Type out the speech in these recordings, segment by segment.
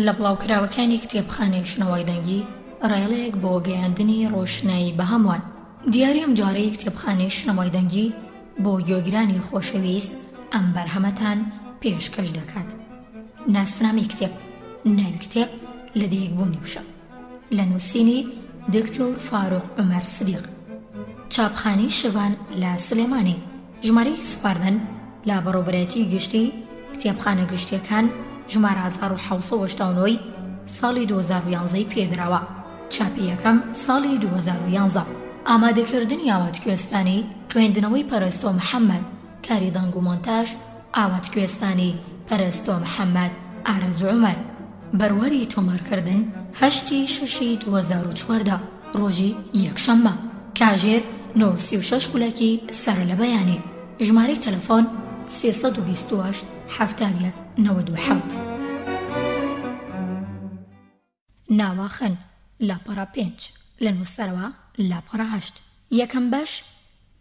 لە بڵاوکراوەکانی کتێبخانەی شنەوای دەنگی ڕایەڵەیەک بۆ گەیاندنی ڕۆشنایی بە هەمووان. دیاری ئەمجارەی کتێبخانەی شنەوای دەنگی بۆ گوێگرانی خۆشەویست ئەم بەرهەمەتان پێشکەش دەکات. ناسنامەی کتێب، ناوی کتێب، لەدایکبوونی وشە. لە نووسینی دکتۆر فاروق عومەر سدیق. چاپخانەی شڤان لە سلێمانی. ژمارەی سپاردن لە بەڕێوەبەرایەتی گشتی کتێبخانە گشتیەکان ژمارە 1789 ی ساڵی 2011 ی پێدراوە چاپی یەکەم ساڵی 2011. ئامادەکردنی ئاوات کوێستانی، خوێندنەوەی پەرستۆ محەمەد، کاری دەنگ و مۆنتاژ، ئاوات کوێستانی، پەرستۆ محەمەد، ئارەزوو عومەر. بەرواری تۆمارکردن، هەشتی شەشی 2014، ڕۆژی یەکشەممە، کاژێر نۆ و 36 خولەکی سەرلەبەیانی، ژمارەی تەلەفۆن، 328 71 97. ناواخن، لاپەڕە پێنج، لە نووسەرەوە، لاپەڕە هەشت. یەکەم بەش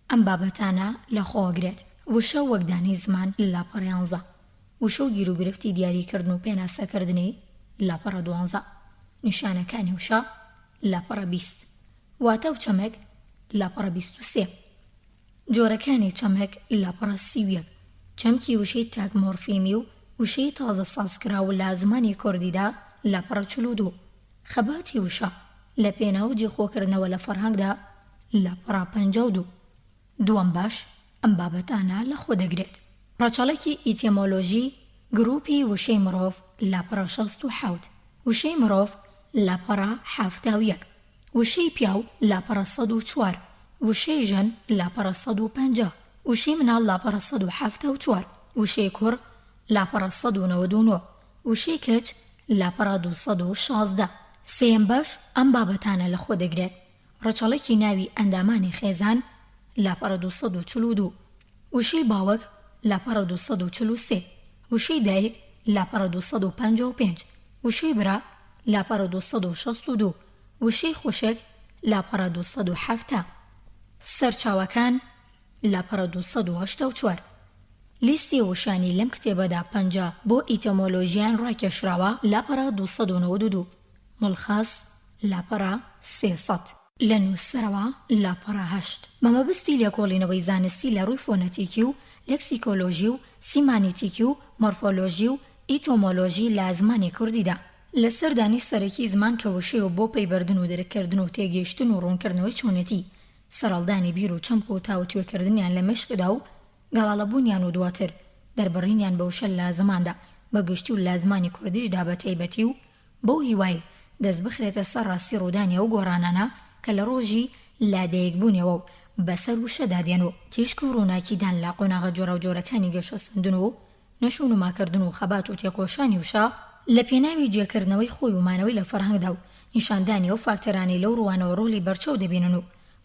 ئەم بابەتانە لە خۆ ئەگرێت، وشە وەک دانەی زمان، لاپەڕە یانزە. وشە و گیروگرفتی دیاریکردن و پێناسەکردنی، لاپەڕە دوانزە. نیشانەکانی وشە، لاپەڕە 20. واتا و چەمک، لاپەڕە 23. جۆرەکانی چەمک، لاپەڕە 31. چەمکی وشەی تاک مۆرفیمی و وشەی تازە سازکراو لە زمانی کوردیدا، لاپەڕە 42. خەباتی وشە لە پێناو جێخۆکردنەوە لە فەرهەنگدا، لاپەڕە 52. دووەم بەش ئەم بابەتانە لە خۆ دەگرێت. ڕەچەڵەکی ئیتێمۆلۆژی گرووپی وشەی مرۆڤ، لاپەڕە 67. وشەی مرۆڤ، لاپەڕە 71. وشەی پیاو، لاپەڕە 104. وشەی ژن، لاپەڕە 150. وشەی مناڵ، لاپەڕە 174. وشەی کوڕ، لاپەڕە 199. وشەی کچ، لاپەڕە 216. سێیەم بەش ئەم بابەتانە لە خۆ دەگرێت. ڕەچەڵەکی ناوی ئەندامانی خێزان، لاپەڕە 242. وشەی باوک، لاپەڕە 243. وشەی دایک، لاپەڕە 255. وشەی برا، لاپەڕە 262. وشەی خوشک، لاپەڕە 270. سەرچاوەکان، لاپەڕە 284. لیستی وشانی لەم کتێبەدا پەنجە بۆ ئیتۆمۆلۆژیان ڕاکێشراوە، لاپەڕە 292. ملخص، لاپەڕە 300. لە نووسەرەوە، لاپەڕە هەشت. بە مەبەستی لێکۆڵینەوەی زانستی لە ڕووی فۆنەتیکی و لێکسیکۆلۆژی و سیمانیتیکی و مۆرفۆلۆژی و ئیتۆمۆلۆژی لە زمانی کوردیدا. لە سەر دانی سەرەکی زمان کە وشەیە و بۆ پەیبردن و دەرککردن و تێگەیشتن و ڕوونکردنەوەی چۆنێتی سەرهەڵدانی بیر و چەمک و تاوتوێکردنیان لە مێشکدا و گەڵاڵەبوونیان و دواتر دەربڕینیان بە وشە لە زماندا بە گشتی و لە زمانی کوردیشدا بە تایبەتی و بەو هیوایەی دەست بخرێتە سەر ڕاستی ڕوودانی ئەو گۆڕانانە کە لە ڕۆژی لە دایکبوونیەوە و بەسەر وشەدا دێن و تیشک و ڕووناکی دان لە قۆناغە جۆراوجۆرەکانی گەشەسەندن و نەشونماکردن و خەبات و تێکۆشانی وشە لە پێناوی جێکردنەوەی خۆی و مانەوەی لە فەرهەنگدا و نیشاندانی ئەو فاکتەرانەی لەو ڕووانەوە ڕۆڵی بەرچاو دەبینن و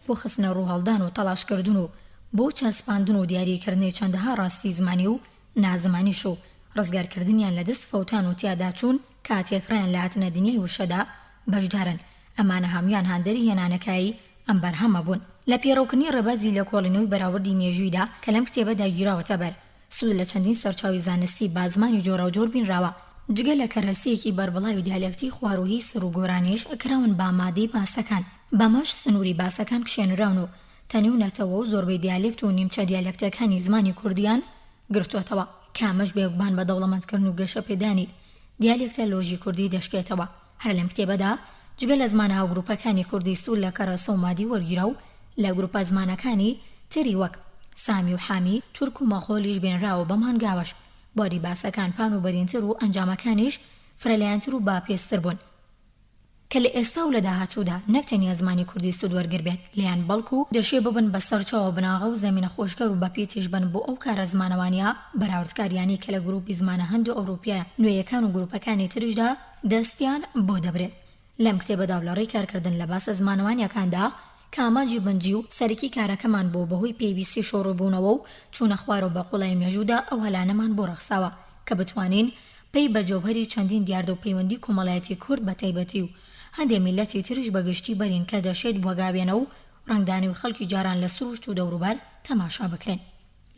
بۆ خستنەڕوو هەڵدان و تەڵاشکردن و بۆ چەسپاندن و دیاریکردنی چەندەها ڕاستی زمانی و نازمانیش و ڕزگارکردنیان لە دەست فەوتان و تیاداچوون کاتێک ڕێیان لە هاتنە دنیای وشەدا بەشدارن، ئەمانە هەموویان هاندەری هێنانەکایەی ئەم بەرهەمە بوون. لە پێڕەوکردنی ڕێبازی لێکۆڵینەوەی بەراوردی مێژوویدا کە لەم کتێبەدا گیراوەتە بەر، سوود لە چەندین سەرچاوەی زانستی با زمانی جۆراوجۆر بینراوە، جگە لە کەرەسەیەکی بەربڵاوی دیالێکتی خواروویی سەروو گۆرانیش کراون بە مادەی باسەکان، بەمەش سنووری باسەکان کشێنراون و تەنیونەتەوە و زۆربەی دیالێکت و نیمچە دیالێکتەکانی زمانی کوردییان گرتۆتەوە، کە ئەمەش بێگومان بە دەوڵەمەندکردن و گەشەپێدانی دیالێکتەلۆژی کوردی دەشکێتەوە. هەر لەم کتێبەدا جگە لە زمانە هاوگروپەکانی کوردی سوود لە کەرەسە و مادی وەرگیرا و لە گروپە زمانەکانی تری وەک سامی و حامی، تورک و مەغۆلیش بێنراوە بەم هەنگاوەش بواری باسەکان پان و بەرینتر و ئەنجامەکانیش فرەلایەنتر و باپێزتر بوون. کە لە ئێستا و لە داهاتوودا نەک تەنیا زمانی کوردی سوودوەرگر بێت لێیان بەڵکو دەشێ ببن بە سەرچاوە و بناغە و زەمینەخۆشکەر و بەپیتیش بن بۆ ئەو کارە زمانەوانییە بەراوردکارییانەی کە لە گرووپی زمانە هەندۆئەوروپییە نوێیەکان و گرووپەکانی تریشدا دەستیان بۆ دەبرێت. لەم کتێبەدا و لە ڕێی کارکردن لە باسە زمانەوانییەکاندا کە ئامانجی بنجی و سەرەکی کارەکەمان بوو بەهۆی پێویستی شۆڕبوونەوە و چوونە خوارەوە بە قوڵایی مێژوودا ئەو هەلانەمان بۆ ڕەخساوە کە بتوانین پەی بە جەوهەری چەندین دیاردە و پەیوەندی کۆمەڵایەتی کورد بە تایبەتی و هەندێ میللەتی تریش بە گشتی بەرین کە دەشێت وەگاوێنە و ڕەنگدانەوەی خەڵکی جاران لە سروشت و دەوروبەر تەماشا بکرێن.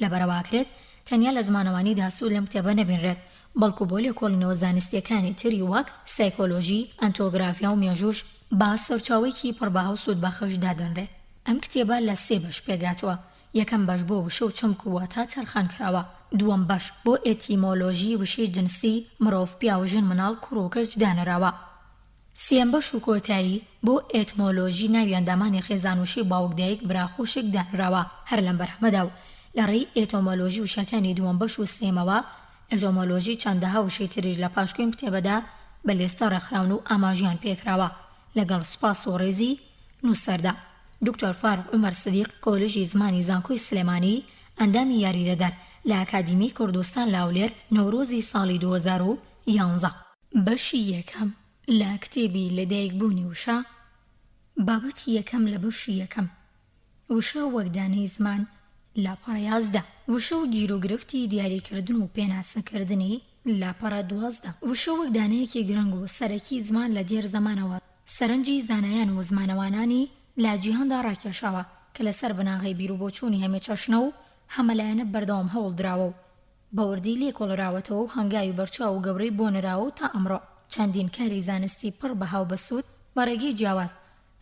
لەبەرەوە ئەکرێت. تەنیا لە زمانەوانیدا سوود لەم کتێبە نەبینرێت، بەڵکو بۆ لێکۆڵینەوە زانستییەکانی تری وەک سایکۆلۆژی، ئەنتۆگرافیا و مێژووش بە سەرچاوەیەکی پڕبەها و سوودبەخش دادەنرێت. ئەم کتێبە لە سێ بەش پێکهاتووە، یەکەم بەش بۆ وشە و چەمک و واتا تەرخان کراوە، دووەم بەش بۆ ئێتیمۆلۆژی وشەی جنسی، مرۆڤ، پیاو، ژن، مناڵ، کوڕ و کچ، دانراوە. سێیەم بەش و کۆتایی، بۆ ئێتمۆلۆژی ناوی ئەندامانی خێزان وشەی باوک دایک برا خوشک دانراوە، هەر لەم بەرهەمەدا و لە ڕێی ئێتۆمۆلۆژی وشەکانی دووەم بەش و سێیەمەوە ئێتۆمۆلۆژی چەندەها وشەی تریش لە پاشکۆی ئەم کتێبەدا بە لێستە ڕێکخراون و ئاماژەیان پێکراوە لەگەڵ سوپاس و ڕێزی نووسەردا. دکتۆر فاروق عومەر سدیق کۆلێژی زمانی زانکۆی سلێمانی ئەندامی یاریدەدەر لە ئەکادیمیای کوردستان لە هەولێر نەورۆزی ساڵی 2011. بەشی یەکەم لە کتێبی لەدایکبوونی وشە، بابەتی یەکەم لە بەشی یەکەم، وشە وەک دانەی زمان، لاپەڕە 11. وشە و گیروگرفتی دیاریکردن و پێناسەکردنی، لاپەڕە 12. وشە وەک دانەیەکی گرنگ و سەرەکی زمان لە دێر زەمانەوە سەرنجی زانایان و زمانەوانانی لە جیهاندا ڕاکێشاوە کە لەسەر بناغەی بیروبۆچوونی هەمەچەشنە و هەمەلایەنە بەردەوام هەوڵدراوە و بە وردی لێکۆڵراوەتەوە و هەنگاوی بەرچاو و گەورەی بۆ نراوە و تا ئەمڕۆ چەندین کاری زانستی پڕ بەها و بەسوود بە ڕێگەی جیاواز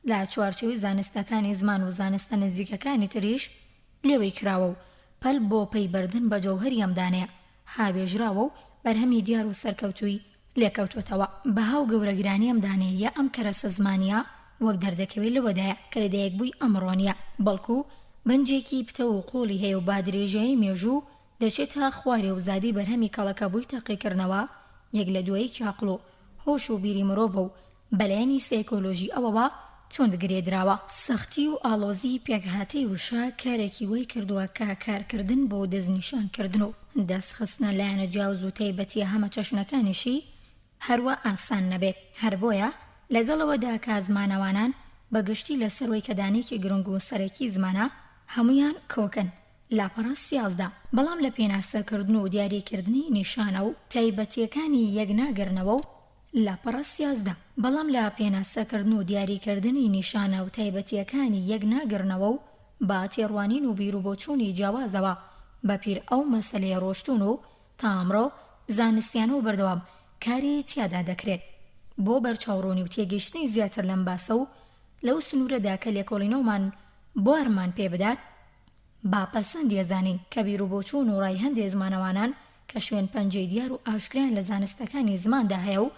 لە چوارچێوەی زانستەکانی زمان و زانستە نزیکەکانی تریش لێوەی کراوە و پەل بۆ پەی بردن بە جەوهەری ئەم دانەیە هاوێژراوە و بەرهەمی دیار و سەرکەوتووی لێکەوتووەتەوە. بەها و گەورەگرانی ئەم دانەیە ئەم کەرەسە زمانییە وەک دەردەکەوێت لەوەدایە کە لەدایکبووی ئەمڕۆ نییە، بەڵکو بنجێکی پتەو و قووڵی هەیە و بە درێژایی مێژوو دەچێتە خوارێ و زادەی بەرهەمی کەڵەکەبووی تاقیکردنەوە یەک لە دوایەکی عەقڵ و هۆش و بیری مرۆڤە و بە لایەنی سایکۆلۆژی ئەوەوە توند گرێ دراوە. سەختی و ئاڵۆزیی پێکهاتەی وشە کارێکی وای کردووە کە کارکردن بۆ دەستنیشانکردن و دەستخستنە لایەنە جیاوز و تایبەتییە هەمەچەشنەکانیشی هەروا ئاسان نەبێت. هەر بۆیە لەگەڵ ئەوەدا کە زمانەوانان بە گشتی لەسەر وەی کە دانەیەکی گرنگ و سەرەکی زمانە هەموویان کۆکن، لاپەڕە 13، بەڵام لە پێناسەکردن و دیاریکردنی نیشانە و تایبەتییەکانی یەک ناگرنەوە و لاپەڕە 13، بەڵام لە پێناسەکردن و دیاریکردنی نیشانە و تایبەتییەکانی یەک ناگرنەوە و بە تێڕوانین و بیروبۆچوونی جیاوازەوە بە پیر ئەو مەسەلەیە ڕۆشتوون و تا ئەمڕۆ زانستیانە و بەردەوام کاری تیادا دەکرێت. بۆ بەرچاوڕوونی و تێگەیشتنی زیاتر لەم باسە و لەو سنوورەدا کە لێکۆڵینەومان بوارمان پێ بدات، با پەسەندی ئەزانین کە بیروبۆچوون و ڕای هەندێ زمانەوانان کە شوێن پەنجەی دیار و ئاشکرایان لە زانستەکانی زماندا هەیە و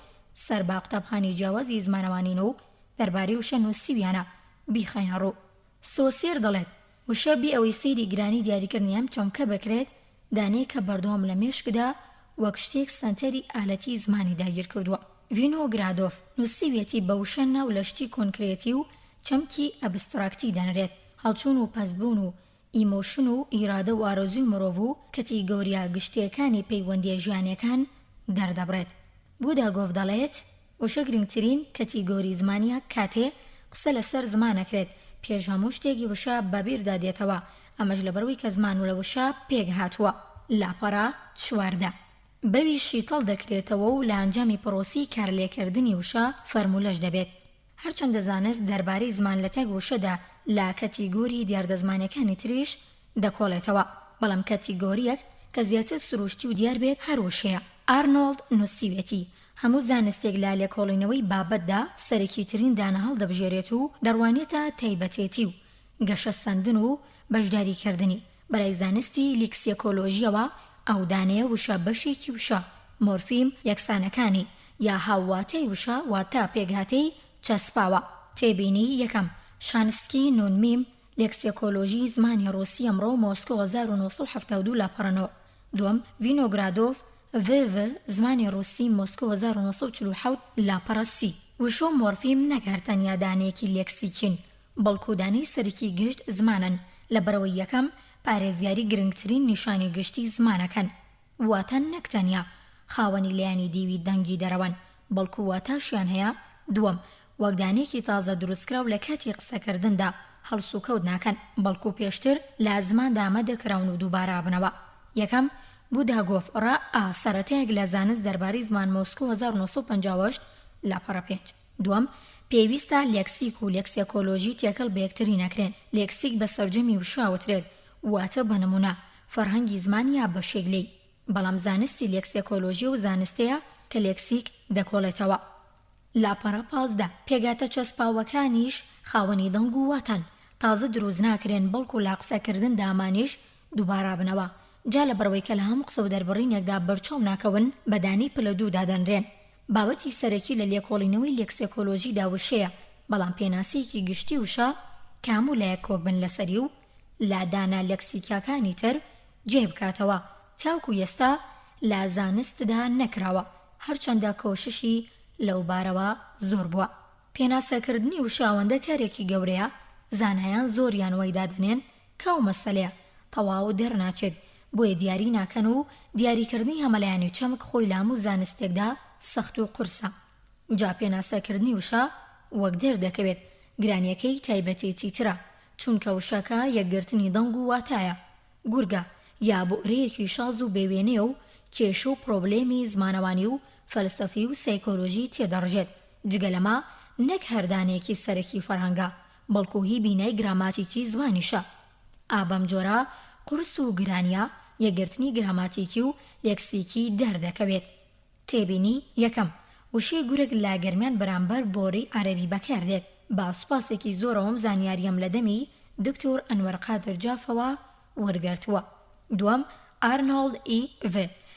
سەر بە قوتابخانەی جیاوازی زمانەوانین و دەربارەی وشە نووسیویانە بیخەینە ڕوو. سۆسێر دەڵێت، وشە بێ ئەوەی سەیری گرانی دیاریکردنی ئەم چەمکە بکرێت، دانەیەکە بەردەوام لە مێشکدا وەک شتێک سەنتەری ئالەتی زمانی داگیرکردووە. ڤینۆگرادۆف نووسیویەتی بە وشە ناو لە شتی کۆنکرێتی و چەمکی ئەبستراکتی دەنرێت، هەڵچوون و پەستبوون و emotion و ئیرادە و ئارەزووی مرۆڤ و کەتیگۆرییە گشتییەکانی پەیوەندییە ژیانییەکان دەردەبڕێت. بوداگۆف دەڵێت، وشە گرنگترین کەتیگۆری زمانییە کاتێ قسە لەسەر زمان ئەکرێت، پێش هەموو شتێک وشە بە بیردا دێتەوە، ئەمەش لەبەرئەوەی کە زمان لە وشە پێکهاتووە. لاپەڕە 14. بەویش شیتەڵ دەکرێتەوە و لە ئەنجامی پڕۆسەی کارلێکردنی وشە فەرموولەش دەبێت. هەرچەندە زانست دەربارەی زمان لەتەک وشەدا لە کەتیگۆری دیاردە زمانیەکانی تریش دەکۆڵێتەوە، بەڵام کەتیگۆرییەک کە زیاتر سروشتی و دیار بێت هەر وشەیە. ئارنۆڵد نووسیویەتی، هەموو زانستێک لە لێکۆڵینەوەی بابەتدا سەرەکیترین دانە هەڵدەبژێرێت و دەڕوانێتە تایبەتێتی و گەشەسەندن و بەشداریکردنی، بەلای زانستی لیکسیەکۆلۆژییەوە ئەو دانەیە وشە بەشێکی وشە، مۆرفیم، یەکسانەکانی، یا هاوواتای وشە واتە پێکهاتەی چەسپاوە. تێبینی یەکەم، شانسکی، نون میم، لێکسیەکۆلۆژیی زمانی ڕووسی ئەمڕۆ، مۆسکۆ 1972 لاپەڕە نۆ. دووەم، ڤینۆگرادۆڤ، ڤ. ڤ، زمانی ڕووسی، مۆسکۆ 1947 لاپەڕە سی. وشە و مۆرفیم نەک هەر تەنیا دانەیەکی لێکسیکین، بەڵکو دانەی سەرەکی گشت زمانن، لەبەرئەوەی یەکەم، پارێزگاری گرنگترین نیشانی گشتی زمانەکەن، واتە نەک تەنیا خاوەنی لایەنی دیوی دەنگی دەرەوەن، بەڵکو واتاشیان هەیە، دووەم، وەک دانەیەکی تازە دروستکراو لە کاتی قسەکردندا هەڵسوکەوت ناکەن، بەڵکو پێشتر لە زماندا ئامادەکراون و دووبارە ئەبنەوە. یەکەم، بوداگۆف، ڕ، ئا، سەرەتایەک لە زانست دەربارەی زمان مۆسکۆ 1958، لاپەڕە پێنج. دووەم، پێویستە لێکسیک و لێکسێکۆلۆژی تێکەڵ بە یەکتری نەکرێن، لێکسیک بە سەرجەمی وشە ئەوترێت، واتە بە نموونە، فەرهەنگی زمان یا بەشێک لێی. بەڵام زانستی لێکسێکۆلۆژی ئەو زانستەیە کە لێکسیک دەکۆڵێتەوە. لاپەڕە 15. پێکهاتە چەسپاوەکانیش خاوەنی دەنگ و واتان، تازە دروست ناکرێن بەڵکو لە قسەکردندا ئەمانیش دووبارابنەوە، جا لەبەرئەوەی کە لە هەموو قسە و دەربڕینێکدا بەرچاو ناکەون بە دانەی پلە دوو دادەنرێن. بابەتی سەرەکی لە لێکۆڵینەوەی لێکسێکۆلۆژیدا وشەیە، بەڵام پێناسەیەکی گشتی وشە کە هەموو لایەک کۆک بن لەسەری و لە دانا لێکسیکیاکانی تر جێی بکاتەوە تاوکو ئێستا لە زانستدا نەکراوە، هەرچەندە کۆششی لەو بارەوە زۆر بووە. پێناسەکردنی وشە ئەوەندە کارێکی گەورەیە، زانایان زۆریان وای دادەنێن کە ئەو مەسەلەیە تەواو دەرناچێت، بۆیە دیاری ناکەن و دیاریکردنی هەمەلایەنی چەمک خۆی لە هەموو زانستێکدا سەخت و قورسە. جا پێناسەکردنی وشە وەک دەردەکەوێت گرانیەکەی تایبەتێتی ترە، چونکە وشەکە یەکگرتنی دەنگ و واتایە، گورگە یا بوئرەیەکی شاز و بێ وێنەیە و کێشە و پرۆبلێمی زمانەوانی و فەلسەفی و سایکۆلۆژی تێدەڕژێت، جگە لەمە نەک هەر دانەیەکی سەرەکی فەرهەنگە، بەڵکو هی بینای گراماتیکی زمانیشە. ئا بەم جۆرە قورس و گرانیە یەکگرتنی گراماتیکی و لێکسیکی دەردەکەوێت. تێبینی، یەکەم، وشەی گورگ لە گەرمیان بەرامبەر بۆری عەرەبی بەکار دێت. بە سوپاسێکی زۆرەوە ئەم زانیاریەم لە دەمی، دکتۆر ئەنوەر قادر جافەوە، وەرگرتووە. دووەم، ئارنۆڵد ئی. ڤ.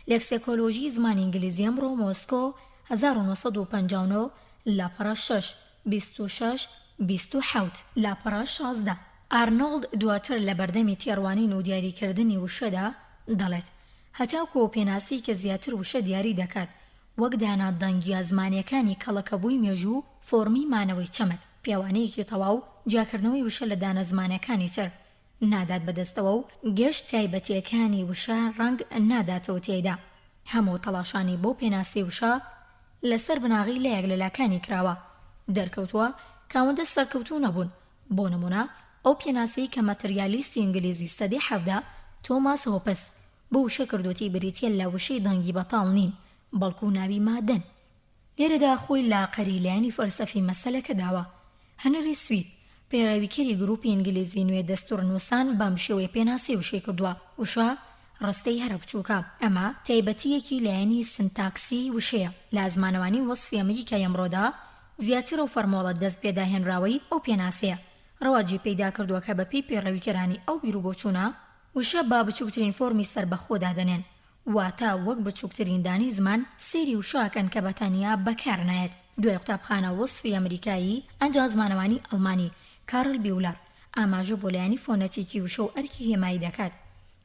لێکسێکۆلۆژی زمانی ئینگلیزی ئەمڕۆ، مۆسکۆ، 1959، لاپەڕە شەش، 26، 27. لاپەڕە 16. ئارنۆڵد دواتر لە بەردەمی تێڕوانین و دیاریکردنی وشەدا دەڵێت، هەتاکو ئەو پێناسەی کە زیاتر وشە دیاری دەکات، وەک دانا دەنگییە زمانییەکانی کەڵەکەبووی مێژوو و فۆڕمی مانەوەی چەمک، پێوانەیەکی تەواو جیاکردنەوەی وشە لە دانە زمانەکانی تر نادات بەدەستەوە و گشت تایبەتییەکانی وشە ڕەنگ ناداتەوە تیایدا. هەموو تەڵاشانی بۆ پێناسەی وشە لەسەر بناغەی لایەک لە لاکانی کراوە، دەرکەوتووە کە ئەوەندە سەرکەوتوو نەبوون. بۆ نموونە ئەو پێناسەی کە ماتریالیستی ئینگلیزی سەدەی 17 تۆماس هۆپس بۆ وشە کردووەتی بریتییە لە وشەی دەنگی بەتاڵ نین بەڵکو ناوی مادەن. لێرەدا خۆی لە قەری لایەنی فەلسەفی مەسەلەکە داوە. هنری سوید، پەیڕەویکەری گروپی ئینگلیزی نوێ دەستوورنووسان بەم شێوەیە پێناسەی وشەی کردووە، وشە ڕستەی هەرە بچووکە. ئەمە تایبەتییەکی لایەنی سنتاکسیی وشەیە. لە زمانەوانی وەسفی ئەمریکای ئەمڕۆدا زیاتر ئەو فەرمۆڵە دەست پێداهێنراوەی ئەو پێناسەیە ڕەواجی پەیدا کردووە کە بە پێی پەیڕەویکەرانی ئەو بیروبۆچوونە وشە بە بچووکترین فۆرمی سەربەخۆ دادەنێن واتە وەک بچووکترین دانەی زمان سەیری وشە ئەکەن کە بە تەنیا بەکار نایەت. دوای قوتابخانە وەسفی ئەمریکایی ئەنجا زمانەوانی ئەڵمانی کارل بیولەر ئاماژە بۆ لایەنی فۆنەتیکی وشە و ئەرکی هێمایی دەکات.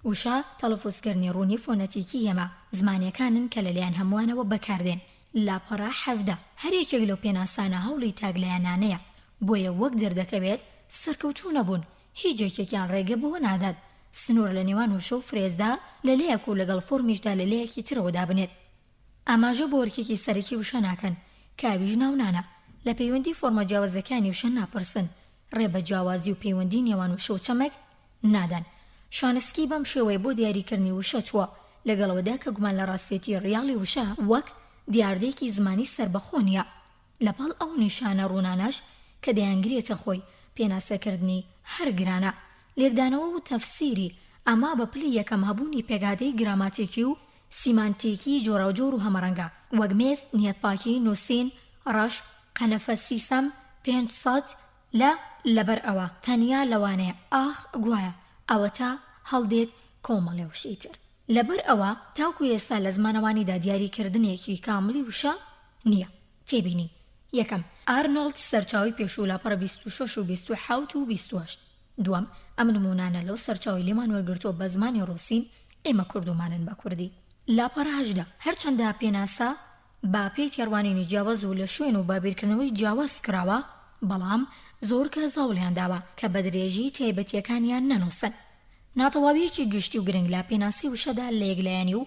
وشە تەڵەفوزکردنی ڕوونی فۆنەتیکی هێما زمانیەکانن کە لەلایەن هەمووانەوە بەکاردێن. لاپەڕە 17. هەر یەکێک لەو پێناسانە هەوڵی تاکلایەنانەیە، بۆیە وەک دەردەکەوێت سەرکەوتوو نەبوون، هیچ یەکێکیان ڕێگە بەوە نادات سنوور لە نێوان وشە و فرێزدا لە لایەک و لەگەڵ فۆرمیشدا لە لایەکی ترەوە دابنێت. ئاماژە بۆ ئەرکێکی سەرەکی وشە ناکەن کە ئەویش ناونانە. لە پەیوەندی فۆرمە جیاوازەکانی وشە ناپرسن. ڕێ بە جیاوازی و پەیوەندی نێوان وشە و چەمک نادەن. شانسکی بەم شێوەیە بۆ دیاریکردنی وشە چووە، لەگەڵ ئەوەدا کە گومان لە ڕاستێتی ڕیاڵی وشە وەک دیاردەیەکی زمانی سەربەخۆ نییە. لەپاڵ ئەو نیشانە ڕوونانەش کە دەیانگرێتە خۆی، پێناسەکردنی هەر گرانە. لێکدانەوە و تەفسیری ئەمە بە پلەی یەکەم هەبوونی پێکهاتەی گراماتیکی و سیمانتیکی جۆراوجۆر و هەمەڕەنگە، وەک مێز، نیەتپاکی، نووسین، ڕەش، قەنەفە سیسەم، 500، لە لەبەر ئەوە، تەنیا لەوانەیە، ئاخ، گوایە، ئەوەتا، هەڵدێت، کۆمەڵێ وشەی تر. لەبەر ئەوە تاکو ئێستا لە زمانەوانیدا دیاریکردنێکی کامڵی وشە نییە. تێبینی، یەکەم، ئارنۆڵد سەرچاوەی پێشوو لاپەڕە 26 و 27 و 28. دووەم، ئەم نموونانە لەو سەرچاوەی لێمان وەرگرتووە بە زمانی ڕووسین، ئێمە کردوومانن بە کوردی. لاپەڕە 18. هەرچەندە پێناسە بە پێی تێڕوانینی جیاواز و لە شوێن و بە بیرکردنەوەی جیاواز کراوە، بەڵام زۆر کەس هەوڵیان داوە کە بە درێژی تایبەتییەکانیان نەنووسن. ناتەواوییەکی گشتی و گرنگ لە پێناسی وشەدا لە یەکلایەنی و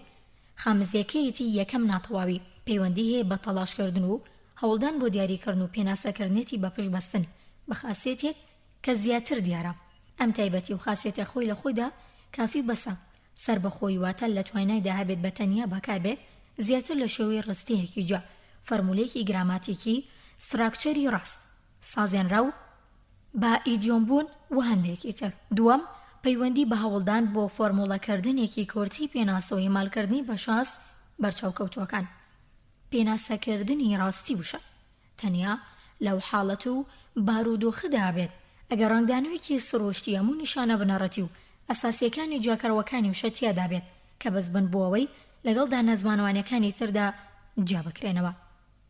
خامزیەکەیەتی یەکەم ناتەواوی پەیوەندی هەیە بە تەڵاشکردن و هەوڵدان بۆ دیاریکردن و پێناسەکردنێتی بە پشت بەستن بە خاسیەتێک کە زیاتر دیارە. ئەم تایبەتی و خاسیەتە خۆی لە خۆیدا کافی و بەسە سەربەخۆیی واتە لە توانایدا هەبێت بە تەنیا بەکاربێت زیاتر لە شێوەی ڕستەیەکی جیا، فەرموولەیەکی گراماتیکی، ستراکچەری ڕاست سازێنراو، بە ئیدیۆم بوون و هەندێکی تر. دووەم، پەیوەندی بە هەوڵدان بۆ فۆرموڵەکردنێکی کورتی پێناسە و ئیمالکردنی بە شاز بەرچاوکەوتووەکان. پێناسەکردنی ڕاستی وشە، تەنیا لەو حاڵەت و بارودۆخەدا بێت ئەگەر ڕەنگدانەوەیەکی سروشتی هەموو نیشانە بنەڕەتی و ئەساسییەکانی جیاکەرەوەکانی وشە تیادا بێت کە بەس بن بۆ ئەوەی لەگەڵ دانە زمانەوانییەکانی تردا جیا بکرێنەوە.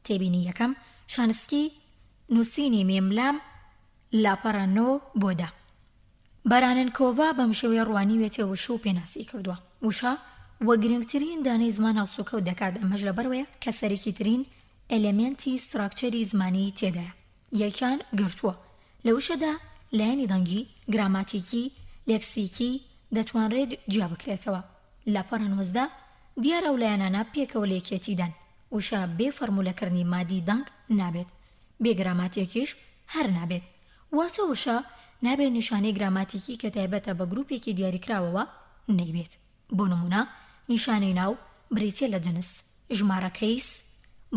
تێبینی یەکەم، شانسکی، نووسینی میم لام، لاپەڕە نۆ بۆ دە. باراننکۆڤا بەم شێوەیە ڕوانیویەتیە وشە و پێناسی کردووە، وشە وەک گرنگترین دانەی زمان هەڵسوکەوت دەکات ئەمەش لەبەرئەوەیە کە سەرەکیترین ئێلێمێنتی ستراکچەری زمانی تێدایە یەکیان گرتووە. لە وشەدا لایەنی دەنگی، گراماتیکی، لێکسیکی دەتوانرێت جیا بکرێتەوە. لاپەڕە 19، دیارە ئەو لایەنانە پێکەوە لە یەکێتیدان. وشە بێ فەرموولەکردنی مادی دەنگ نابێت. بێ گراماتیکیش هەر نابێت. واتە وشە نابێت نیشانەی گراماتیکی کە تایبەتە بە گروپێکی دیاریکراوەوە نەیبێت. بۆ نموونە نیشانەی ناو بریتیە لە جنس، ژمارە case،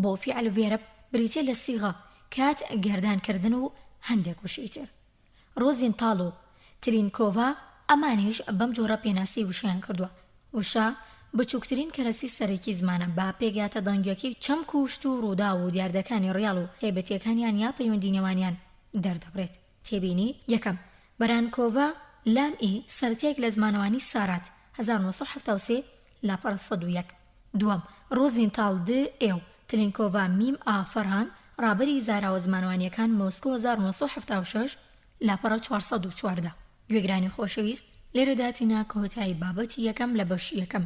بۆ فیعل verb بریتیە لە سیغە، کات، گەردان کردن و هەندێک وشەی تر. ڕۆزینتاڵ و تلینکۆڤا ئەمانیش بەم جۆرە پێناسەی وشەیان کردووە، وشە بچووکترین کەرەسەی سەرەکی زمانە بە پێکهاتە دەنگییەکەی چەمک و شت و ڕووداو و دیاردەکانی ڕیاڵ و تایبەتییەکانیان یا پەیوەندی نێوانیان دەردەبڕێت. تێبینی، یەکەم، بەرانکۆڤا، لام ئی، سەرەتایەک لە زمانەوانی سارات، 1973، لاپەڕە 101. دووەم، ڕۆزینتاڵ د، ئێ و تلینکۆڤا میم ئا، فەرهەنگ، ڕابەری زاراوە زمانەوانییەکان، مۆسکۆ 1976، لاپەڕە 414. گوێگرانی خۆشەویست، لێرەدا هاتینە کۆتایی بابەتی یەکەم لە بەشی یەکەم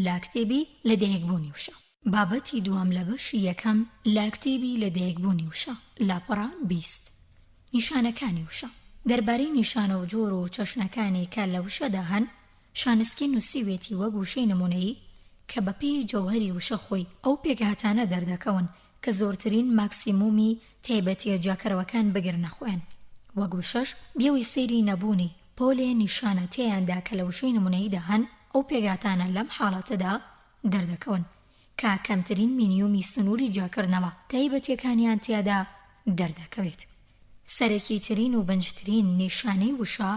لە کتێبی لەدایکبوونی وشە. بابەتی دووەم لە بەشی یەکەم لە کتێبی لەدایکبوونی وشە، لاپەڕە 20. نیشانەکانی وشە. دەربارەی نیشانە و جۆر و چەشنەکانی کە لە وشەدا هەن، شانسکی نووسیوێتی وەک وشەی نموونەیی کە بە پێی جەوهەری وشە خۆی ئەو پێکهاتانە دەردەکەون کە زۆرترین ماکسیمومی تایبەتییە جیاکەرەوەکان بگرنە خۆیان وەک وشەش بێوەی سەیری نەبوونی پۆلێ نیشانە تێیاندا کە لە وشەی نموونەییدا هەن ئەو پێکهاتانە لەم حاڵەتەدا دەردەکەون کە کەمترین مینیومی سنووری جیاکردنەوە تایبەتییەکانیان تیادا دەردەکەوێت. سەرەکیترین و بنجترین نیشانەی وشە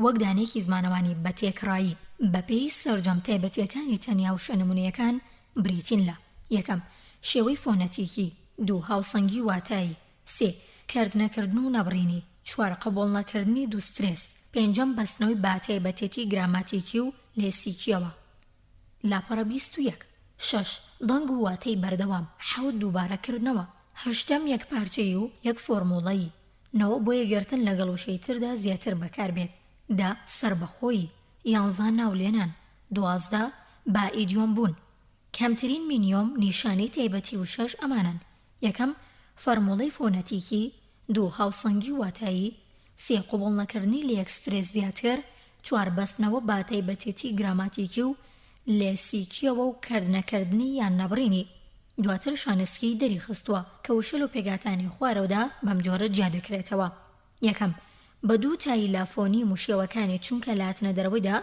وەک دانەیەکی زمانەوانی بە تێکڕایی بە پێی سەرجەم تایبەتییەکانی تەنیا وشە نموونەیەکان بریتین لە، یەکەم، شێوەی فۆنەتیکی، دوو، هاوسەنگی واتایی، سێ، کەرتنەکردن و نەبڕینی، چوار، قبوڵنەکردنی دوو سترێس، پێنجەم، بەستنەوەی بە تایبەتێتی گراماتیکی و لێسیکییەوە. لاپەڕە 21. شەش، دەنگ و واتەی بەردەوام. حەوت، دووبارەکردنەوە. هەشتەم، یەکپارچەیی و یەک فۆرموڵەیی. نۆ، بۆ یەکگرتن لەگەڵ وشەی تردا زیاتر بەکاربێت. دە، سەربەخۆیی. یانزە، ناولێنان. 12، بە ئیدیۆم بوون. کەمترین مینیۆم نیشانەی تایبەتی وشەش ئەمانەن، یەکەم، فەرموڵەی فۆنەتیکی، دوو، هاوسەنگی واتایی، سێ، قبوڵنەکردنی لە یەک سترێس زیاتر، چوار، بەستنەوە بە تایبەتێتی گراماتیکی و لێسیکییەوە و کردنەکردنی یان نەبڕینی. دواتر شانسکی دەریخستووە کە وشە لەو پێکهاتانەی خوارەوەدا بەم جۆرە جیا دەکرێتەوە. یەکەم، بە دوو تایی لە فۆنیم و شێوەکانی چونکە لە هاتنە دەرەوەیدا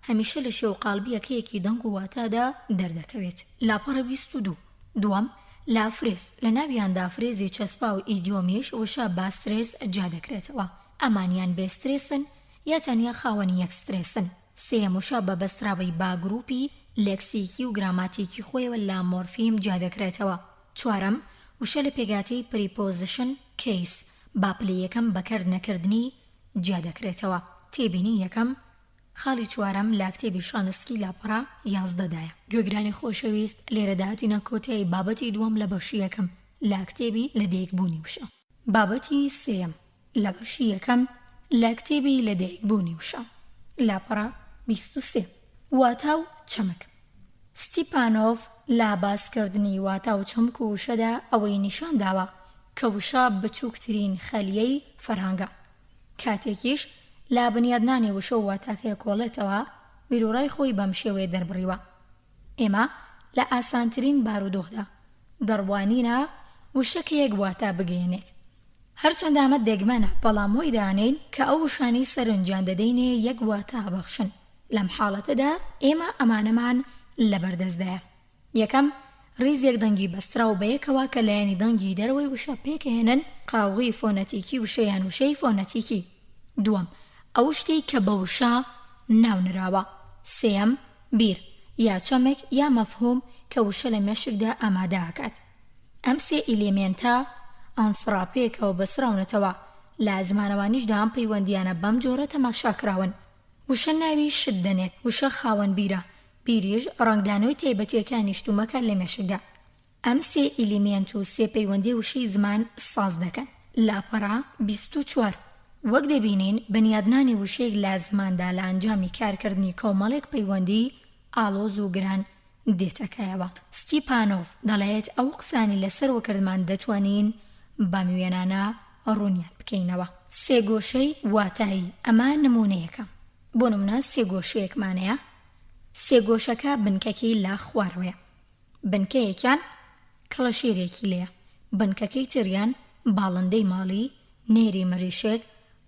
هەمیشە لە شێوە و قاڵبی یەکەیەکی دەنگ و واتادا دەردەکەوێت. لاپەڕە 22. دووەم، لە فرێز، لە ناویاندا فرێزی چەسپاو و ئیدیۆمیش وشە بە سترێس جیا دەکرێتەوە، ئەمان یان بێ سترێسن یا تەنیا خاوەنی یەک سترێسن. سێیەم، وشە بە بەستراوەی بە گرووپی لێکسیکی و گراماتیکی خۆیەوە لە مۆرفیم جیا دەکرێتەوە. چوارەم، وشە لە پێکهاتەی preposition، case، با پلەی یەکەم بە کەرت نەکردنی جیا دەکرێتەوە. تێبینی یەکەم، خاڵی چوارەم لە کتێبی شانسکی لاپەڕە 11 دایە. گوێگرانی خۆشەویست لێرەدا هاتینە کۆتایی بابەتی دووەم لە بەشی یەکەم لە کتێبی لەدایکبوونی وشە. بابەتی سێیەم لە بەشی یەکەم لە کتێبی لەدایکبوونی وشە، لاپەڕە 23. واتا و چەمک. ستیپانۆڤ لە باسکردنی واتا و چەمک و وشەدا ئەوەی نیشان داوە کە وشە بچووکترین خەلیەی فەرهەنگە. کاتێکیش لە بنیادنانی وشە و واتاکەی کۆڵێتەوە، بیروڕای خۆی بەم شێوەیە دەربڕیوە، ئێمە لە ئاسانترین بارودۆخدا دەڕوانینە وشە کە یەک واتا بگەیەنێت. هەرچەندە ئەمە دەگمەنە، بەڵام وای دانێین کە ئەو وشانەی سەرنجیان دەدەینێ یەک واتا ئەبەخشن. لەم حاڵەتەدا ئێمە ئەمانەمان لەبەردەستدایە. یەکەم، ڕیزێک دەنگی بەستراو بەیەکەوە کە لایەنی دەنگی دەرەوەی وشە پێکئەهێنن، قاوغی فۆنەتیکی وشە یان وشەی فۆنەتیکی. دووەم، ئەو شتەی کە بە وشە. ناو نراوە. سێیەم، بیر، یا چەمک یا مەفهووم کە وشە لە مێشکدا ئامادە ئەکات. ئەم سێ ئیلێمێنتە، عنصرە، پێکەوە بەسراونەتەوە. لە زمانەوانیشدا ئەم پەیوەندییانە بەم جۆرە تەماشا کراون. وشە ناوی شت دەنێت، وشە خاوەن بیرە، بیریش ڕەنگدانەوەی تایبەتییەکانی شتومەکە لە مێشکدا. ئەم سێ ئیلیمێنت و سێ پەیوەندیە وشەی زمان ساز دەکەن. لاپەڕە 24. وەک دەبینین بنیادنانی وشەیەک لە زماندا لە ئەنجامی کارکردنی کۆمەڵێک پەیوەندی ئاڵۆز و گران دێتە کایەوە. ستیپانۆڤ دەڵێت ئەو قسانەی لە سەرەوە کردمان دەتوانین بەم وێنانە ڕوونیان بکەینەوە. سێگۆشەی واتایی، ئەمە نموونەیەکە. بۆ نموونە سێگۆشەیەکمان هەیە، سێگۆشەکە بنکەکەی لە خوارەوەیە. بنکەیەکیان کەڵەشێرێکی لێیە، بنکەکەی تریان باڵندەی ماڵی، نێری مریشک،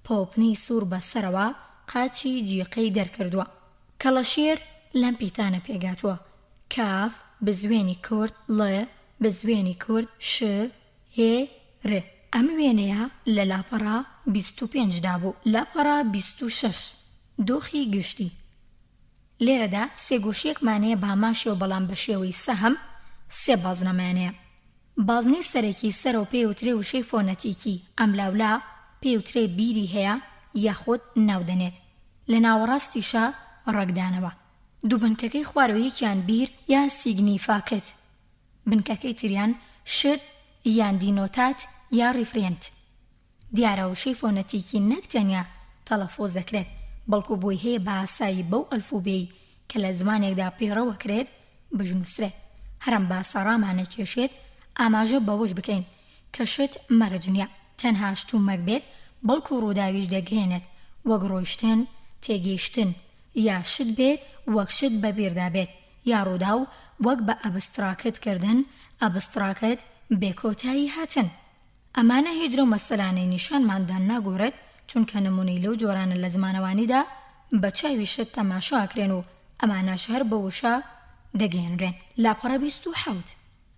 پۆپنی سوور بە سەرەوە، قاچی جیقەی دەرکردووە. کەڵەشێر لەم پیتانە پێکهاتووە، کاف، بزوێنی کورت، ڵ، بزوێنی کورت، ش، ێ، ر. ئەم وێنەیە لە لاپەڕە 25 دا بوو. لاپەڕە 26، دۆخی گشتی. لێرەدا سێگۆشیەکمان هەیە بە هەمان شێوە بەڵام بە شێوەی سەهم سێ بازنەمان هەیە. بازنەی سەرەکی سەرەوە پێی وترێ وشەی فۆنەتیکی، ئەملاولا پێی وترێ بیری هەیە یاخود ناو دەنێت. لە ناوەڕاستیشا ڕەگدانەوە. دوو بنکەکەی خوارەوە یەکیان بیر یا سیگنیفاکت، بنکەکەی تریان شت یان دینۆتات یا ڕیفرێنت. دیارە وشەی فۆنەتیکی نەک تەنیا تەڵەفوز دەکرێت، بەڵکو بۆی هەیە بە ئاسایی بەو ئەلفوبێی کە لە زمانێکدا پەیڕەو ئەکرێت بژنووسرێت. هەر ئەم باسە ڕامانەکێشێت ئاماژە بەوەش بکەین کە شت مەرج نییە تەنها شتومەک بێت، بەڵکو ڕووداویش دەگەیەنێت، وەک ڕۆیشتن، تێگەیشتن، یا شت بێت وەک شت بە بیردا بێت، یا ڕووداو وەک بە ئەبستراکت کردن، ئەبستراکت، بێ کۆتایی هاتن. ئەمانە هیچ لەو مەسەلانەی نیشانمان دان ناگۆرێت، چونکە نمونەی لەو جۆرانە لە زمانەوانیدا بە چاوی شت تەماشا ئەکرێن و ئەمانەش هەر بە وشە دەگەیەنرێن. لاپەڕە 27.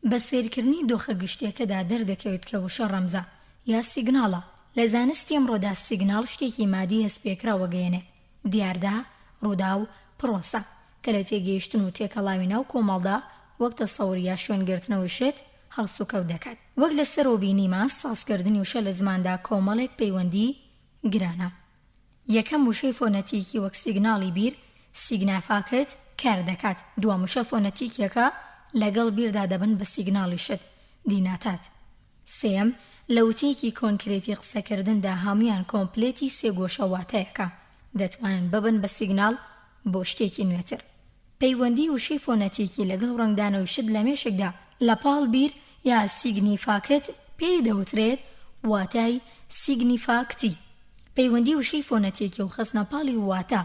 بە سەیرکردنی دۆخە گشتیەکەدا دەردەکەوێت کە وشە ڕەمزە یا سیگناڵە. لە زانستی ئەمڕۆدا سیگناڵ شتێکی مادی هەستپێکراو ئەگەیەنێت. دیاردە، ڕووداو، پڕۆسە، کە لە تێگەیشتن و تێکەڵاوی ناو کۆمەڵدا وەک تەسەور یا شوێنگرتنەوەی شت هەڵسوکەوت دەکات. وەک لە سەرەوە بینیمان سازکردنی وشە لە زماندا کۆمەڵێک پەیوەندی گرانە. یەکەم وشەی فۆنەتیکی وەک سیگناڵی بیر، سیگنافاکت، کار دەکات، دووەم وشە فۆنەتیکیەکە لەگەڵ بیردا دەبن بە سیگناڵی شت، دیناتات. سێیەم، لە وتەیەکی کۆنکرێتی قسەکردندا هەموویان کۆمپلێتی سێگۆشە واتایەکە، دەتوانن ببن بە سیگناڵ بۆ شتێکی نوێتر. پەیوەندیی وشەی فۆنەتیکی لەگەڵ ڕەنگدانەوەی شت لە مێشکدا لە پاڵ بیر یا سیگنیفاکت پێی دەوترێت واتای سیگنیفاکتی. پەیوەندیی وشەی فۆنەتیکی و خستنەپاڵی واتا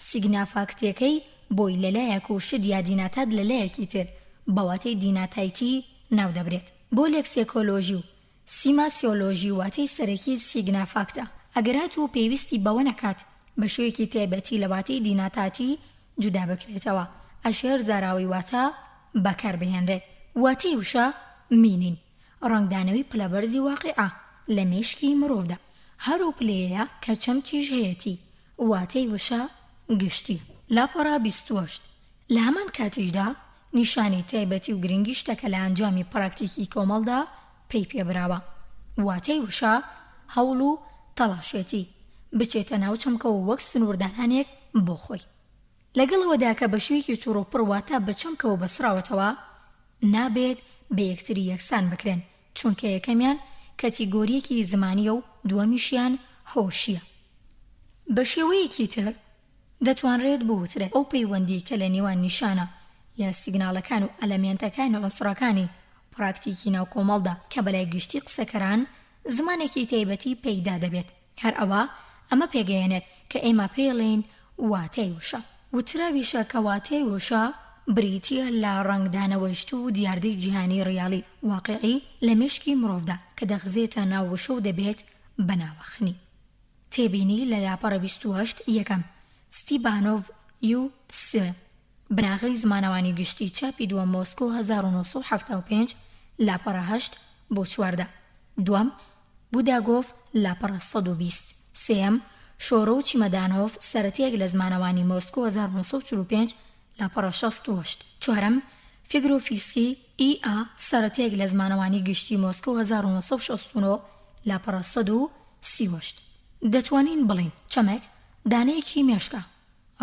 سیگنافاکتیەکەی بۆی لە لایەک و شت یا دیناتات لە لایەکی تر بە واتەی دیناتایتی ناودەبرێت. بۆ لێکسێکۆلۆژی و سیماسیۆلۆژی واتەی سەرەکی سیگنافاکتە، ئەگەر هاتوو پێویستی بەوە نەکات بە شێوەیەکی تایبەتی لە واتەی دیناتاتی جودا بکرێتەوە، ئەشێ زاراوەی واتا بەکار بهێنرێت. واتەی وشە، meaning، ڕەنگدانەوەی پلەبەرزی واقیعە لە مێشکی مرۆڤدا. هەر ئەو پلەیەیە کە چەمکیش هەیەتی. واتەی وشە گشتی. لاپەڕە 28. لە هەمان کاتیشدا نیشانەی تایبەتی و گرنگی شتەکە لە ئەنجامی پراکتیکی کۆمەڵدا پەی پێ براوە. واتای وشە هەوڵ و تەڵاشێتی بچێتە ناو چەمکەوە وەک سنووردانانێک بۆ خۆی. لەگەڵ ئەوەدا کە بە شێوەیەکی چڕوپڕ واتا بە چەمکەوە بەسراوەتەوە، نابێت بە یەکتری یەکسان بکرێن، چونکە یەکەمیان کەتیگۆرییەکی زمانییە و دووەمیشیان هۆشییە. بە شێوەیەکی تر، دەتوانرێت بوترێت ئەو پەیوەندیەی کە لە نێوان نیشانە یا سیگناڵەکان و ئەلەمێنتەکانی عونسڕەکانی پراکتیکی ناو کۆمەڵدا کە بەلای گشتی قسەکەران زمانێکی تایبەتی پەیدا دەبێت هەر ئەوە ئەمە پێگەیەنێت کە ئێمە پێیڵێین واتای وشە. وتراویشە کە واتای وشە بریتیە لە ڕەنگدانەوەی شت و دیاردەی جیهانی ڕیاڵی، واقیعی، لە مێشکی مرۆڤدا کە دەخزێتە ناو وشە و دەبێت بە ناوەخنی. تێبینی لە لاپەڕە 28 یەکەم، ستیبانۆڤ یو س، بناغەی زمانەوانی گشتی چاپی دووەم مۆسکۆ 1975 لاپەڕە هەشت بۆ 14 دووەم، بوداگۆڤ لاپەڕە 120 سێیەم، شۆرۆ و چیمەدانۆف، سەرەتایەک لە زمانەوانی مۆسکۆ 1945، لاپەڕە 68. چوارەم، فیگرۆفیسکی، ئی ئا، سەرەتایەک لە زمانەوانی گشتی مۆسکۆ 1969، لاپەڕە 138. دەتوانین بڵێین چەمک، دانەیەکی مێشکە،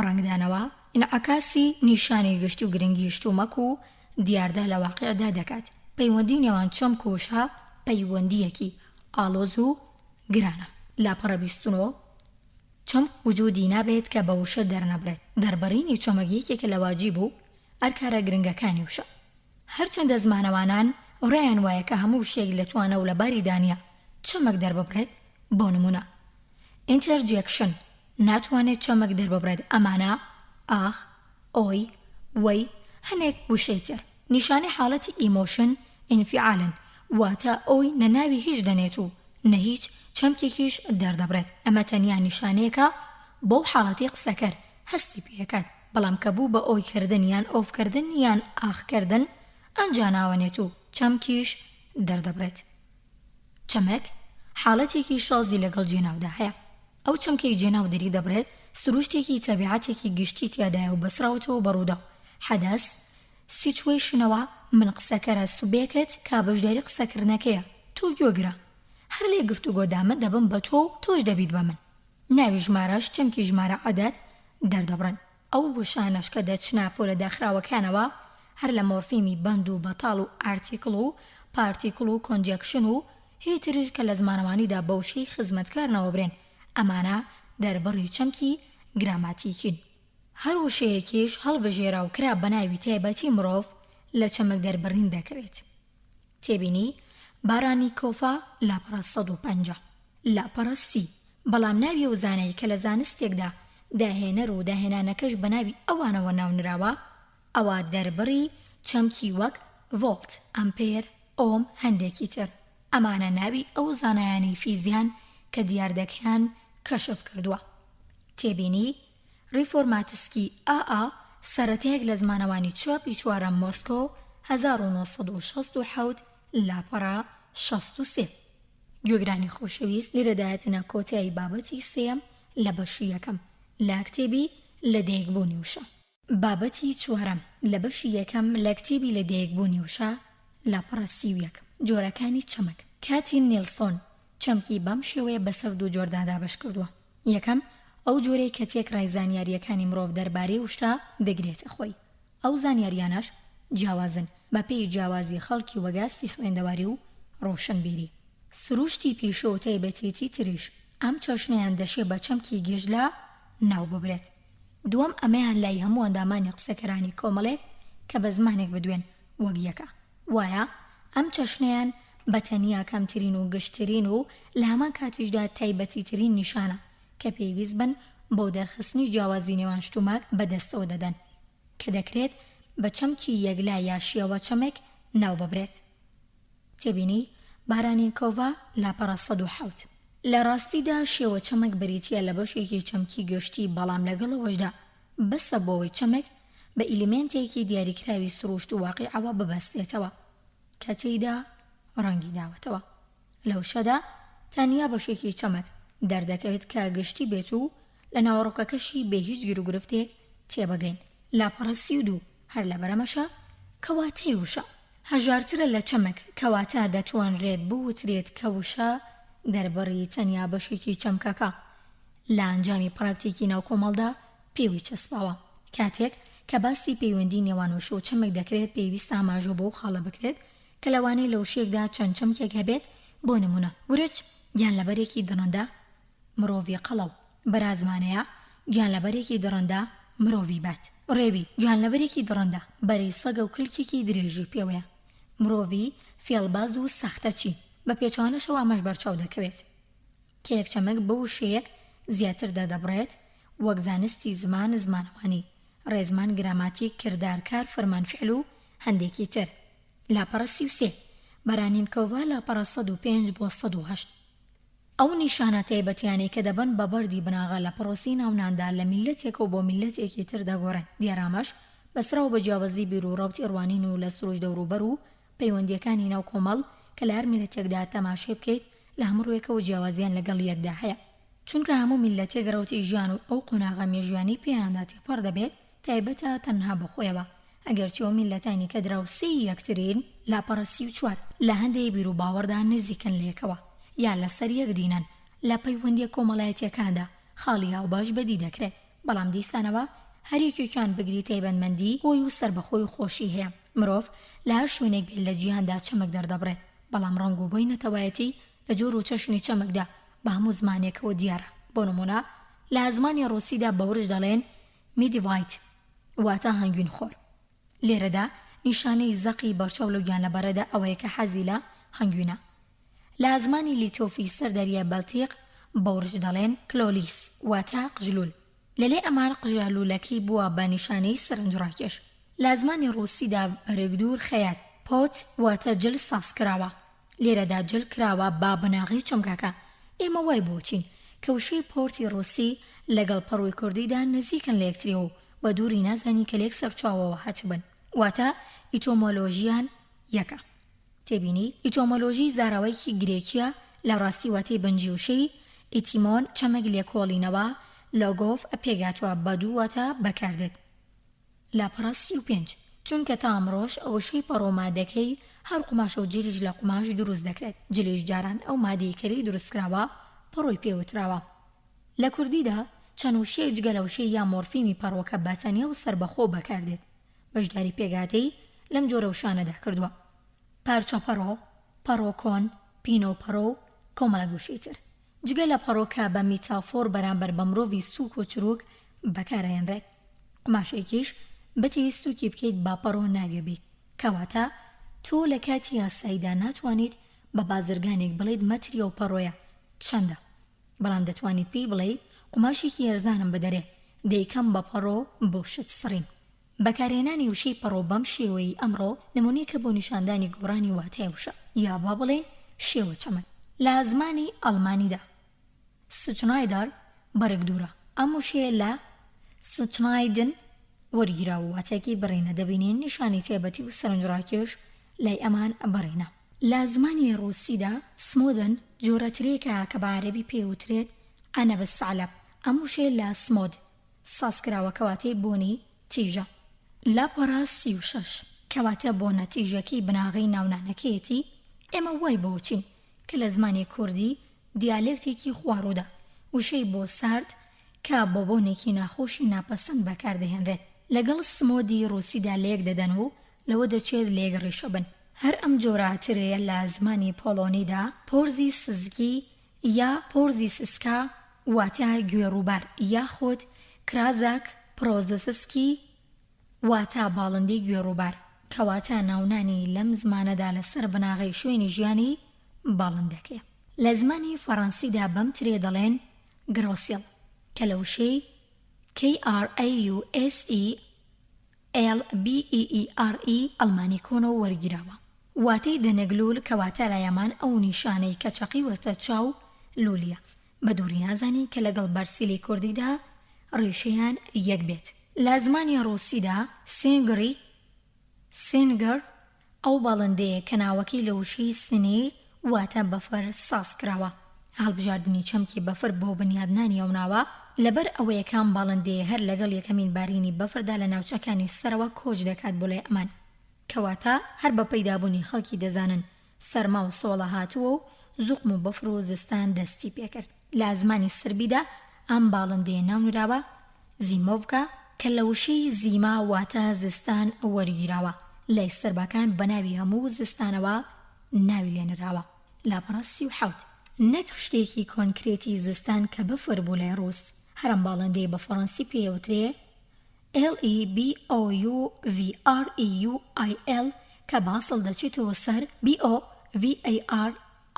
ڕەنگدانەوە، ئینعکاسی، نیشانی گشتی و گرنگی شتومەک و دیاردە لە واقیعدا دەکات. پەیوەندی نێوان چەمک و وشە پەیوەندییەکی ئاڵۆز و گرانە. لاپەڕە 29، چەمک وجودی نابێت کە بە وشە دەرنەبرێت. دەربڕینی چەمک یەکێکە لە واجیب و ئەرکارە گرنگەکانی وشە. هەرچەندە زمانەوانان ڕایان وایە کە هەموو وشەیەک لە توانا و لە باریدا نییە چەمک دەرببڕێت، بۆ نموونە، interjection، ناتوانێت چەمک دەرببڕێت ئەمانە، ئاخ، ئۆی، وەی، هەنێک وشەی تر، نیشانەی حاڵەتی emotion، ئینفیعالن، واتە ئۆی نە ناوی هیچ دەنێت و نە هیچ چەمکێکیش دەردەبڕێت، ئەمە تەنیا نیشانەیەکە بۆ حاڵەتی قسەکەر هەستی پێ ئەکات، بەڵام کە بوو بە ئۆی کردن یان ئۆف کردن یان ئاخ کردن ئەنجا ناوەنێت و چەمکیش دەردەبڕێت. چەمک حاڵەتێکی شازی لەگەڵ جێناودا هەیە. ئەو چەمکەی جێناو دەریدەبڕێت سروشتێکی تەبیعەتێکی گشتی تیادایە و بەسراوەتەوە بە ڕووداو، حەدەس، situation ەوە، من قسەکەرە subject کە بەشداری قسەکردنەکەیە، تۆ گوێگرە. هەر لێ گفتوگۆدا من دەبم بە تۆ و تۆش دەبیت بە من. ناوی ژمارەش چەمکی ژمارە عەدەد دەردەبڕن. ئەو وشانەش کە دەچنە پۆلە داخراوەکانەوە هەر لە مۆرفیمی بەند و بەتاڵ و article و particle و conjunction و هی تریش کە لە زمانەوانیدا بە وشەی خزمەتکار ناوەبرێن، ئەمانە دەربڕی چەمکی گراماتیکین. هەر وشەیەکیش هەڵبژێرا و کرا بە ناوی تایبەتی مرۆڤ لە چەمک دەربڕین دەکەوێت. تێبینی، بارانیکۆفا، لاپەڕە 150. لاپەڕە سی، بەڵام ناوی ئەو زانای کە لە زانستێکدا داهێنەر و داهێنانەکەش بە ناوی ئەوانەوە ناونراوە، ئەوا دەربڕی چەمکی وەک ڤۆڵت، ئەمپێر، ئۆم، هەندێکی تر. ئەمانە ناوی ئەو زانایانەی فیزیان کە دیاردەکەیان کەشف کردووە. تێبینی، ریفۆرماتسکی ئا ئا، سەرەتایەک لە زمانەوانی چاپی چوارەم مۆسکۆ 1967 لاپەڕە 63. گوێگرانی خۆشەویست لێرەدا هاتینە کۆتایی بابەتی سێیەم لە بەشی یەکەم لە کتێبی لە دایکبوونی وشە. بابەتی چوارەم لە بەشی یەکەم لە کتێبی لە دایکبوونی وشە لاپەڕە 31. جۆرەکانی چەمک. کاتین نیلسۆن چەمکی بەم شێوەیە بەسەر دوو جۆردا دابەش کردووە. یەکەم، ئەو جۆرەی کە تێکڕای زانیارییەکانی مرۆڤ دەربارەی وشە دەگرێتە خۆی. ئەو زانیارییانەش جیاوازن بە پێی جیاوازی خەڵکی وەک ئاستی خوێندەواری و ڕۆشنبیری. سروشتی پیشە و تایبەتیی تریش ئەم چەشنەیان دەشێ بە چەمکی گشت لە ناو ببرێت. دووەم ئەمەیان لای هەموو ئەندامانی قسەکەرانی کۆمەڵێک کە بە زمانێک بدوێن وەک یەکە. وایە ئەم چەشنەیان بە تەنیا کەمترین و گشتترین و لە هەمان کاتیشدا تایبەتیترین نیشانە کە پێویست بن بۆ دەرخستنی جیاوازی نێوان شتومەک بە دەستەوە دەدەن کە دەکرێت بە چەمکی یەکلا یا شێوە چەمک ناو ببرێت. تێبینی، بارانینکۆڤا، لاپەڕە 107. لە ڕاستیدا شێوە چەمک بریتییە لە بەشێکی چەمکی گشتی بەڵام لەگەڵ ئەوەشدا بەسە بۆ ئەوەی چەمک بە ئیلیمێنتێکی دیاریکراوی سرووشت و واقیعەوە ببەستێتەوە کە تێیدا ڕەنگی داوەتەوە. لە وشەدا تەنیا بەشێکی چەمک دەردەکەوێت کە گشتی بێت و لە ناوەڕۆکەکەشی بێ هیچ گیروگرفتێک تێبگەین. لاپەڕە 32، هەر لەبەرئەمەشە کە واتای وشە هەژارترە لە چەمک، کەواتە دەتوانرێت بوترێت کە وشە دەربڕی تەنیا بەشێکی چەمکەکە لە ئەنجامی پراکتیکی ناو کۆمەڵدا پێوەی چەسپاوە. کاتێک کە باسی پەیوەندی نێوان وشە و چەمک دەکرێت پێویستە ئاماژە بەو خاڵە بکرێت کە لەوانەیە لە وشەیەکدا چەند چەمکێک هەبێت بۆ نموونە، ورچ، گیانلەبەرێکی دڕندە، مرۆڤی قەڵەو، بەرازمانەیە، گیانلەبەرێکی دڕندە، مرۆڤی بەد. ڕێوی، گیانلەبەرێکی دڕندە، بەری سەگە و کلکێکی درێژی پێوەیە، مرۆڤی فێڵباز و ساختەچی. بە پێچەوانەشەوە ئەمەش بەرچاو دەکەوێت کە یەک چەمک بە وشەیەک زیاتر دەردەبڕێت، وەک زانستی زمان، زمانەوانی، ڕێزمان، گراماتیک، کردار، کار، فرمان، فعل و هەندێکی تر. لاپەڕە 33. بەرانینکۆڤا، لاپەڕە 105 بۆ 108. ئەو نیشانە تایبەتیانەی کە دەبن بە بەردی بناغە لە پڕۆسەی ناوناندا لە میللەتێکەوە بۆ میللەتێکی تر دەگۆڕێن، دیارە ئەمەش بەستراوە بە جیاوازی بیر و ڕەوتی ڕوانین و لە سروشت دەوروبەر و پەیوەندییەکانی ناو کۆمەڵ کە لە هەر میللەتێکدا تەماشای بکەیت لە هەموو ڕووێکەوە جیاوازییان لەگەڵ یەکدا هەیە. چونکە هەموو میللەتێک رەوتی ژیان و ئەو قۆناغە مێژویانەی پێیاندا تێپەڕ دەبێت تایبەتە تەنها بە خۆیەوە، ئەگەرچی ئەو میللەتانی کە دراوسێی یەکترین، لاپەڕە 34، لە هەندێ بیروباوەڕدا نزیکن لە یەکەوە یا لەسەر یەک دینن، لە پەیوەندیە کۆمەڵایەتیەکاندا خاڵی هاوبەش بەدی دەکرێت، بەڵام دیسانەوە هەر یەکێکیان بگری تایبەتمەندی خۆی و سەربەخۆی خۆشی هەیە. مرۆڤ لە هەر شوێنێک بێت لە جیهاندا چەمک دەردەبڕێت، بەڵام ڕەنگ و بۆی نەتەوایەتی لە جۆر و چەشنی چەمکدا بە هەموو زمانێکەوە دیارە. بۆ نموونە لە زمانی ڕووسیدا بە ورچ دەڵێن میدڤایت واتە هەنگوین خۆر. لێرەدا نیشانەی زەقی بەرچاو لەو گیانلەبەرەدا ئەوەیە کە حەزی لە هەنگوینە. لە زمانی لیتۆفی سەر دەریای بەلتیق بە ورچ دەڵێن کلۆلیس واتە قژلوول. لەلای ئەمان قژە لوولەکەی بووە بە نیشانەی سەرنجڕاکێش. لە زمانی ڕووسیدا بەرگدوور خەیات، پۆت، واتە جل سازکراوە. لێرەدا جل کراوە بە بناغەی چەمکەکە. ئێمە وای بۆچین کە وشەی پۆرتی ڕووسی لەگەڵ پەڕۆی کوردیدا نزیکن لە یەکتریەوە و بە دووری نازانین کە لە یەک سەرچاوەوە هاتبن. واتە ئیتۆمۆلۆژییان یەکە. تێبینی، ئیتۆمۆلۆژی زاراوەیەکی گرێکییە، لە ڕاستی واتەی بنجی وشەی، ئیتیمۆن، چەمک لێکۆڵینەوە، لۆگۆف، پێکهاتووە، بە دوو واتا بەکاردێت. لاپەڕە 35. چونکە تا ئەمڕۆش وشەی پەڕۆ مادەکەی هەر قوماشە و جلیش لە قوماش دروست دەکرێت، جلیش جاران ئەو مادەی کە لێی دروستکراوە پەڕۆی پێ وتراوە. لە کوردیدا چەند وشەیەک جگە لە وشەی یا مۆرفیمی پەڕۆکە بە تەنیا و سەربەخۆ بەکاردێت. بەشداری پێکهاتەی لەم جۆرە وشانەدا کردووە، پارچە پەڕۆ، پەڕۆ کۆن، پینە و پەڕۆ و کۆمەڵێک وشەی تر. جگە لە پەڕۆ کە بە میتافۆر بەرامبەر بە مرۆڤی سووک و چرووک بەکارئەهێنرێت. قوماشێکیش بتەوێت سووکی بکەیت با پەڕۆ ناوی بەیت. کەواتە تۆ لە کاتی یاساییدا ناتوانیت بە بازرگانێک بڵێیت مەتری ئەو پەڕۆیە چەندە. بەڵام دەتوانیت پێی بڵێیت قوماشێکی هەرزانم بدەرێ دەیکەم بە پەڕۆ بۆ شت سڕین. بەکارهێنانی وشەی پەڕۆ بەم شێوەیەی ئەمڕۆ نموونەیەکە بۆ نیشاندانی گۆڕانی واتای وشە یا با بڵێین شێوە چەمک لە زمانی ئەڵمانیدا. سچنایدەر بەرگدوورە، ئەم وشەیە لە سچنایدن وەرگیراوە و واتایەکی بڕینە، دەبینین نیشانەی تایبەتی و سەرنجڕاکێش لای ئەمان بڕینە. لە زمانی ڕووسیدا سمۆدن جۆرە ترێکە کە بە عەرەبی پێی وترێت عنب الثعلب، ئەم وشەیە لە سمۆد ساز کراوە کەواتەی بۆنی تیژە. لاپەڕە 36، کەواتە بۆنە تیژەکەی بناغەی ناونانەکەیەتی، ئێمە وای بۆچین کە لە زمانی کوردی دیالێکتێکی خواروودا وشەی بۆ سارد کە بۆ بۆنێکی ناخۆشی ناپەسەند بەکاردەهێنرێت لەگەڵ سمۆدی ڕووسیدا لەیەک دەدەن و لەوە دەچێت لەیەک ڕیشە بن. هەر ئەم جۆرە ترێیە لە زمانی پۆڵۆنیدا پۆرزی سزکی یا پۆرزی سسکا واتە گوێ ڕووبار یاخود کرازاک پرۆزوسسکی واتە باڵندەی گوێ ڕووبار، کەواتە ناونانی لەم زمانەدا لەسەر بناغەی شوێنی ژیانی باڵندەکەیە. لە زمانی فەڕەنسیدا بەم ترێ دەڵێن گرۆسیڵ کە لە وشەی KRAUSE LBEERE ئەڵمانی کۆنەوە وەرگیراوە. واتەی دەنک لوول کەواتە لایەمان ئەو نیشانەی کە چەقیوەتە چاو لوولیە. بە دووری نازانین کە لەگەڵ بەرسیلی کوردیدا ڕیشەیان یەک بێت. لە زمانی ڕووسیدا سینگری، Singer، ئەو باڵندەیە کە ناوەکەی لە وشەی سنیر واتە بەفر ساز کراوە. هەڵبژاردنی چەمکی بەفر بۆ بنیادنانی ئەو ناوە لەبەر ئەوەیە کە ئەم باڵندەیە هەر لەگەڵ یەکەمین بارینی بەفردا لە ناوچەکانی سەرەوە کۆچ دەکات بۆ لای ئەمان. کەواتە هەر بە پەیدابوونی خەڵکی دەزانن سەرما و سۆڵە هاتووە و زوقم و بەفر و زستان دەستی پێکرد. لە زمانی سربیدا ئەم باڵندەیە ناونراوە زیمۆڤکا کە لە وشەی زیما واتە زستان وەرگیراوە، لای سربەکان بە ناوی هەموو زستانەوە ناوی لێنراوە. لاپەڕە 37. نەک شتێکی کۆنکرێتی زستان کە بەفر بوو لای ڕووس، هەر ئەم باڵندەیە بە فەڕەنسی پێی ئەوترێ LEBOUVREUIL کە بە ئەسڵ دەچێتەوە سەر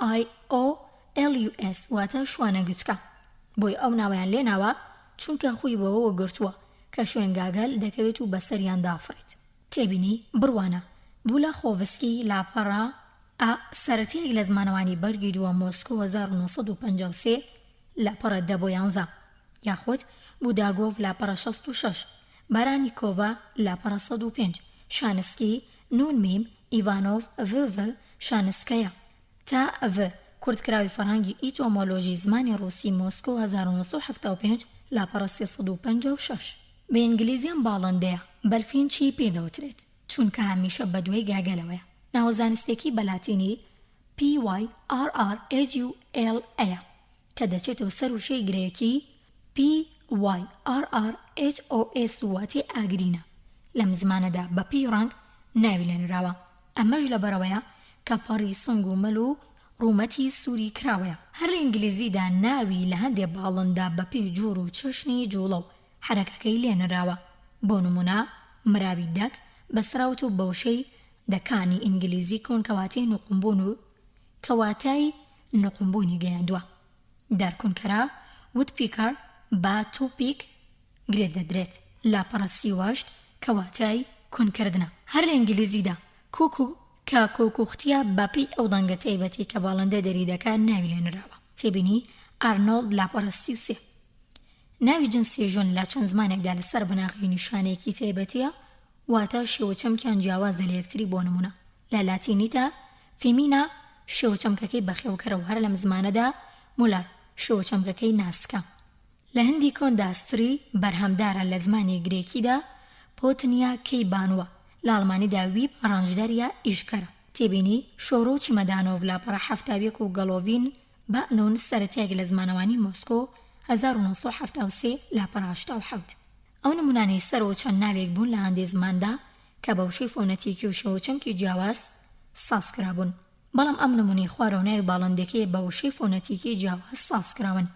BOVARIOLUS واتە شوانە گچکە. بۆیە ئەو ناوەیان لێ ناوە چونکە خووی بەوەوە گرتووە کە شوێن گاگەل دەکەوێت و بەسەریاندا ئەفڕێت. تێبینی، بڕوانە، بولاخۆڤسکی، لاپەڕە، ئا، سەرەتایەک لە زمانەوانی بەرگی دووەم مۆسکۆ 1953، لاپەڕە دە بۆ یانزە. یاخود، بوداگۆڤ، لاپەڕە 66، بارانیکۆڤا، لاپەڕە 105، شانسکی، نون میم، ئیڤانۆڤ، ڤ ڤ، شانسکەیە. تا ڤ. کورتکراوی فەرهەنگی ئیتۆمۆلۆژی زمانی ڕووسی مۆسکۆ 1975 لاپەڕە 356. بە ئینگلیزی ئەم باڵندەیە بە finch ی پێ دەوترێت، چونکە هەمیشە بە دوای گاگەلەوەیە. ناوە زانستیەکەی بە لاتینی PYRRHUL ەیە کە دەچێتەوە سەر وشەی گرێکی PYRRHOS واتەی ئاگرینە، لەم زمانەدا بە پێی ڕەنگ ناوی لێنراوە، ئەمەش لەبەرئەوەیە کە پەڕی سنگ و مل و ڕوومەتی سووری کراوەیە. هەر لە ئینگلیزیدا ناوی لە هەندێ باڵندە بە پێی جۆر و چەشنی جووڵە و حەرەکەکەی لێنراوە، بۆ نموونە مراوی دەک بەستراوەتەوە بە وشەی the can ی ئینگلیزی کۆن کە واتای نوقمبوون و کە واتای نوقمبوونی گەیاندووە. دارکونکەرە، Woodpecker، بە تۆپیک گرێ دەدرێت. لاپەڕە 38 کە واتای کونکردنە. هەر لە ئینگلیزیدا cuckoo کە کۆکوختییە بە پێی ئەو دەنگە تایبەتەی کە باڵندە دەری دەکات ناوی لێ نراوە. تێبینی، ئارنۆڵد لاپەڕە 33. ناوی جنسی ژن لە چەند زمانێکدا لەسەر بناغەی نیشانەیەکی تایبەتییە واتە شێوە چەمکیان جیاوازە لە یەکتری بۆ نموونە لە لاتینیدا femina شێوە چەمکەکەی بەخێوکەرە و هەر لەم زمانەدا muller شێوە چەمکەکەی ناسکە. لە هندی کۆندا ستری بەرهەمدارە لە زمانی گرێکیدا پۆتنیا کەی بانووە لە ئەڵمانیدا ویب ڕەنجدەر یا ئیشکەرە. تێبینی، شۆرۆ و چیمەدانۆڤ لاپەڕە 71 و گەڵۆڤین بە نون سەرەتایەک لە زمانەوانی مۆسکۆ 1973 لاپەڕە 87. ئەو نموونانەی سەرەوە چەند ناوێک بوون لە هەندێ زماندا کە بە وشەی فۆنەتیکی و شێوە چەمکی جیاواز ساز کرابوون. بەڵام ئەم نموونەی خوارەوە ناوی باڵندەکەیە بە وشەی فۆنەتیکی جیاواز ساز کراون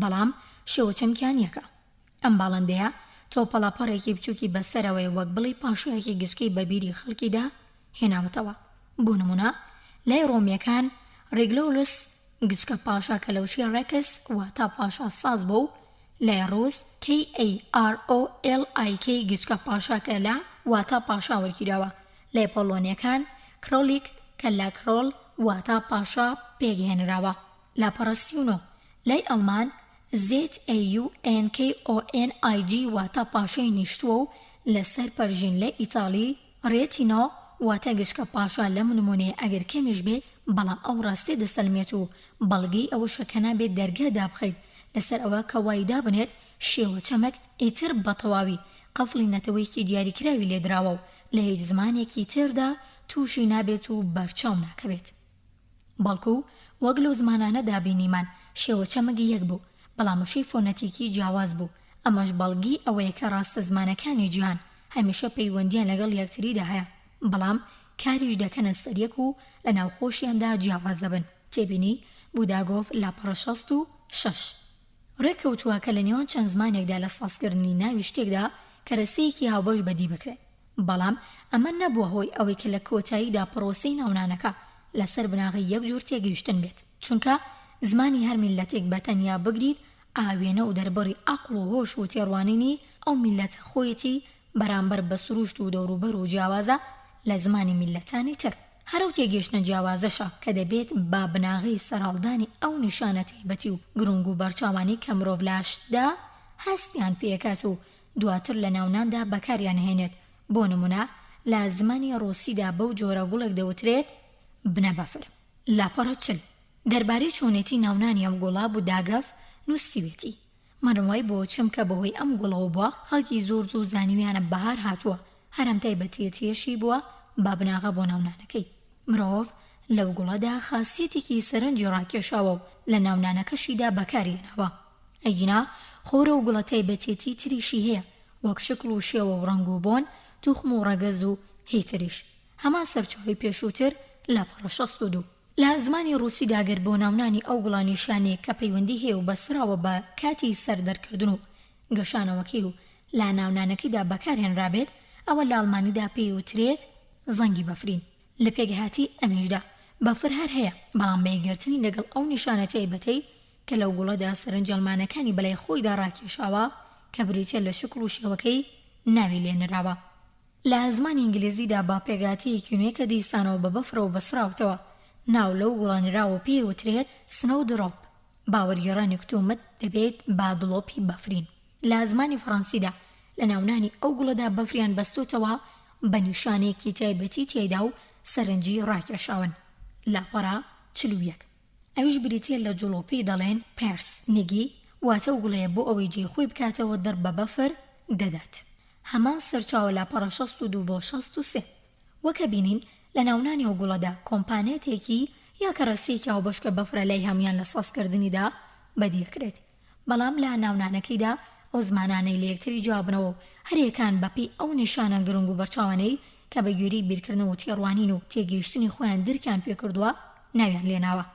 بەڵام شێوە چەمکیان یەکە. ئەم باڵندەیە تۆپەڵە پەڕێکی بچووکی بە سەرەوەیە وەک بڵێی پاشایەکی گچکەی بە بیری خەڵکیدا هێناوەتەوە. بۆ نموونە لای ڕۆمییەکان ڕیگلۆلس گچکە پاشا کە لە وشەی Rex واتە پاشا ساز بووە و لای ڕووس KAROLIK گچکە پاشا کە لە واتە پاشا وەرگیراوە، لای پۆڵۆنیەکان Królik کە لە Król واتە پاشا پێکهێنراوە. لاپەڕە 39. لای ئەڵمان ZAUNKONIG واتە پاشای نیشتووە و لەسەر پەرژین لای ئیتاڵی Re Tino واتە گچکە پاشا لەم نموونەیە ئەگەر کەمیش بێت بەڵام ئەو ڕاستیە دەسەلمێت و بەڵگەی ئەوەشە کە نابێت دەرگا دابخەیت لەسەر ئەوە کە وای دابنێت شێوە چەمک ئیتر بەتەواوی قفڵی نەتەوەیەکی دیاریکراوی لێدراوە و لە هیچ زمانێکی تردا تووشی نابێت و بەرچاو ناکەوێت. بەڵکو وەک لەو زمانانەدا بینیمان شێوە چەمک یەک بوو، بەڵام وشەی فۆنەتیکی جیاواز بوو، ئەمەش بەڵگی ئەوەیە کە ڕاستە زمانەکانی جیهان هەمیشە پەیوەندییان لەگەڵ یەکتریدا هەیە، بەڵام کاریش دەکەنە سەر یەک و لەناو خۆشیاندا جیاواز دەبن، تێبینی، بوداگۆڤ، لاپەڕە 66. ڕێککەوتووە کە لە نێوان چەند زمانێکدا لە سازکردنی ناوی شتێکدا کەرەسەیەکی هاوبەش بەدی بکرێت، بەڵام ئەمە نەبووە هۆی ئەوەی کە لە کۆتاییدا پڕۆسەی ناونانەکە لەسەر بناغەی یەک جۆر تێگەیشتن بێت، چونکە زمانی هەر میللەتێک بە تەنیا بگریت ئاوێنە و دەربڕی عەقڵ و هۆش و تێڕوانینی ئەو میللەتە خۆیەتی بەرامبەر بە سروشت و دەوروبەر و جیاوازە لە زمانی میللەتانی تر. هەر ئەو تێگەیشتنە جیاوازەشە کە دەبێت بە بناغەی سەرهەڵدانی ئەو نیشانە تایبەتی و گرنگ و بەرچاوانەی کە مرۆڤ لە شتدا هەستیان پێکات و دواتر لە ناوناندا بەکاریان ئەهێنێت، بۆ نموونە لە زمانی ڕووسیدا بەو جۆرە گوڵێک دەوترێت بنەبەفر. لاپەڕە 40. دەربارەی چۆنێتی ناونانی ئەم گوڵە بوداگەف نووسیوێتی، من وای بۆ چم کە بەهۆی ئەم گوڵەوە بووە خەڵکی زۆر زوو زانیویانە بەهار هاتووە، هەر ئەم تایبەتێتیەشی بووە بە بناغە بۆ ناونانەکەی. مرۆڤ لەو گوڵەدا خاسیەتێکی سەرنجی ڕاکێشاوە و لە ناونانەکەشیدا بەکاری هێناوە. ئەگینا خۆر ئەو گوڵە تایبەتێتی تریشی هەیە وەک شکڵ و شێوە و ڕەنگ و بۆن، توخم و ڕەگەز و هی تریش. هەمان سەرچاوەی پێشووتر، لاپەڕە 62. لە زمانی ڕووسیدا گەر بۆ ناونانی ئەو گوڵە نیشانەیەک کە پەیوەندی هەیە و بەستراوە بە کاتی سەر دەرکردن و گەشانەوەکەی و لە ناونانەکەیدا بەکارهێنرابێت ئەوە لە ئەڵمانیدا پێی وترێت زەنگی بەفرین. لە پێکهاتەی ئەمیشدا بەفر هەر هەیە بەڵام بە یەکگرتنی لەگەڵ ئەو نیشانە تایبەتەی کە لەو گوڵەدا سەرنجی ئەڵمانەکانی بەلای خۆیدا ڕاکێشاوە کە بریتیە لە شکڵ و شێوەکەی ناوی لێنراوە. لە زمانی ئینگلیزیدا بە پێکهاتەیەکی نوێ کە دیسانەوە بە بەفرەوە بەستراوەتەوە، ناو لەو گوڵە نراوە و پێی وترێت Snowdrop، بە وەرگێڕانی کتومت دەبێت بە دڵۆپی بەفرین. لە زمانی فەڕەنسیدا لە ناونانی ئەو گوڵەدا بەفریان بەستۆتەوە بە نیشانەیەکی تایبەتی تیایدا و سەرنجی ڕاکێشاون. لاپەڕە 41. ئەویش بریتییە لە جوڵ و پێی دەڵێن پێرس نگی، واتە ئەو گوڵەیە بۆ ئەوەی جێی خۆی بکاتەوە دڕ بە بەفر دەدات. هەمان سەرچاوە لاپەڕە 62 بۆ 63. وەک ئەبینین لە ناونانی ئەو گوڵەدا کۆمپانێتێکی یا کەرەسەیەکی هاوبەش کە بەفرە لای هەموان لە سازکردنیدا بەدی ئەکرێت. بەڵام لە ناونانەکەیدا ئەو زمانانەی لە یەکتری جیابنەوە و هەریەکان بە پێی ئەو نیشانە گرنگ و بەرچاوانەی کە بە گوێرەی بیرکردنەوە و تێڕوانین و تێگەیشتنی خۆیان درکیان پێکردووە ناویان لێناوە.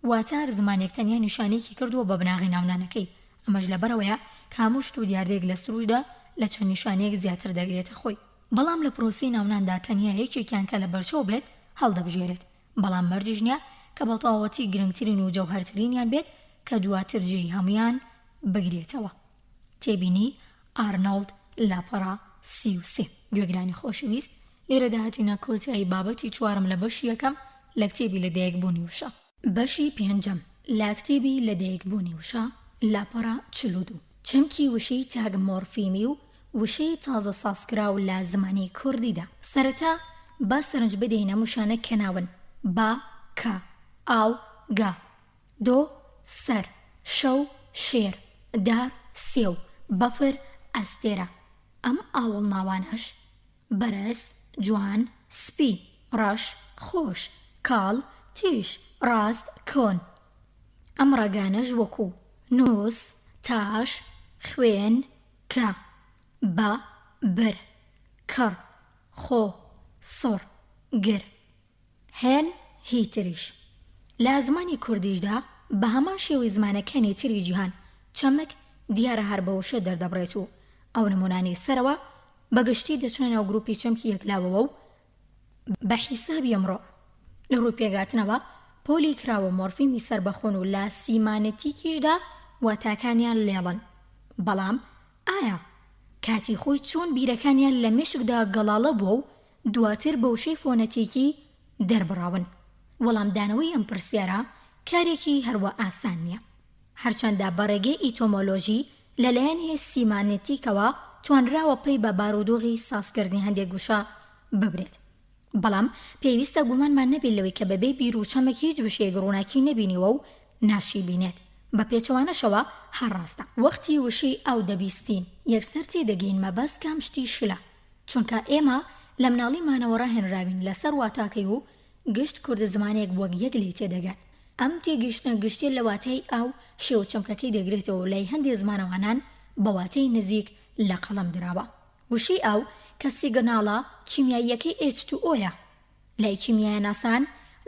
واتە هەر زمانێک تەنیا نیشانەیەکی کردووە بە بناغەی ناونانەکەی، ئەمەش لەبەرئەوەیە کە هەموو شت و دیاردەیەک لە سروشتدا لە چەند نیشانەیەک زیاتر دەگرێتە خۆی. بەڵام لە پرۆسەی ناوناندا تەنیا یەکێکیان کە لەبەرچاو بێت هەڵدەبژێرێت، بەڵام مەرجیش نییە کە بە تەواوەتی گرنگترین و جەوهەرترینیان بێت کە دواتر جێی هەموویان بگرێتەوە. تێبینی، ئارنۆڵد، لاپەڕە 33. گوێگرانی خۆشەویست، لێرەدا هاتینە کۆتایی بابەتی چوارەم لە بەشی یەکەم لە کتێبی لەدایکبوونی وشە. بەشی پێنجەم لە کتێبی لەدایکبوونی وشە، لاپەڕە 42. چەمکی وشەی تاک مۆرفیمی و وشەی تازە سازکراو لە زمانی کوردیدا. سەرەتا با سەرنج بدەین ئەم وشانە کە ناون، با، کە، ئاو، گا، دۆ، سەر، شەو، شێر، دار، سێو، بەفر، ئەستێرە. ئەم ئاوەڵناوانەش، بەرز، جوان، سپی، ڕەش، خۆش، کاڵ، تیژ، ڕاست، کۆن. ئەم ڕەگانەش وەکوو، نووس، تاش، خوێن، کە، بە، بر، کڕ، خۆ، سڕ، گر. هێن، هی تریش. لە زمانی کوردیشدا بە هەمان شێوەی زمانەکانی تری جیهان، چەمک، دیارە هەر بە وشە دەردەبڕێت و ئەو نموونانەی سەرەوە بە گشتی دەچنە ناو گرووپی چەمکی یەکلاوەوە و بە حیسابی ئەمڕۆ لە ڕووی پێکهاتنەوە پۆلی کراوە مۆرفیمی سەربەخۆن و لە سیمانتیکیشدا واتاکانیان لێڵن. بەڵام ئایا کاتی خۆی چۆن بیرەکانیان لە مێشکدا گەڵاڵە بووە و دواتر بە وشەی فۆنەتیکی دەربڕاون؟ وەڵامدانەوەی ئەم پرسیارە کارێکی هەروا ئاسان نییە. هەرچەندە بە ڕێگەی ئیتۆمۆلۆژی لە لایەنی سیمانتیکەوە توانراوە پەی بە بارودۆغی سازکردنی هەندێک وشە ببرێت، بەڵام پێویستە گومانمان نەبێت لەوەی کە بەبێ بیر و چەمک هیچ وشەیەک ڕووناکی نەبینیوە و ناشیبینێت، بە پێچەوانەشەوە هەر ڕاستە. وەختی وشەی ئاو دەبیستین یەکسەر تێدەگەین مەبەست کام شتی شلە، چونکە ئێمە لە مناڵیمانەوە ڕاهێنراوین لەسەر واتاکەی و گشت کوردزمانێک وەک یەک لێی تێدەگات. ئەم تێگەیشتنە گشتیە لە واتای ئاو شێوە چەمکەکەی دەگرێتەوە و لای هەندێ زمانەوانان بە واتای نزیک لە قەڵەم دراوە. وشەی ئاو کە سیگناڵە کیمیاییەکەی H2O یە، لای کیمیایاناسان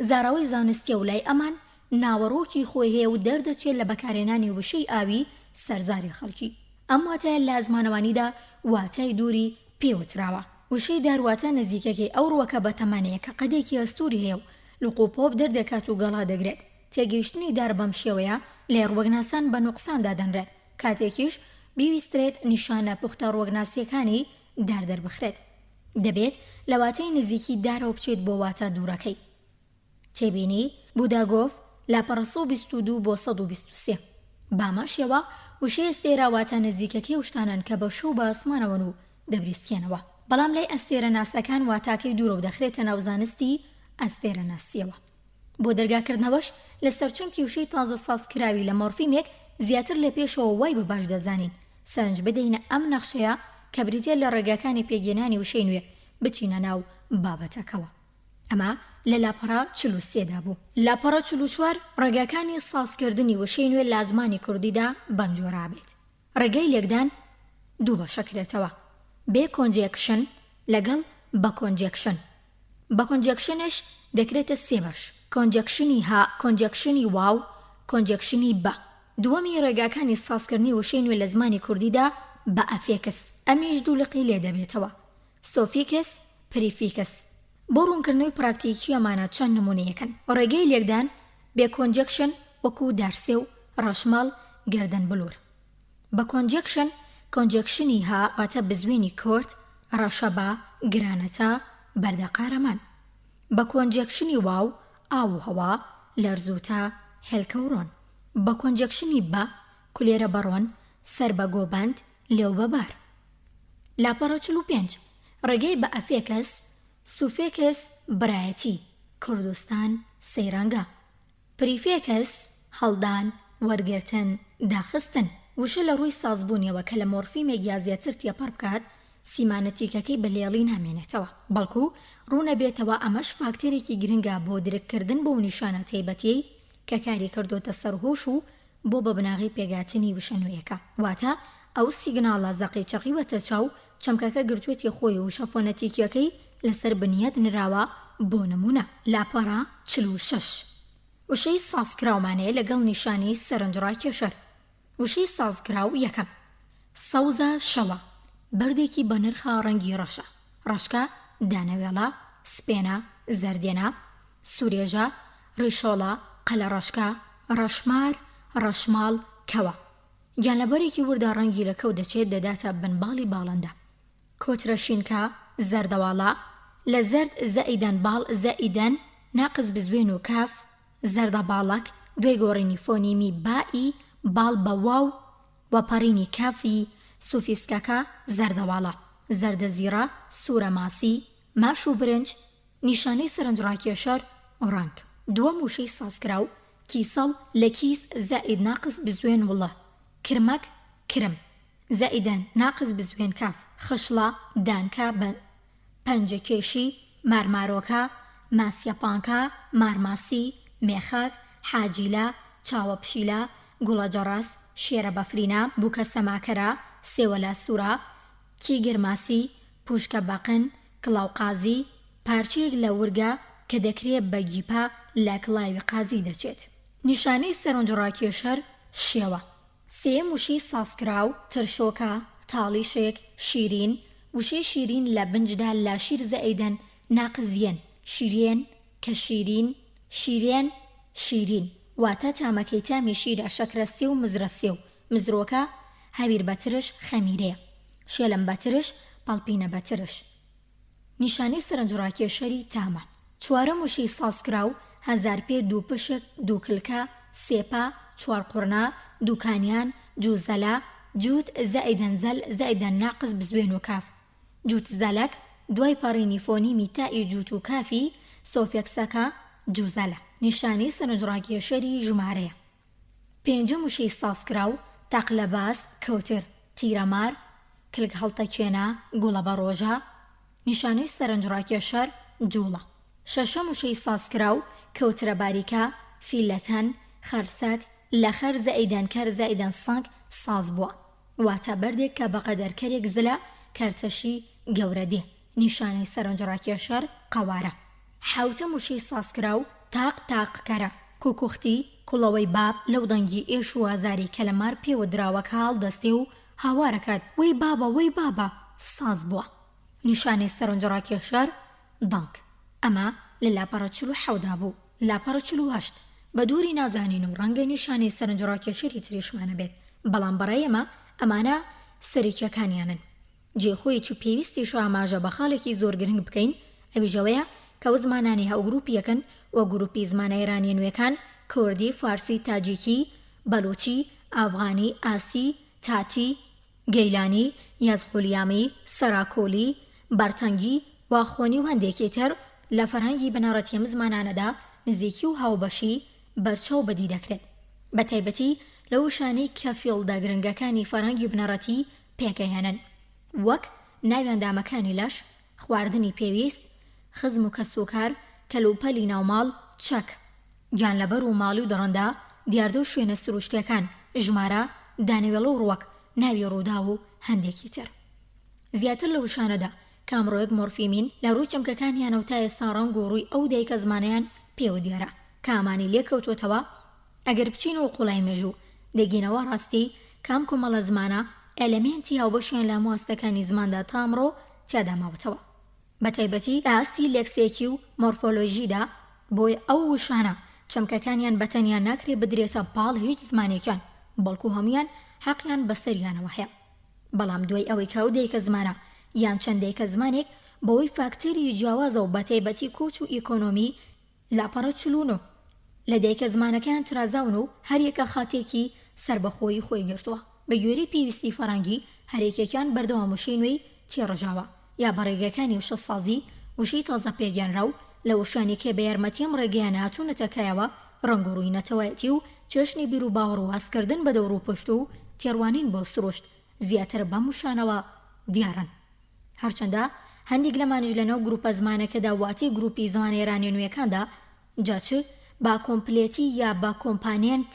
زاراوەی زانستیە و لای ئەمان ناوەڕۆکی خۆی هەیە و دەردەچێت لە بەکارهێنانی وشەی ئاوی سەر زاری خەڵکی. ئەم واتایە لە زمانەوانیدا واتای دووری پێ وتراوە. وشەی دار واتە نزیکەکەی ئەو ڕووەکە بەتەمەنەیە کە قەدێکی ئەستووری هەیە و لق و پۆپ دەردەکات و گەڵا دەگرێت. تێگەیشتنی دار بەم شێوەیە لای ڕووەکناسان بە نوقسان دادەنرێت، کاتێکیش بیویسترێت نیشانە پوختە ڕووەکناسییەکانی دار دەربخرێت، دەبێت لە واتای نزیکی دارەوە بچێت بۆ واتا دوورەکەی. تێبینی، بوداگۆف، لاپەڕە 122 بۆ 123. بامە شێوە، وشەی ئەستێرە واتە نزیکەکەی ئەو شتانەن کە بە شەو بە ئاسمانەوەن و دەبریسکێنەوە. بەڵام لای ئەستێرەناسەکان واتاکەی دوورە و دەخرێتە ناو زانستی ئەستێرەناسییەوە. بۆ دەرگاکردنەوەش لەسەر چەمکی وشەی تازە سازکراوی لە مۆرفیمێک زیاتر لە پێشەوە وای بە باش دەزانین سەرنج بدەینە ئەم نەخشەیە کە بریتیە لە ڕێگاکانی پێکهێنانی وشەی نوێ بچینە ناو بابەتەکەوە. ئەمە لە لاپەڕە 43 دا بوو. لاپەڕە 44، ڕێگاکانی سازکردنی وشەی نوێ لە زمانی کوردیدا بەم جۆرە ئەبێت. ڕێگای لێکدان دوو بەش ئەکرێتەوە، بێ conjunction لەگەڵ بە conjunction. بە conjunction ش دەکرێتە سێ بەش، conjunction ی ها، conjunction ی واو، conjunction ی بە. دووەمی ڕێگاکانی سازکردنی وشەی نوێ لە زمانی کوردیدا بە affix، ئەمیش دوو لقی لێ دەبێتەوە، suffix، prefix. بۆ ڕوونکردنەوەی پراکتیکی ئەمانە چەند نموونەیەکن. ڕێگەی لێکدان بێ conjunction وەکوو دارسێو، ڕەشماڵ، گەردن بلوور. بە conjunction، conjunction ی ها واتە بزوێنی کورت، ڕەشەبا، گرانەتا، بەردەقارەمان. بە conjunction ی واو، ئاو و هەوا، لەرزووتە، هێلکە و ڕۆن. بە conjunction ی بە، کولێرە بە ڕۆن، سەر بە گۆبەند، لێو بە بار. لاپەڕە 45، ڕێگەی بە affix، suffix، برایەتی، کوردستان، سەیرانگا. پریفێکس، هەڵدان، وەرگرتن، داخستن. وشە لە ڕووی سازبوونیەوە کە لە مۆرفیمێک یا زیاتر تێپەڕ بکات، سیمانتیکەکەی بە لێڵی نامێنێتەوە، بەڵکو ڕوونەبێتەوە ئەمەش فاکتەرێکی گرنگە بۆ درککردن بەو نیشانە تایبەتیەی کە کاری کردۆتە سەر هۆش و بۆ بە بناغەی پێکهاتنی وشە نوێیەکە. واتە ئەو سیگناڵە زەقەی چەقیوەتە چاو چەمکەکە گرتوێتی خۆی و وشە فۆنەتیکیەکەی لەسەر بنیات نراوە بۆ نموونە. لاپەڕە 46. وشەی سازکراومان هەیە لەگەڵ نیشانەی سەرنجڕاکێشەر. وشەی سازکراو یەکەم. سەوزە شەوە. بەردێکی بەنرخە ڕەنگی ڕەشە. ڕەشکە، دانەوێڵە، سپێنە، زەردێنە، سورێژە، ڕیشۆڵە، قەلەڕەشکە، ڕەشمار، ڕەشماڵ، کەوە. گیانلەبەرێکی وردە ڕەنگی لە کەو دەچێت دەداتە بن باڵی باڵندە. کۆترە شینکە، زەردەواڵە، لە زەرد زەئیدەن باڵ زەئیدەن ناقس بزوێن و کاف، زەردەباڵەک، دوای گۆڕینی فۆنیمی با ی باڵ بە واو و پەڕینی کاف ی سوفیسکەکە، زەردەواڵە، زەردەزیڕە، سوورە ماسی، ماش و برنج، نیشانەی سەرنجڕاکێشەر، ڕەنگ. دووەم وشەی سازکراو، کیسەڵ، لە کیس زائید ناقس بزوێن وڵ، کرمەک، کرم، زائیدەن ناقس بزوێن کاف، خشڵە، دانکە، بە پەنجەکێشی، مارمارۆکە، ماسیەپانکە، مارماسی، مێخەک، حاجیلە، چاوەپشیلە، گوڵەجەڕەس، شێرەبەفرینە، بووکەسەماکەرە، سێوەلاسوورە، کیگرماسی، پووشکە بەقن، کڵاوقازی، پارچەیەک لە ورگە کە دەکرێ بە گیپە لە کڵاوی قازی دەچێت. نیشانەی سەرنجڕاکێشەر، شێوە. سێیەم وشەی سازکراو، ترشۆکە، تاڵیشێک، شیرین، وشەی شیرین لە بنجدا لە شیر زەئیدەن ناقس یەن، شیرێن، کە شیرین، شیرێن، شیرین، واتە تامەکەی تامی شیرە شەکرە سێو مزرە سێو، مزرۆکە، هەویر بە ترش، خەمیرەیە. شێلم بە ترش، پەڵپینە بە ترش. نیشانەی سەرنجڕاکێشەری تامە. چوارەم وشەی سازکراو، هەزارپێ، دووپشک، دووکلکە، سێپا، چوارقوڕنە، دووکانیان، جووزەلە، جووت، زائیدەن زەل، زائیدەن ناقس بزوێن و کاف. جووتزەلەک، دوای پەڕینی فۆنیمی تائی جووت و کافی سۆفێکسەکە، جووزەلە. نیشانەی سەرنجڕاکێشەری ژمارەیە. پێنجەم وشەی سازکراو، تەقلەباز، کەوتر، تیرەمار، کلک هەڵتەکێنە، گوڵەبەڕۆژە، نیشانەی سەرنجڕاکێشەر، جووڵە. شەشەم وشەی سازکراو، کەوترە باریکە، فیلەتەن، خەرسەک، لە خەر زەئیدەن کەر زەئیدەن سەنگ ساز بووە. واتە بەردێک کە بەقەدەر کەرێک زلە، کەرتەشی گەورە دێ. نیشانەی سەرنجڕاکێشەر، قەوارە. حەوتەم وشەی سازکراو، تاق تاقکەرە، کوکوختی، کوڵەوەی باب، لەو دەنگی ئێش و ئازاری کە لە مار پێوە دراوە کە هەڵدەستێ و هاوارەکات، وەی بابە، وەی بابە، ساز بووە. نیشانەی سەرنجڕاکێشەر، دەنگ. ئەمە لە لاپەڕە 47 دا بوو. لاپەڕە 48. بە دووری نازانین و ڕەنگە نیشانەی سەرنجڕاکێشەری تریشمان هەبێت، بەڵام بە ڕای ئێمە ئەمانە سەرەکییەکانیانن. جێی خۆیەتی و پێویستیشە ئاماژە بە خاڵێکی زۆر گرنگ بکەین ئەویش ئەوەیە کە ئەو زمانانەی هاوگروپی یەکن وەک گروپی زمانە ئێرانیە نوێکان، کوردی، فارسی، تاجیکی، بەلوچی، ئافغانی، ئاسی، تاتی، گەیلانی، یەزغولیامی، سەراکۆلی، بەرتەنگی، واخۆنی و هەندێکی تر، لە فەرهەنگی بنەڕەتی ئەم زمانانەدا نزیکی و هاوبەشی بەرچاو بەدی دەکرێت بە تایبەتی لەو وشانەی کە فیڵدە گرنگەکانی فەرهەنگی بنەڕەتی پێکئەهێنن وەک، ناوی ئەندامەکانی لەش، خواردنی پێویست، خزم و کەسوکار، کەلوپەلی ناوماڵ، چەک، گیانلەبەر و ماڵی و دڕندە، دیاردە و شوێنە سروشتیەکان، ژمارە، دانەوێڵە و ڕووەک، ناوی ڕووداو و هەندێکی تر. زیاتر لە وشانەدا کە ئەمڕۆ یەک مۆرفیمین، لە ڕووی چەمکەکانیانەوە تا ئێستا ڕەنگ و ڕووی ئەو دایکە زمانەیان پێوە دیارە کە ئەمانەی لێکەوتووەتەوە، ئەگەر بچینەوە قوڵای مێژوو، دەگەینەوە ڕاستی کە ئەم کۆمەڵە زمانە ئێلێمێنتی هاوبەشیان لە هەموو ئاستەکانی زماندا تا ئەمڕۆ تیادا ماوەتەوە. بە تایبەتی لە ئاستی لێکسێکی و مۆرفۆلۆژیدا، بۆیە ئەو وشانە چەمکەکانیان بە تەنیا ناکرێ بدرێتە پاڵ هیچ زمانێکیان، بەڵکو هەموویان حەقیان بەسەریانەوە هەیە. بەڵام دوای ئەوەی کە ئەو دایکە زمانە یان چەند دایکە زمانێک بەهۆی فاکتەری جیاوازەوە بە تایبەتی کۆچ و ئیکۆنۆمی، لاپەڕە 49، لە دایکە زمانەکەیان ترازاون و هەریەکە خاتێکی سەربەخۆی خۆی گرتووە، بە گوێرەی پێویستی فەرەنگی هەریەکێکیان بەردەوام وشەی نوێی تێڕژاوە یا بە ڕێگەکانی وشەسازی وشەی تازە پێکهێنراو لە وشانێک کە بە یارمەتی ئەم ڕێگەیانە هاتوونەتە کایەوە. ڕەنگ و ڕووی نەتەوایەتی و چەشنی بیروباوەڕ و هەستکردن بە دەوروپشت و تێڕوانین بۆ سروشت زیاتر بەم وشانەوە دیارن. هەرچەندە هەندیک لەمانیش لەناو گروپە زمانەکەدا واتەی گروپی زمانە ئێرانیە نوێیەکاندا جا چ بە کۆمپلێتی یا بە کۆمپانێنت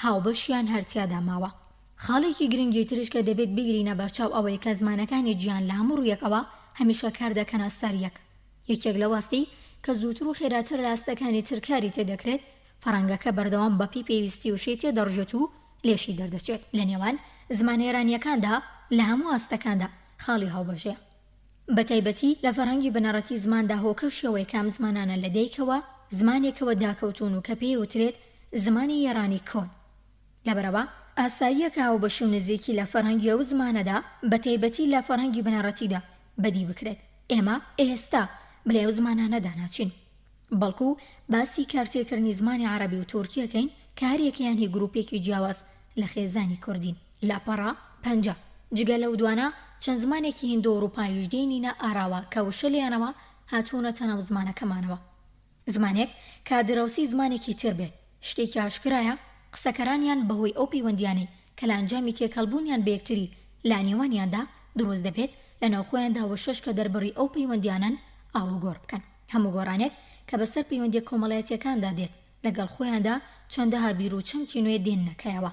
هاوبەشیان هەر تیادا ماوە. خاڵێکی گرنگی تریش کە دەبێت بیگرینە بەرچاو ئەوەیە کە زمانەکانی جیهان لە هەموو ڕوویەکەوە هەمیشە کار دەکەنە سەر یەک. یەکێک لەو ئاستەی کە زووتر و خێراتر لە ئاستەکانی تر کاری تێ دەکرێت فەرهەنگەکە بەردەوام بە پێی پێویستی وشەی تێ دەڕژێت و لێشی دەردەچێت. لە نێوان زمانە ئێرانییەکاندا لە هەموو ئاستەکاندا خاڵی هاوبەش هەیە. بە تایبەتی لە فەرهەنگی بنەڕەتی زماندا هۆکەشی ئەوەیە کە ئەم زمانانە لە دایکەوە زمانێکەوە داکەوتوون و کە پێی ئەوترێت زمانی ئێرانی کۆن. لەبەرئەوە ئاساییە کە هاوبەشی و نزیکی لە فەرهەنگی ئەو زمانەدا بە تایبەتی لە فەرهەنگی بنەڕەتیدا بەدی بکرێت. ئێمە ئێستا بەلای ئەو زمانانەدا ناچین. بەڵکو باسی کارتێکردنی زمانی عەڕەبی و تورکی ئەکەین کە هەریەکەیان هی گروپێکی جیاواز لە خێزانی کوردین. لاپەڕە 50. جگە لەو دوانە چەند زمانێکی هیندۆئەوروپاییش دێنینە ئاراوە کە وشە لێیانەوە هاتوونەتە ناو زمانەکەمانەوە. زمانێک کە دراوسێی زمانێکی تر بێت، شتێکی ئاشکرایە قسەکەرانیان بەهۆی ئەو پەیوەندییانەی کە لە ئەنجامی تێکەڵبوونیان بە یەکتری لە نێوانیاندا دروست دەبێت، لە ناوخۆیاندا وشەش کە دەربڕی ئەو پەیوەندییانەن ئاڵوگۆڕ بکەن. هەموو گۆڕانێک کە بەسەر پەیوەندییە کۆمەڵایەتییەکاندا دێت، لەگەڵ خۆیاندا چەندەها بیر و چەمکی نوێ دێننە کایەوە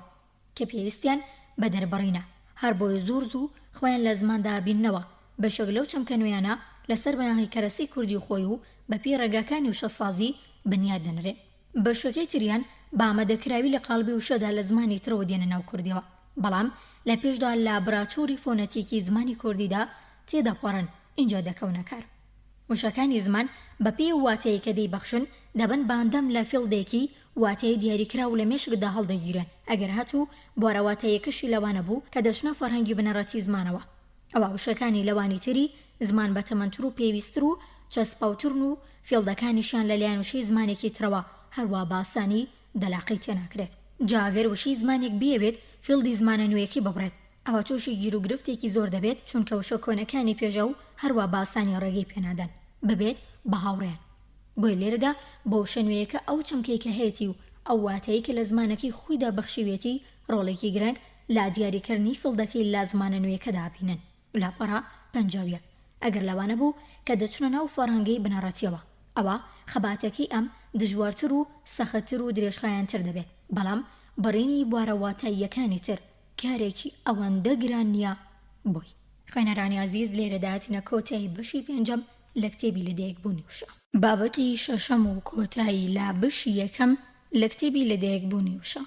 کە پێویستیان بە دەربڕینە، هەربۆیە زۆر زوو خۆیان لە زماندا ئەبیننەوە، بەشێک لەو چەمکە نوێیانە لەسەر بناغەی کەرەسەی کوردی خۆی و بەپێی ڕێگاکانی وشەسازی بنیات دەنرێن. بەشەکەی تریان بە ئامادەکراوی لە قاڵبی وشەدا لە زمانی ترەوە دێنە ناو کوردیەوە، بەڵام لە پێشدا لابراتۆری فۆنەتیکی زمانی کوردیدا تێدەپەڕن ئینجا دەکەونە کار. وشەکانی زمان بە پێی ئەو واتەیەی کە دەیبەخشن دەبن بە ئەندام لە فیڵدێکی واتایی دیاریکراو لە مێشکدا هەڵدەگیرێن، ئەگەر هاتوو بوارە واتاییەکەشی لەوانە بوو کە دەچنە فەرهەنگی بنەڕەتی زمانەوە ئەوا وشەکانی لەوانی تری زمان بەتەمەنتر و پێویستتر و چەسپاوترن و فیڵدەکانیشیان لەلایەن وشەی زمانێکی ترەوە هەروا بە ئاسانی دەلاقەی تێناکرێت. جا ئەگەر وشەی زمانێک بیەوێت فیڵدی زمانە نوێیەکەی ببڕێت ئەوا تووشی گیروگرفتێکی زۆر دەبێت چونکە وشە کۆنەکانی پێش ئەو هەروا بە ئاسانی ڕێگەی پێنادەن ببێت بە هاوڕێیان. بۆیە لێرەدا بۆ وشە نوێیەکە ئەو چەمکەی کە هەیەتی و ئەو واتایەی کە لە زمانەکەی خۆیدا بەخشیویەتی ڕۆڵێکی گرنگ لە دیاریکردنی فیڵدەکەی لە زمانە نوێیەکەدا ئەبینن. لاپەڕە 51. ئەگەر لەوانە بوو کە دەچنە ناو فەرهەنگەی بنەڕەتیەوە ئەوا خەباتەکەی ئەم دژوارتر و سەختتر و درێژخایەنتر دەبێت بەڵام بڕینی بوارە واتاییەکانی تر کارێکی ئەوەندە گران نیە بۆی. خوێنەرانی ئازیز لێرەدا هاتینە کۆتایی بەشی پێنجەم لە کتێبی لەدایکبوونی وشە. بابەتی شەشەم و کۆتایی لە بەشی یەکەم لە کتێبی لەدایکبوونی وشە،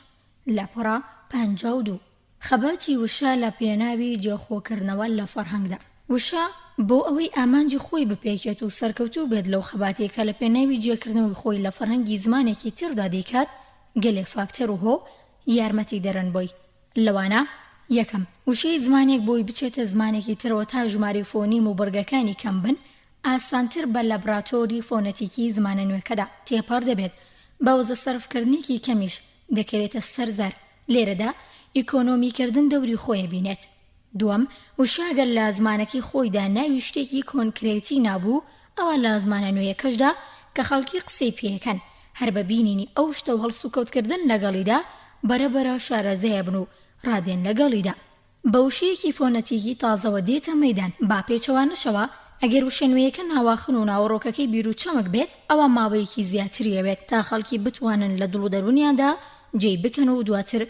لاپەڕە 52. خەباتی وشە لە پێناوی جێخۆکردنەوە لە فەرهەنگدا. وشە بۆ ئەوەی ئامانجی خۆی بپێکێت و سەرکەوتوو بێت لەو خەباتەی کە لە پێناوی جێکردنەوەی خۆی لە فەرهەنگی زمانێکی تردا دەیکات، گەلێ فاکتەر و هۆ یارمەتیدەرن بۆی، لەوانە، یەکەم، وشەی زمانێک بۆی بچێتە زمانێکی ترەوە تا ژمارەی فۆنیم و بڕگەکانی کەم بن، ئاسانتر بە لابراتۆری فۆنەتیکی زمانە نوێکەدا تێپەڕ دەبێت، بە وزە سەرفکردنێکی کەمیش دەکەوێتە سەر زار، لێرەدا ئیکۆنۆمیکردن دەوری خۆی ئەبینێت. دووەم، وشە ئەگەر لە زمانەکەی خۆیدا ناوی شتێکی کۆنکرێتی نابوو، ئەوا لە زمانە نوێیەکەشدا کە خەڵکی قسەی پێیەکەن، هەر بە بینینی ئەو شتە و هەڵسوکەوتکردن لەگەڵیدا، بەرەبەرە شارەزایەبن و ڕادێن لەگەڵیدا. بە وشەیەکی فۆنەتیکی تازەوە دێتە مەیدان، با پێچەوانەشەوە، ئەگەر وشە نوێیەکە ناواخن و ناوەڕۆکەکەی بیر و چەمک بێت، ئەوا ماوەیەکی زیاتری ئەوێت تا خەڵکی بتوانن لە دڵ و دەروونیاندا جێی بکەن و دواتر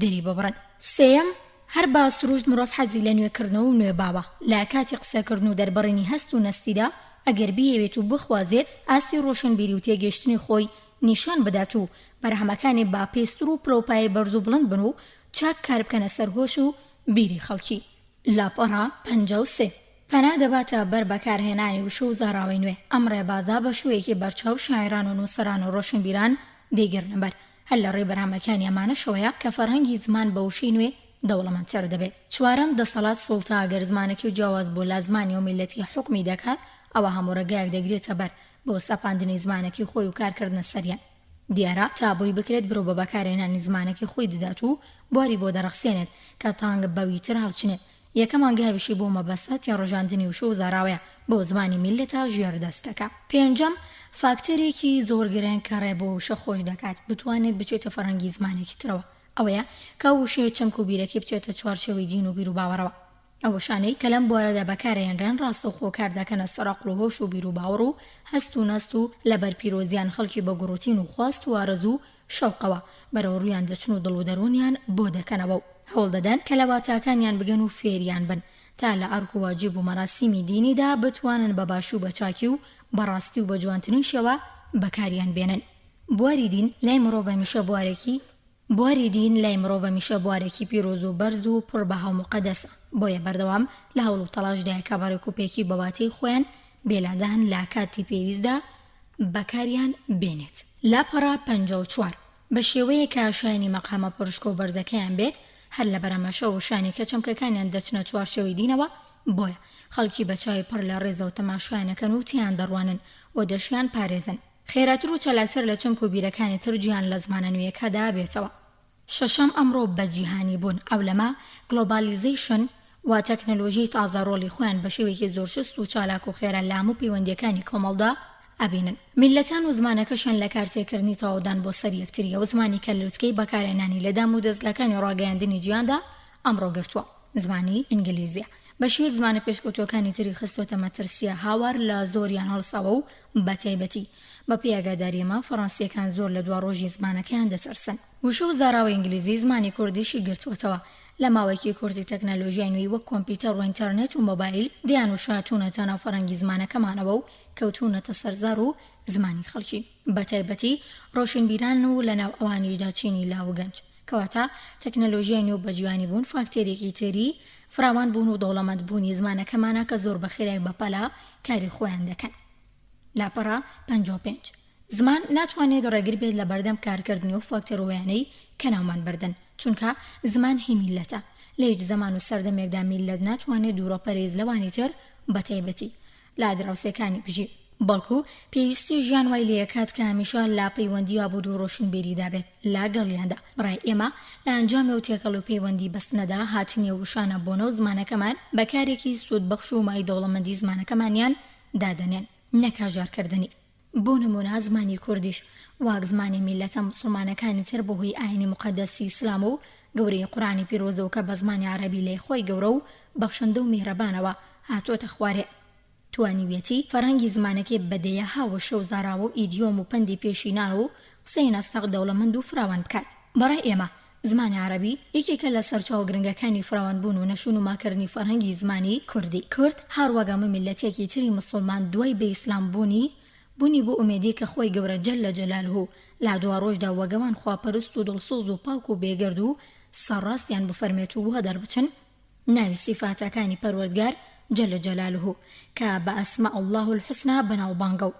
دەری ببڕن. سێیەم، هەر بە سروشت مرۆڤ حەزی لە نوێکردنەوە و نوێباوە، لە کاتی قسەکردن و دەربڕینی هەست و نەستیدا، ئەگەر بیەوێت و بخوازێت ئاستی ڕۆشنبیری و تێگەیشتنی خۆی نیشان بدات و بەرهەمەکانی با پێستر و پلەوپایەی بەرز و بڵند بن و چاک کار بکەنە سەر هۆش و بیری خەڵکی. لاپەڕە 53. پەنا دەباتە بەر بەکارهێنانی وشە و زاراوەی نوێ، ئەم ڕێبازە بە شێوەیەکی بەرچاو شاعیران و نووسەران و ڕۆشنبیران دەیگرنە بەر، هەر لە ڕێی بەرهەمەکانی ئەمانەشەوەیە کە فەرهەنگی زمان بە وشەی نوێ دەوڵەمەندتر دەبێت. چوارەم، دەسەڵات سوڵتە ئەگەر زمانەکەی جیاواز بوو لە زمانی ئەو میللەتی حوکمی دەکات، ئەوا هەموو ڕێگایەک دەگرێتە بەر بۆ سەپاندنی زمانەکەی خۆی و کارکردنە سەریان. دیارە تا بۆی بکرێت برەو بە بەکارهێنانی زمانەکەی خۆی دەدات و بواری بۆ دەڕەخسێنێت کە تانگ بەوی تر هەڵچنێت. یەکەم هەنگاویشی بۆ مەبەستە تێڕژاندنی وشە و زاراوەیە بۆ زمانی میللەتە ژێردەستەکە. پێنجەم، فاکتەرێکی زۆر گرنگ کە ڕێ بۆ وشە خۆش دەکات بتوانێت بچێتە فەرهەنگی زمانێکی ترەوە ئەوەیە کە ئەو وشەیە چەمک و بیرەکەی بچێتە چوارچێوەی دین و بیروباوەڕەوە. ئەو وشانەی کە لەم بوارەدا بەکارئەهێنرێن ڕاستەوخۆ کار دەکەنە سەر عەقڵ و هۆش و بیروباوەڕ و هەست و نەست و لەبەر پیرۆزییان خەڵکی بە گوڕوتین و خواست و ئارەزوو و شەوقەوە بەرەو ڕوویان دەچن و دڵ و دەروونیان بۆ دەکەنەوە و هەوڵ دەدەن کە لە واتاکانیان بگەن و فێریان بن تا لە ئەرک و واجیب و مەراسیمی دینیدا بتوانن بە باشی و بە چاکی و بە ڕاستی و بە جوانترین شێوە بەکاریان بێنن. بواری دین لای مرۆڤ هەمیشە بوارێکی بواری دین لای مرۆڤ هەمیشە بوارێکی پیرۆز و بەرز و پڕ بەها و موقەدەسە، بۆیە بەردەوام لە هەوڵ و تەڵاشدایە کە بە ڕێکوپێکی بە واتەی خۆیان بێ لادان لە کاتی پێویستدا بەکاریان بێنێت. لاپەڕە 54. بە شێوەیەک کە شایەنی مەقامە پڕشکۆ و بەرزەکەیان بێت، هەر لەبەر ئەمەشە وشانێک کە چەمکەکانیان دەچنە چوارچێوەی دینەوە، بۆیە خەڵکی بە چاوی پڕ لە ڕێزەوە تەماشایان ئەکەن و تێیان دەڕوانن و دەشیان پارێزن. خێراتر و چالاکتر لە چەمک و بیرەکانی تر جیهان لە زمانە نوێیەکەدا بێتەوە. شەشەم، ئەمڕۆ بە جیهانی بوون، عەولەمە، Globalization، و تەکنەلۆژیای تازە ڕۆڵی خۆیان بە شێوەیەکی زۆر چوست و چالاک و خێرا لە هەموو پەیوەندییەکانی کۆمەڵدا ئەبینن. میللەتان و زمانەکەشیان لە کارتێکردنی تەواودان بۆ سەر یەکتری ئەو زمانی کە لوتکەی بەکارهێنانی لە دام و دەزگاکانی ڕاگەیاندنی جیهاندا ئەمڕۆ گرتووە. زمانی ئینگلیزیە بە شێوەیەک زمانە پێشکەوتووەکانی تری خستووەتە مەترسییە هاوار لە زۆریان هەڵساوە و بە تایبەتی بە پێی ئاگاداری ئێمە فەڕەنسییەکان زۆر لە دواڕۆژی زمانەکەیان دەترسن. وشە و زاراوەی ئینگلیزی زمانی کوردیشی گرتووەتەوە. لە ماوەیەکی کورتی تەکنەلۆژیای نوێی وەک کۆمپیوتەر و ئینتەرنێت و مۆبایل دەیان وشە هاتوونەتە ناو فەرهەنگی زمانەکەمانەوە و کەوتوونەتە سەر زار و زمانی خەڵکی بە تایبەتی ڕۆشنبیران و لە ناو ئەوانیشدا چینی لاو و گەنج. کەواتە تەکنەلۆژیای نوێ و بەجیهانی بوون فاکتێرێکی تری فراوان بوون و دەوڵەمەند بوونی زمانەکەمانە کە زۆر بە خێرای و بە پەلە کاری خۆیان دەکەن. لاپەڕە 55. زمان ناتوانێت ڕێگر بێت لە بەردەم کارکردنی ئەو فاکتەر و هۆیانەی کە ناومان بردن، چونکە زمان هی میللەتە، لە هیچ زەمان و سەردەمێکدا میللەت ناتوانێت دوورەپەرێز لەوانی تر بەتایبەتی لە دراوسێکانی بژی، بەڵکو پێویستی ژیان وای لێئەکات کە هەمیشە لە پەیوەندی ئابوری و ڕۆشنبیریدا بێت لە گەڵیاندا. بەڕای ئێمە لە ئەنجامی ئەو تێکەڵ و پەیوەندی بەستنەدا هاتنی ئەو وشانە بۆ ناو زمانەکەمان بە کارێکی سوودبەخش و مایەی دەوڵەمەندی زمانەکەمانیان دادەنێن نەک هەژارکردنی. بۆ نموونە زمانی کوردیش وەک زمانی میللەتە موسڵمانەکانی تر بە هۆی ئاینی موقەدەسی ئیسلام و گەورەیی قورئانی پیرۆزەوە کە بە زمانی عەرەبی لای خوای گەورە و بەخشندە و میهرەبانەوە هاتۆتە خوارێ توانیویەتی فەرهەنگی زمانەکەی بە دەیەها وشە و زاراوە و ئیدیۆم و پەندی پێشینان و قسەی نەستەق دەوڵەمەند و فراوان بکات. بەڕای ئێمە زمانی عەرەبی یەکێکە لە سەرچاوە گرنگەکانی فراوانبوون و نەشونماکردنی فەرهەنگی زمانی کوردی. کورد هەر وەک هەموو میللەتێکی تری موسڵمان دوای بە ئیسلام بوونی، بوونی بۆ ئومێدی کە خوای گەورە جل جلالە لە دواڕۆژدا وەک ئەوان خواپەرست و دڵسۆز و پاک و بێگەرد و سەرڕاستیان بفەرمێت و وا دەربچن ناوی سیفاتەکانی پەروەردگار جل جلالە کە بە اسماء اللە الحسنی بەناوبانگە و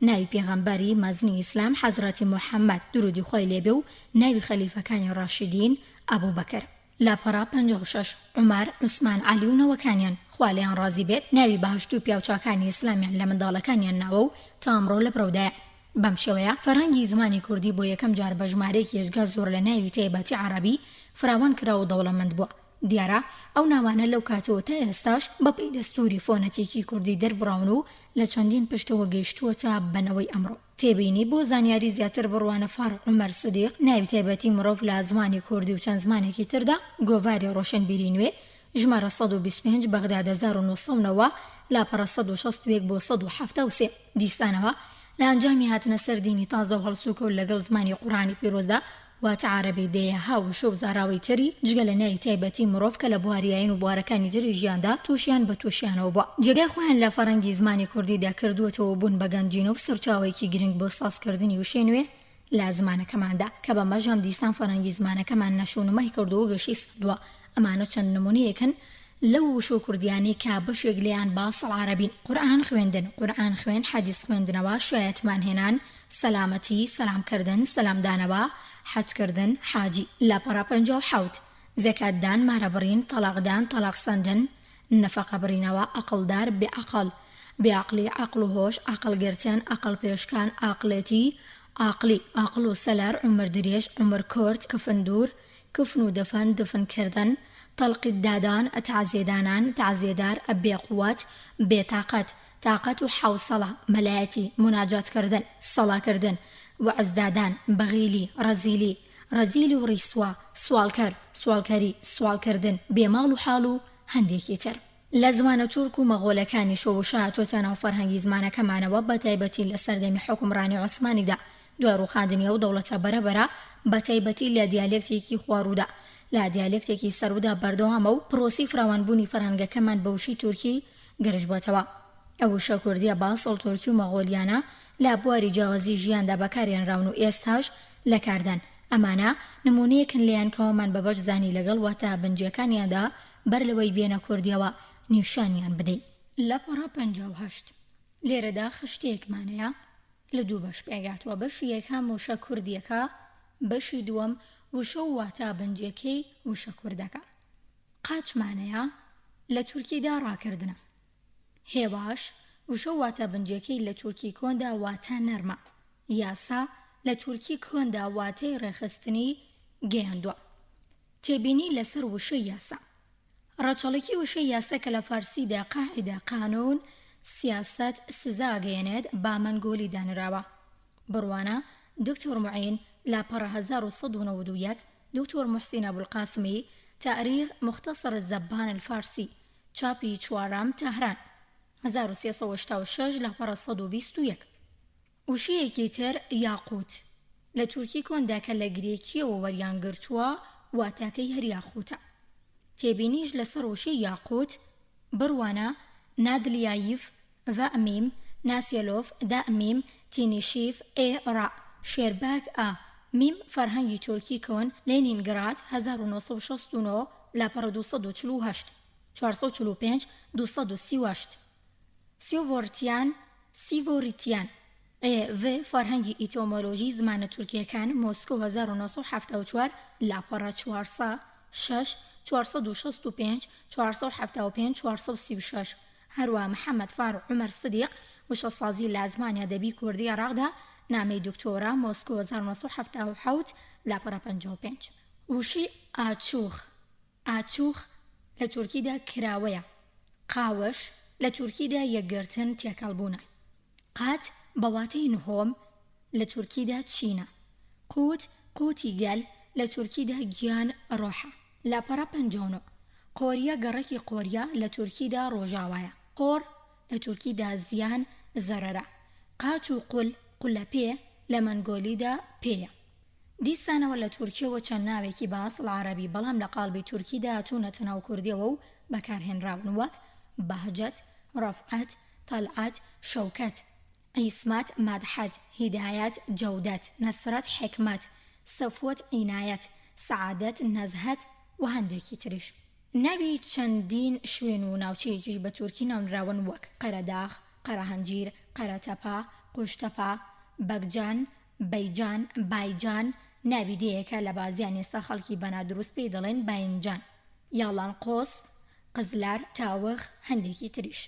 ناوی پێغەمبەری مەزنی ئیسلام حەزرەتی محمد درودی خوای لێبێ و ناوی خەلیفەکانی ڕاشدین ئەبوبەکر لاپەڕە 56 عومەر عوسمان عەلی و نەوەکانیان خوا لێیان ڕازی بێت ناوی بەهەشتی و پیاوچاکانی ئیسلامیان لە منداڵەکانیان ناوە و تا ئەمڕۆ لە برەودایە بەم شێوەیە فەرهەنگی زمانی کوردی بۆ یەکەم جار بە ژمارەیەکی ئێجگار زۆر لە ناوی تایبەتی عەڕەبی فراوان کرا و دەوڵەمەند بووە. دیارە ئەو ناوانە لەو کاتەوە تا ئێستاش بە پێی دەستووری فۆنەتیکی کوردی دەربڕاون و لە چەندین پشتەوە گەیشتووەتە بە نەوەی ئەمڕۆ. تێبینی، بۆ زانیاری زیاتر بڕوانە فاروق عومەر سدیق، ناوی تایبەتی مرۆڤ لە زمانی کوردی و چەند زمانێکی تردا، گۆڤاری ڕۆشنبیری نوێ، ژمارە 125، بەغداد 1990، لاپەڕە 161 بۆ 173. دیسانەوە لە ئەنجامی هاتنە سەر دینی تازە و هەڵسوکەوت لەگەڵ زمانی قورئانی پیرۆزدا، واتە عەرەبی دەیەها وشە و زاراوەی تری جگە لە ناوی تایبەتی مرۆڤ کە لە بواری ئایین و بوارەکانی تری ژیاندا تووشیان بە تووشیانەوە بووە جێگای خۆیان لە فەرەنگی زمانی کوردیدا کردووەتەوە و بوون بە گەنجینە و سەرچاوەیەکی گرنگ بۆ سازکردنی وشەی نوێ لە زمانەکەماندا کە بەمەش هەم دیسان فەرەنگی زمانەکەمان نەشونمای کردووە و گەشەی سەندووە ئەمانە چەند نموونەیەکن لەو وشە کوردیانەی کە بەشێک لێیان بە ئەسڵ عەرەبین، قورئان خوێندن، قورئان خوێن، حەدیس خوێندنەوە، شایەتمان هێنان، سەلامەتی، سەلام کردن، سەلام دانەوە، حەج کردن، حاجی. لاپەڕە 57. زەکات دان، مارە بڕین، تەڵاق دان، تەڵاق سەندن، نەفەقە بڕینەوە، ئەقڵدار، بێ عەقڵ، بێ عەقڵی، عەقڵ و هۆش، عەقڵ گرتن، عەقڵ پێشکان، عاقڵێتی، عاقڵی، عاقڵ و سەلار، عومر درێژ، عومر کورت، کفن دوور، کفن و دفن، دفن کردن. تەڵقیدادان، تەعزیەدانان، تەعزیەدار، بێ قوەت، بێ تاقەت، تاقەت و حەوسەڵە، مەلایەتی، موناجاتکردن، سەڵاکردن، وەعزدادان، بەغیلی، ڕەزیلی، ڕەزیل و ڕیسوا، سواڵکەر، سواڵکەری، سواڵکردن، بێ ماڵ و حاڵ و هەندێکی تر. لە زمانە تورک و مەغۆلەکانیشەوە وشە هاتووەتە ناو فەرهەنگی زمانەکەمانەوە بە تایبەتی لە سەردەمی حوکمڕانی عوسمانیدا دوای ڕووخاندنی ئەو دەوڵەتە بەرە بەرە بە تایبەتی لە دیالێکتێکی خواروودا لە دیالێکتێکی سەروودا بەردەوامە و پرۆسەی فراوانبوونی فەرهەنگەکەمان بە وشەی تورکی گرژ بۆتەوە. ئەو وشە کوردییە بە ئەسڵ تورکی و مەغۆلیانە لە بواری جیاوازی ژیاندا بەکارهێنراون و ئێستاش لە کاردان. ئەمانە نموونەیەکن لێیان کە وامان بە بەش زانی لەگەڵ واتا بنجییەکانیاندا بەر لەوەی بێنە کوردییەوە نیشانیان بدەین. لاپەڕە 58. لێرەدا خشتەیەکمان هەیە لە دوو بەش پێکهاتووە، بەشی یەکەم وشە کوردییەکە، بەشی دووەم وشە و واتا بنجییەکەی وشە کوردەکە. قاچمان هەیە لە تورکیدا ڕاکردنە. هێواش، وشە و واتا بنجیەکەی لە تورکی کۆندا واتا نەرمە. یاسا، لە تورکی کۆندا واتای ڕێکخستنی گەیاندوە. تێبینی لەسەر وشەی یاسا. ڕەچەڵەکی وشەی یاسا کە لە فارسیدا قاعدە، قانون، سیاسەت، سزا ئەگەیەنێت، بە مەنگۆلی دانراوە. بڕوانە، دکتۆر معین، لاپەڕە 1191، دکتۆر موحسین ئەبولقاسمی، تاریخ مختصر الزبان الفارسی، چاپی چوارەم، تەهران، 1386، لاپەڕە 121. وشەیەکی تر، یاقووت، لە تورکی کۆندا کە لە گرێکییەوە وەریان گرتووە، واتاکەی هەر یاقووتە. تێبینیش لەسەر وشەی یاقووت، بڕوانە، نادلیایف، ڤ میم، ناسیەلۆف، د میم، تینیشیف، ئێ ڕ، شێربەک، ئا میم، فەرهەنگی تورکی کۆن، لێنینگراد، 1969، لاپەڕە 248، 445، 238. سیۆڤۆرتیان، سیڤۆریتیان، ئێ ڤ، فەرهەنگی ئیتۆمۆلۆژی زمانە تورکییەکان، مۆسکۆ 1974، لاپەڕە 406، 465، 475، 436. هەروا محەمەد فاروق عومەر سدیق، وشەسازی لە زمانی ئەدەبی کوردی عێراقدا، نامەی دکتۆرا، مۆسکۆ 1977، لاپەڕە 55. وشەی ئاچوخ، ئاچوخ، لە تورکیدا کراوەیە، قاوش، لە تورکیدا یەکگرتن، تێکەڵبوونە. قات، بە واتەی نهۆم، لە تورکیدا چینە. قوت، قوتی گەل، لە تورکیدا گیان، ڕۆحە. لاپەڕە 59. قۆریە گەڕەکی قۆریە لە تورکیدا ڕۆژاوایە. قۆڕ، لە تورکیدا زیان، زەرەرە. قاچ و قول، قولەپێ، لە مەنگۆلیدا پێیە. دیسانەوە لە تورکییەوە چەند ناوێکی بە ئەسڵ عەرەبی بەڵام لە قاڵبی تورکیدا هاتوونەتە ناو کوردییەوە و بەکارهێنراون وەک، بەهجەت، ڕەفعەت، تەلعەت، شەوکەت، عیسمەت، مەدحەت، هیدایەت، جەودەت، نەسرەت، حیکمەت، سەفوەت، عینایەت، سەعادەت، نەزهەت و هەندێکی تریش. ناوی چەندین شوێن و ناوچەیەکیش بە تورکی ناونراون وەک، قەرەداغ، قەرەهەنجیر، قەرەتەپە، قوشتەپە، بەگجان، بەیجان، بایجان، ناوی دێیەکە لە بازیان ئێستا خەڵکی بە نادروست پێی دەڵێن باینجان، یاڵانقۆس، قزلار، تاوغ، هەندێکی تریش.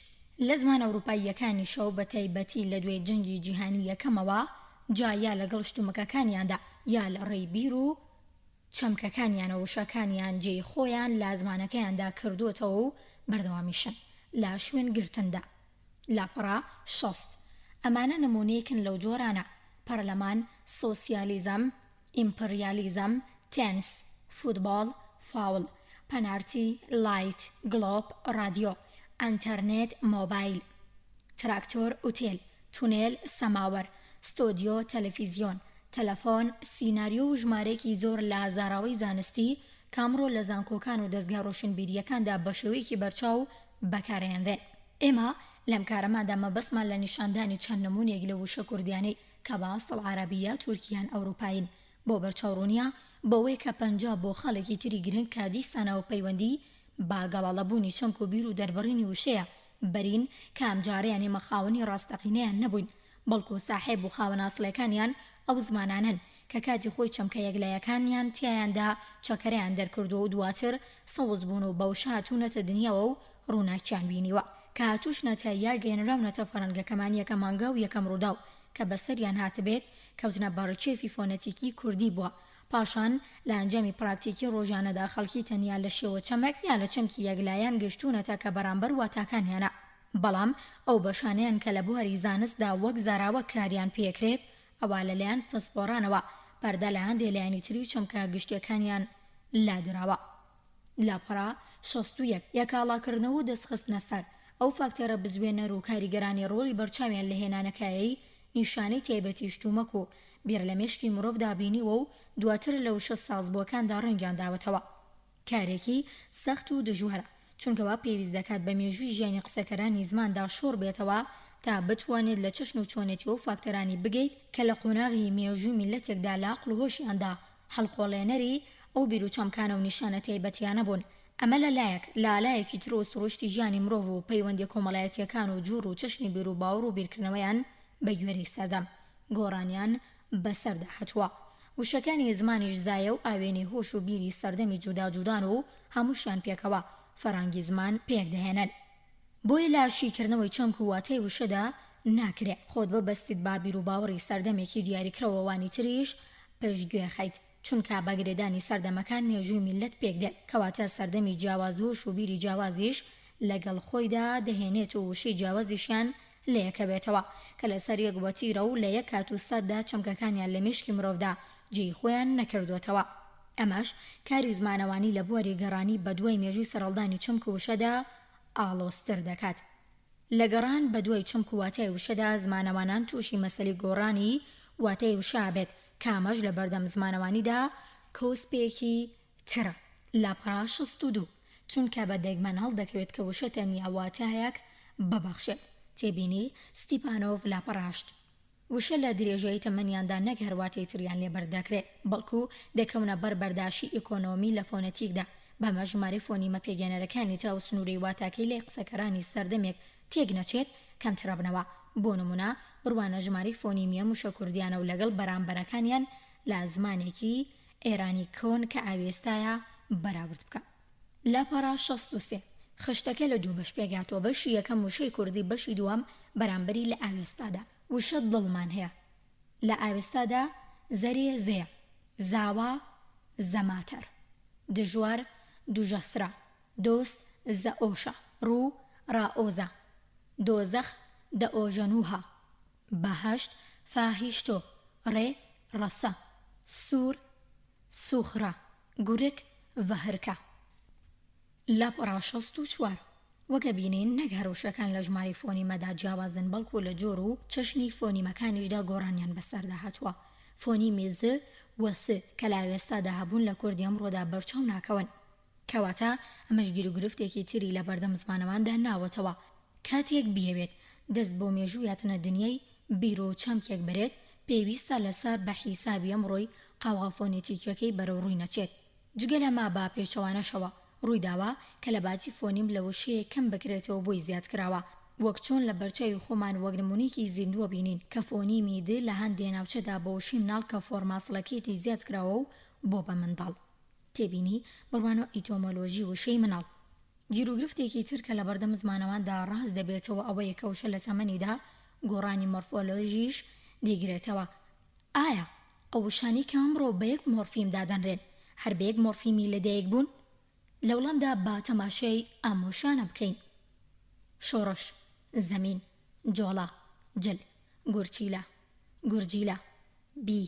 لە زمانە ئەوروپاییەکانیشەوە بە تایبەتی لە دوای جەنگی جیهانی یەکەمەوە جا یا لەگەڵ شتومەکەکانیاندا یا لە ڕێی بیر و چەمکەکانیانەوە وشەکانیان جێی خۆیان لە زمانەکەیاندا کردووەتەوە و بەردەوامیشن لە شوێن گرتندا. لاپەڕە 60. ئەمانە نموونەیەکن لەو جۆرانە، پەرلەمان، سۆسیالیزم، ئیمپڕیالیزم، تێنس، فوتبۆڵ، فاوڵ، پەنارتی، لایت، گڵۆپ، ڕادیۆ، ئەنتەرنێت، مۆبایل، تراکتۆر، ئوتێل، تونێل، سەماوەر، ستۆدیۆ، تەلەفیزیۆن، تەلەفۆن، سیناریۆ و ژمارەیەکی زۆر لە زاراوەی زانستی کە ئەمڕۆ لە زانکۆکان و دەزگا ڕۆشنبیرییەکاندا بە شێوەیەکی بەرچاو بەکارئەهێنرێن. ئێمە لەم کارەماندا مەبەستمان لە نیشاندانی چەند نموونەیەک لەو وشە کوردییانەی کە بە ئەسڵ عەرەبی یا تورکی یان ئەوروپایین بۆ بەرچاوڕوونییە بەوەی کە پەنجا بۆ خاڵێکی تری گرنگ کە دیسانەوە پەیوەندی بە گەڵاڵەبوونی چەمک و بیر و دەربڕینی وشەیە بەرین کە ئەمجارەیان ئێمە خاوەنی ڕاستەقینەیان نەبووین بەڵکو ساحێب و خاوەنە ئەسڵیەکانیان ئەو زمانانەن کە کاتی خۆی چەمکە یەکلایەکانیان تیایاندا چەکەرەیان دەرکردووە و دواتر سەوز بوون و بەوشە هاتوونەتە دنیاوە و ڕووناکیان بینیوە کە هاتووشنەتە یا گەیەنراونەتە فەرەنگەکەمان یەکەم هەنگاو و یەکەم ڕووداو کە بەسەریان هاتبێت کەوتنە بەڕکێفی فۆنەتیکی کوردی بووە. پاشان لە ئەنجامی پراکتیکی ڕۆژانەدا خەڵکی تەنیا لە شێوە چەمک یا لە چەمکی یەکلایەن گەشتوونەتە کە بەرامبەر واتاکانیانە. بەڵام ئەو بەشانەیان کە لە بواری زانستدا وەک زاراوە کاریان پێکرێت ئەوا لە لایەن پسپۆڕانەوە پەردە لە هەندێ لایەنی تری چەمکە گشتیەکانیان لادراوە. لاپەڕە 61، یەکاڵاکردنەوە و دەستخستنە سەر ئەو فاکتەرە بزوێنەر و کاریگەرانەی ڕۆڵی بەرچاویان لە هێنانەکایەی نیشانەی تایبەتی شتومەک و بیر لە مێشکی مرۆڤدا بینیوە و دواتر لە وشە سازبووەکاندا ڕەنگیان داوەتەوە. کارێکی سەخت و دژوارە، چونکە وا پێویست دەکات بە مێژووی ژیانی قسەکەرانی زماندا شۆڕ بێتەوە تا بتوانێت لە چەشن و چۆنێتی ئەو فاکتەرانی بگەیت کە لە قۆناغی مێژووی میللەتێکدا لە عەقڵ و هۆشیاندا هەڵقۆڵێنەری ئەو بیر و چەمکانە و نیشانە تایبەتییانە بوون. ئەمە لە لایەک، لە لایەکی ترەوە سروشتی ژیانی مرۆڤ و پەیوەندییە کۆمەڵایەتییەکان و جور و چەشنی بیروباوەڕ و بیرکردنەوەیان بە گوێرەی سەردەم گۆڕانیان بەسەردا هاتووە. وشەکانی زمانیش زایە و ئاوێنەی هۆش و بیری سەردەمی جودا جودان و هەمووشیان پێکەوە فەرهەنگی زمان پێک دەهێنن. بۆیە لە شیکردنەوەی چەمک و واتای وشەدا ناکرێ خۆت ببەستیت بە بیروباوەڕی سەردەمێکی دیاریکراو ئەوانی تریش پشتگوێ خەیت. چونکە بە گرێدانی سەردەمەکان مێژووی میللەت پێک دێت، کەواتە سەردەمی جیاواز هۆش و بیری جیاوازیش لەگەڵ خۆیدا دەهێنێت و وشەی جیاوازیشیان لێکەوێتەوە کە لەسەر یەک وەتیرە و لە یەک کات و ساتدا چەمکەکانیان لە مێشکی مرۆڤدا جێی خۆیان نەکردۆتەوە. ئەمەش کاری زمانەوانی لە بواری گەڕانی بەدوای مێژووی سەرهەڵدانی چەمک و وشەدا ئاڵۆزتر دەکات. لە گەڕان بەدوای چەمک و واتای وشەدا زمانەوانان تووشی مەسەلەی گۆڕانی واتای وشە ئەبێت کە ئەمەش لە بەردەم زمانەوانیدا کۆسپێکی ترە. لاپەڕە 62، چونکە بە دەگمەن هەڵدەکەوێت کە وشە تەنیا واتایەک ببەخشێت. تێبینی، ستیپانۆڤ، لاپەڕە هەشت. وشە لە درێژایی تەمەنیاندا نەک هەر واتەی تریان لێ بەردەکرێت، بەڵکو دەکەونە بەر بەرداشی ئیکۆنۆمی لە فۆنەتیکدا، بەمەش ژمارەی فۆنیمە پێکهێنەرەکانی تا ئەو سنوورەی واتاکەی لای قسەکەرانی سەردەمێک تێک نەچێت، کەمترەبنەوە. بۆ نموونە بڕوانە ژمارەی فۆنیمی ئەم وشە کوردییانە و لەگەڵ بەرامبەرەکانیان لە زمانێکی ئێرانی کۆن کە ئاوێستایە بەراورد بکە. لاپەڕە 63. خشتەکە لە دوو بەش پێکهاتووە، بەشی یەکەم وشەی کوردی، بەشی دووەم بەرامبەری لە ئاوێستادا. وشە دڵمان هەیە لە ئاوێستادا زەرێ زێ، زاوا زەماتەر، دژوار دوژەثرا، دۆست زەئۆشە، ڕوو ڕائۆزە، دۆزەخ دەئۆژەنووهە، بەهەشت فاهیشتۆ، ڕێ ڕەسە، سوور سوخرە، گورگ ڤەهرکە. لاپەڕە 64. وەک ئەبینین نەک هەر وشەکان لە ژمارەی فۆنیمەدا جیاوازن بەڵکو لە جۆر و چەشنی فۆنیمەکانیشدا گۆڕانیان بەسەردا هاتووە. فۆنیمی ذ و ث کە لە ئاوێستادا هەبوون لە کوردی ئەمڕۆدا بەرچاو ناکەون. کەواتە ئەمەش گیروگرفتێکی تری لەبەردەم زمانەواندا ناوەتەوە. کاتێک بیەوێت دەست بۆ مێژوو هاتنە دنیای بیر و چەمکێک بەرێت، پێویستە لەسەر بە حیسابی ئەمڕۆی قاوغە فۆنێتیکیەکەی بەرەو ڕووی نەچێت. جگە لەمە بە پێچەوانەشەوە ڕووی داوە کە لە باتی فۆنیم لە وشەیەک کەم بکرێتەوە بۆی زیاد کراوە، وەک چۆن لە بەرچاوی خۆمان وەک نموونەیەکی زیندووە بینین کە فۆنیمی د لە هەندێ ناوچەدا بە وشەی مناڵ کە فۆرمە ئەسڵەکەیەتی زیاد کراوە و بۆ بە منداڵ. تێبینی، بڕوانۆ ئیتۆمۆلۆژی وشەی مناڵ. گیروگرفتێکی تر کە لەبەردەم زمانەواندا ڕاست دەبێتەوە ئەوەیە کە وشە لە تەمەنیدا گۆڕانی مۆرفۆلۆژیش دەیگرێتەوە. ئایا ئەو وشانەی کە ئەمڕۆ بە یەک مۆرفیم دادەنرێن هەر بە یەک مۆرفیمی لەدایک بوون؟ لە وڵامدا با تەماشای ئەم وشانە بکەین، شۆڕش، زەمین، جۆڵا، جل، گورچیلە، گورجیلە، بی،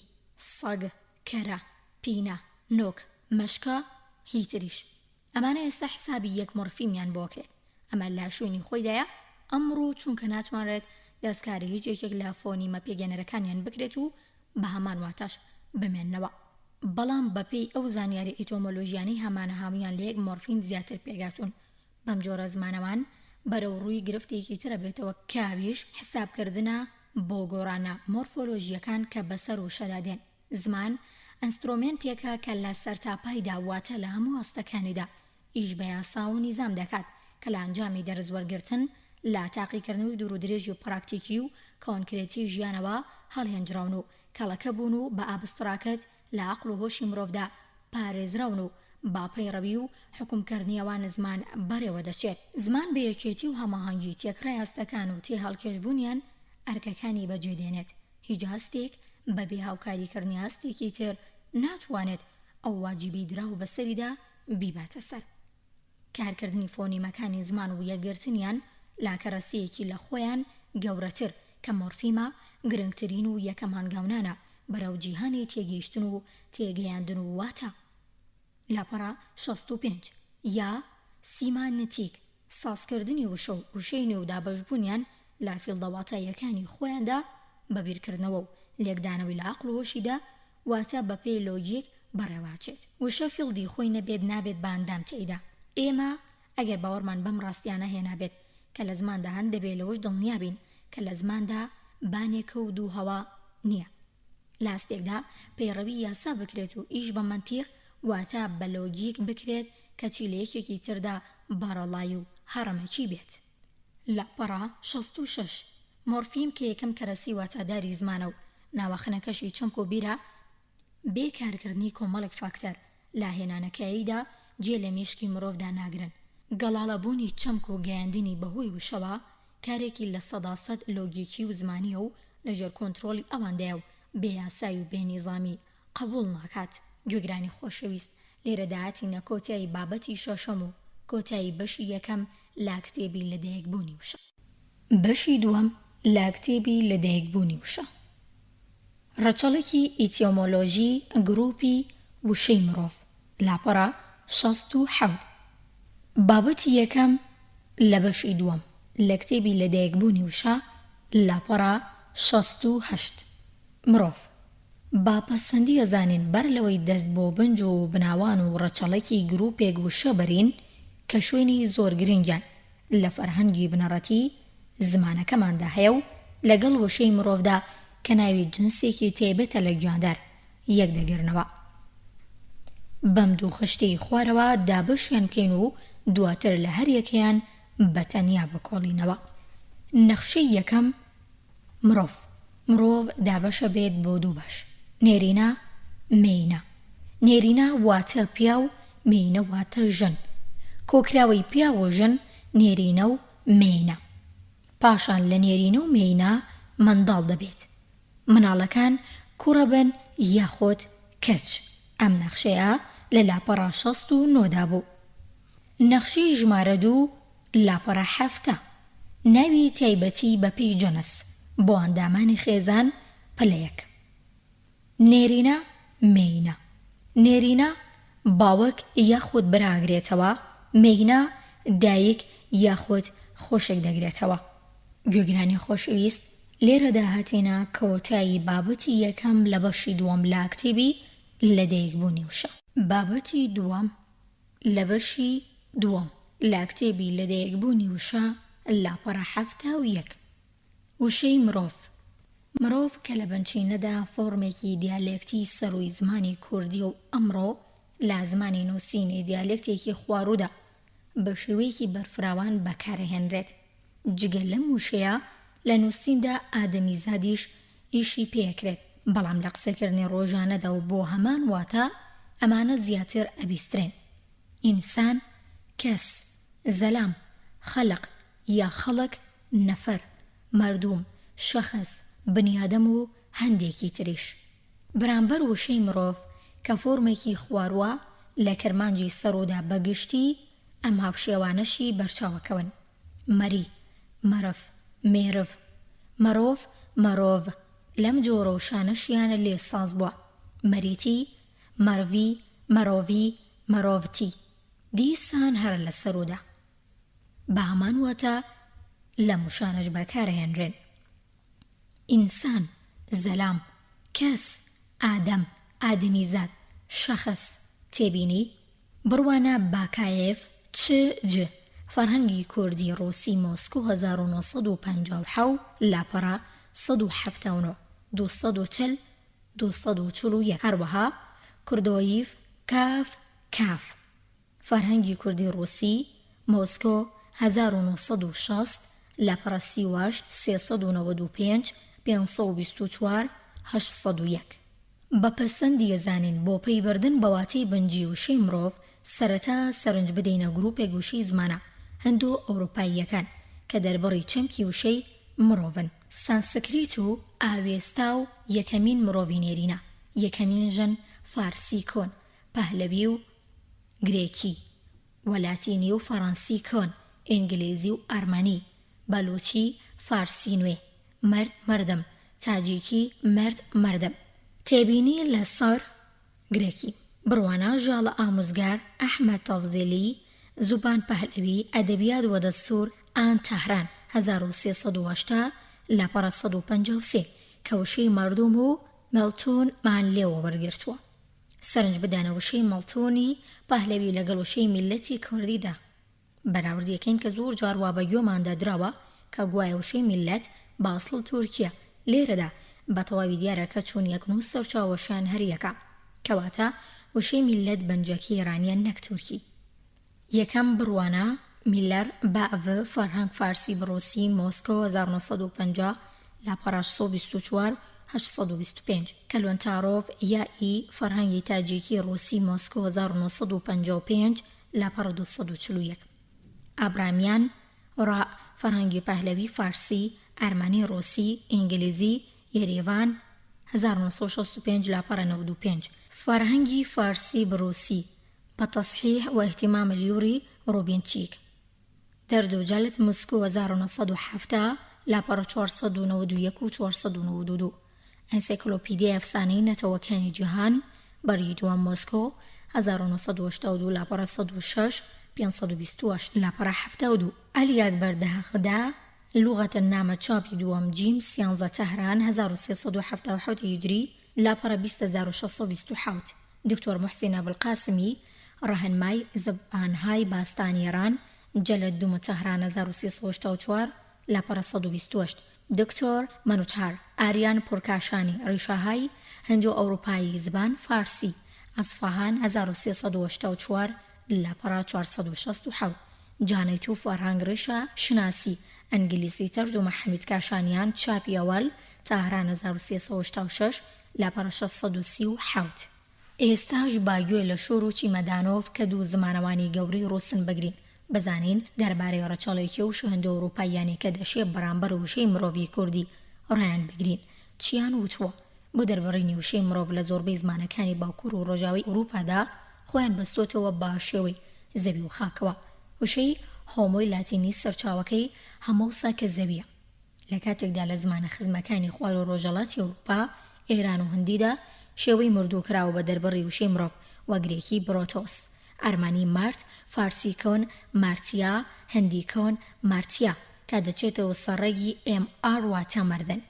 سەگ، کەرە، پینە، نۆک، مەشکە، هی تریش. ئەمانە ئێستا حسابی یەک مۆرفیمیان بۆ ئەکرێت. ئەمە لە شوێنی خۆیدایە ئەمڕۆ چونکە ناتوانرێت دەستکاری هیچ یەکێک لە فۆنیمە پێکهێنەرەکانیان بکرێت و بە هەمان واتاش بمێننەوە. بەڵام بە پێی ئەو زانیاری ئیتۆمۆلۆژیانەی هەمانە هەموویان لە یەک مۆرفیم زیاتر پێکهاتوون. بەم جۆرە زمانەوان بەرەو ڕووی گرفتێکی تر ئەبێتەوە کە ئەویش حسابکردنە بۆ گۆڕانە مۆرفۆلۆژییەکان کە بەسەر وشەدا دێن. زمان ئەنسترۆمێنتێکە کە لە سەرتاپایدا واتە لە هەموو ئاستەکانیدا ئیش بە یاسا و نیزام دەکات کە لە ئەنجامی دەرس وەرگرتن لە تاقیکردنەوەی دوورودرێژی پراکتیکی و کۆنکرێتی ژیانەوە هەڵهێنجراون و کەڵەکە بوون و بە ئابستراکت لە عەقڵ و هۆشی مرۆڤدا پارێزراون و بە پەیڕەوی و حوکمکردنی ئەوان زمان بەڕێوە دەچێت. زمان بە یەکێتی و هەماهەنگی تێکڕای هەستەکان و تێهەڵکێشبوونیان ئەرکەکانی بەجێ دێنێت. هیچ هەستێک بە بێ هاوکاریکردنی هەستێکی تر. ناتوانێت ئەو واجیبەی دراوە بەسەریدا بیباتە سەر. کارکردنی فۆنیمەکانی زمان و یەکگرتنیان لە کەرەسەیەکی لە خۆیان گەورەتر کە مۆرفیمە، گرنگترین و یەکەم هەنگاونانە بەرەو جیهانی تێگەیشتن و تێگەیاندن و واتا. لاپەڕە 65. یا، سیمانتیک، سازکردنی وشە و وشەی نوێ و دابەشبوونیان لە فیڵدە واتاییەکانی خۆیاندا بە بیرکردنەوە و لێکدانەوەی لە عەقڵ و هۆشیدا واتە بە پێی لۆگیک بەڕێوەئەچێت. وشە فیڵدی خۆی نەبێت نابێت بە ئەندام تێیدا. ئێمە ئەگەر باوەڕمان بەم ڕاستیانە هێنابێت کە لە زماندا هەن دەبێ لەوەش دڵنیا بین کە لە زماندا بانێکە و دوو هەوا نییە. لە ئاستێکدا پەیڕەوی یاسا بکرێت و ئیش بە مەنتیق واتە بە لۆگیک بکرێت کەچی لە یەکێکی تردا بەڕەڵایی و هەڕەمەکی بێت. لاپەڕە 66. مۆرفیم کە یەکەم کەرەسەی واتاداری زمانە و ناواخنەکەشی چەمک و بیرە، بێ کارکردنی کۆمەڵێک فاکتەر لە هێنانەکایەیدا جێ لە مێشکی مرۆڤدا ناگرن. گەڵاڵەبوونی چەمک و گەیاندنی بەهۆی وشەوە کارێکی 100% لۆگیکی و زمانییە و لەژێر کۆنترۆڵی ئەواندایە و بێ یاسای و بێ نیزامی قبووڵ ناکات. گوێگرانی خۆشەویست لێرەدا هاتینە کۆتایی بابەتی شەشەم و کۆتایی بەشی یەکەم لە کتێبی لەدایکبوونی وشە. بەشی دووەم لە کتێبی لەدایکبوونی وشە. ڕەچەڵەکی ئیتیۆمۆلۆژی گرووپی وشەی مرۆڤ، لاپەڕە 67. بابەتی یەکەم لە بەشی دووەم لە کتێبی لەدایکبوونی وشە، لاپەڕە 68. مرۆڤ. با پەسەندی ئەزانین بەر لەوەی دەست بۆ بنج و بناوان و ڕەچەڵەکی گرووپێک وشە بەرین کە شوێنی زۆر گرنگیان لە فەرهەنگی بنەڕەتی زمانەکەماندا هەیە و لەگەڵ وشەی مرۆڤدا کە ناوی جنسێکی تایبەتە لە گیاندار یەک دەگرنەوە. بەم دوو خشتەی خوارەوە دابەشیان بکەین و دواتر لە هەریەکەیان بە تەنیا بکۆڵینەوە. نەخشەی یەکەم، مرۆڤ، مرۆڤ دابەشە بێت بۆ دوو بەش، نێرینە، مێینە. نێرینە واتە پیاو، مێینە واتە ژن. کۆکراوەی پیاو و ژن نێرینە و مێینە. پاشان لە نێرینە و مێینە منداڵ دەبێت. مناڵەکان کوڕە بن یاخود کچ. ئەم نەخشەیە لە لاپەڕە 69 دا بوو. نەخشەی ژمارە دوو لاپەڕە 70. ناوی تایبەتی بە پێی جنس بۆ ئەندامانی خێزان پلە یەک. نێرینە، مێینە. نێرینە، باوک یاخود برا ئەگرێتەوە، مێینە، دایک یاخود خوشک دەگرێتەوە. گوێگرانی خۆشەویست لێرەدا هاتینە کۆتایی بابەتی یەکەم لە بەشی دووەم لە کتێبی لەدایکبوونی وشە. بابەتی دووەم لە بەشی دووەم لە کتێبی لەدایکبوونی وشە لاپەڕە 71. وشەی مرۆڤ مرۆڤ کە لە بنچینەدا فۆرمێکی دیالێکتی سەرووی زمانی کوردییە و ئەمڕۆ لە زمانی نووسینی دیالێکتێکی خواروودا بە شێوەیەکی بەرفراوان بەکارئەهێنرێت. جگە لەم وشەیە لە نووسیندا ئادەمیزادیش ئیشی پێ ئەکرێت، بەڵام لە قسەکردنی ڕۆژانەدا و بۆ هەمان واتا ئەمانە زیاتر ئەبیسترێن، ئینسان، کەس، زەلام، خەلق یا خەڵک، نەفەر، مەردوم، شەخس، بنیادەم و هەندێکی تریش. بەرامبەر وشەی مرۆڤ کە فۆرمێکی خوارووە لە کرمانجی سەروودا بە گشتی ئەم هاوشێوانەشی بەرچاوەکەون، مەری، مەرف، مێرڤ، مەرۆڤ، مەرۆڤ، لەم جۆرە وشانەشیان لێ ساز بووە، مەریتی، مەرڤی، مەرۆڤی، مەرۆڤتی. دیسان هەر لە سەروودا. بە هەمان واتا لەم وشانەش بەکارئەهێنرێن. ئینسان، زەلام، کەس، ئادەم، ئادەمیزاد، شەخس، تێبینی، بڕوانە باکایێف، چ ج، فەرهەنگی کوردی ڕووسی مۆسکۆ 1957 لاپەڕە 179، 240، 241، هەروەها کوردۆیڤ، کاف، کاف. فەرهەنگی کوردی ڕووسی، مۆسکۆ، 1960، لاپەڕە 38، 395، 524، 801. بە پەسەندی ئەزانین بۆ پەی بردن بە واتەی بنجی وشەی مرۆڤ، سەرەتا سەرنج بدەینە گرووپێک وشەی زمانە هندۆ ئەوروپاییەکان کە دەربڕی چەمکی وشەی مرۆڤن. سانسکریت و ئاوێستا و یەکەمین مرۆڤی نێرینە، یەکەمین ژن. فارسی کۆن، پەهلەوی و گرێکی، و لاتینی و فەڕەنسی کۆن، ئینگلیزی و ئەرمەنی، بەلوچی، فارسی نوێ، مەرد مەردم، تاجیکی، مەرد مەردم. تێبینی لە سەر گرێکی. بڕوانە ژاڵە ئاموزگار، ئەحمەد تەفزیلی، زوبان پەهلەوی، ئەدەبیات وە دەستوور ئان تەهران، 1380، لاپەڕە 153، کە وشەی مەردوم و مێڵتون مان لێوە وەرگرتووە. سەرنج بدەنە وشەی مەڵتونی پەهلەوی لەگەڵ وشەی میللەتی کوردیدا بەراوردی ئەکەین کە زۆر جار وا بە گوێماندا دراوە کە گوایە وشەی میللەت بە ئەسڵ تورکییە، لێرەدا بە تەواوی دیارە کە چون یەکن و سەرچاوەشیان هەر یەکە. کەواتە وشەی میللەت بنجەکی ئێرانییە نەک تورکی. یەکەم بڕوانە، میلەر، بە ڤ، فەرهەنگ فارسی بڕوسی، مۆسکۆ، 1950، لاپەڕە 624، 825. کەلۆنتارۆڤ، یا ئی، فەرهەنگی تاجیکی ڕوسی، مۆسکۆ، 1955، لاپەڕە 241. ئابرامیان، ڕا، فەرهەنگی پەهلەوی فارسی، ئەرمەنی ڕوسی، ئینگلیزی، یەریڤان، 1965، لاپەڕە 95. فەرهەنگی فارسی بڕوسی، بە تصحیح و اهتمام الیوری روبینچیک. دەرد و جەلد مسکو 1970، لاپەڕە 491 و 492. ئەنسێکلۆپیدیای ئەفسانەی نەتەوەکانی جیهان، بەرگی دووەم مۆسکۆ، 1982، لاپەڕە 106، 528. لاپەڕە 72. عەلی ئەکبەر دهخدا، لغت النامە چاپی دووەم جیم سیانزە تەهران 1377 هیجری، لاپەڕە 20627. دکتۆر موحسین ئەبولقاسمی، ڕەهنمای زبانهای باستان ایران، جلد دوم تهران 1384، لاپەڕە 128. دکتۆر مەنوچهر ئاریان پورکاشانی، ریشەهای هندۆئەوروپایی زبان فارسی، اصفهان 1384، لاپەڕە 467. جانەیت و فەرهەنگ ریشە شناسی، ئەنگلیسی تەرجومە حەمید کاشانیان، چاپی ئەوەل، تاران 1386، لاپەڕە 637. ئێستاش با گوێ لە شۆر و چیمەدانۆڤ کە دوو زمانەوانی گەورەی ڕووسن بگرین، بزانین دەربارەی ڕەچەڵێکی ئەو شەهندۆئەوروپاییانەی کە دەشێ بەرامبەر وشەی مرۆڤی کوردی ڕایان بگرین، چیان وتووە. بۆ دەربڕینی وشەی مرۆڤ لە زۆربەی زمانەکانی باکوور و ڕۆژاوای ئەوروپادا خۆیان بەستۆتەوە بە شێوەی زەوی و خاکەوە. وشەی هۆمۆی لاتینی سەرچاوەکەی هەمۆسە کە زەوییە. لە کاتێکدا لە زمانە خزمەکانی خواروو ڕۆژەڵاتی ئەوروپا، ئێران و هندیدا، شێوەی مردوو کراوە بە دەربڕی وشەی مرۆڤ، وەک گرێکی برۆتۆس، ئەرمەنی مارت، فارسی کۆن مارتیا، هندی کۆن مارتیا، کە دەچێتەوە سەر ڕەگی MR واتە مردن.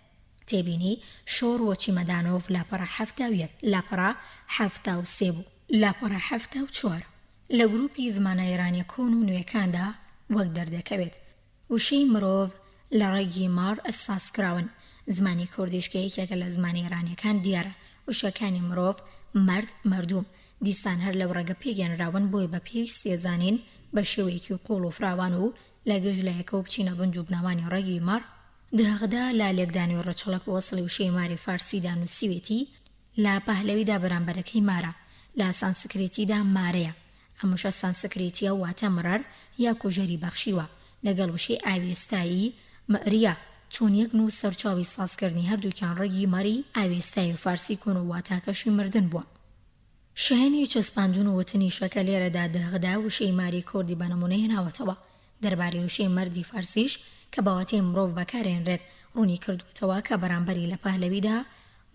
تێبینی، شۆر و چیمەدانۆڤ لاپەڕە 71، لاپەڕە 73 بوو. لاپەڕە 74. لە گرووپی زمانە ئێرانیە کۆن و نوێکاندا وەک دەردەکەوێت، وشەی مرۆڤ لە ڕەگی مار ساز کراون. زمانی کوردیش کە یەکێکە لە زمانە ئێرانییەکان دیارە وشەکانی مرۆڤ، مەرد، مەردوم دیسان هەر لەو ڕەگە پێکهێنراون بۆیە بە پێویستی ئەزانین بە شێوەیەکی قووڵ و فراوان و لە گشت لایەکەوە بچینە بنج و بناوانی ڕەگی مار. دهغدا لە لێکدانەوەی ڕەچەڵەک و ئەسڵی وشەی ماری فارسیدا نووسیوێتی، لە پەهلەویدا بەرامبەرەکەی مارە، لە سانسکریتیدا مارەیە. ئەم وشە سانسکریتییە واتە مڕەر یا کوژەری بەخشیوە، لەگەڵ وشەی ئاوێستایی، مئریا، چون یەکن و سەرچاوەی سازکردنی هەردووکیان ڕەگی مەری ئاوێستایی و فارسی کۆن و واتاکەشی مردن بووە. شایەنی چەسپاندن و وتنیشە کە لێرەدا دهغدا وشەی ماری کوردی بە نموونە هێناوەتەوە. دەربارەی وشەی مەردی فارسیش کە بە واتای مرۆڤ بەکارهێنرێت ڕوونی کردووەتەوە کە بەرامبەری لە پەهلەویدا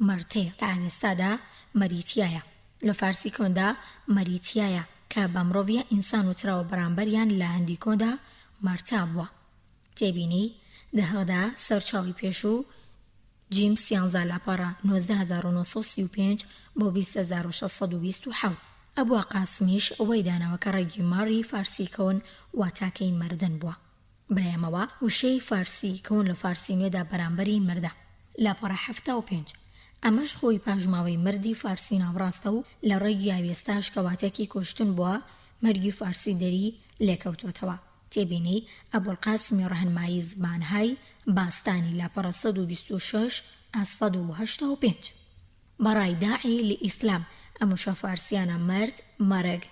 مەرتەیە، لە ئاوێستادا مەریتیایە، لە فارسی کۆندا مەریتیایە کە بە مرۆڤ یا ئینسان وتراوە بەرامبەریان لە هندی کۆندا مەرتا بووە. تێبینی، دهغدا، سەرچاوەی پێشوو، جیم سیانزا لاپەڕە 19935 بۆ 20627. ئەبوا قاسمیش وای داناوە کە ڕەگی مەڕ ی فارسی کۆن واتاکەی مردن بووە. برایمەوە وشەی فارسی کۆن لە فارسی نوێدا بەرامبەری مردە. لاپەڕە 75. ئەمەش خۆی پاشماوەی مردی فارسی ناوەڕاستە و لە ڕەگی ئاوێستاش کە واتەکی کوشتن بووە مەرگی فارسی دەری لێکەوتۆتەوە. تێبینی، ئەبولقاسمی ڕەهنمایی زبانهای باستانی لاپەڕە 126 ە 185. بە ڕای داعی لئیسلام ئەم وشە فارسیانە مەرد، مەرگ،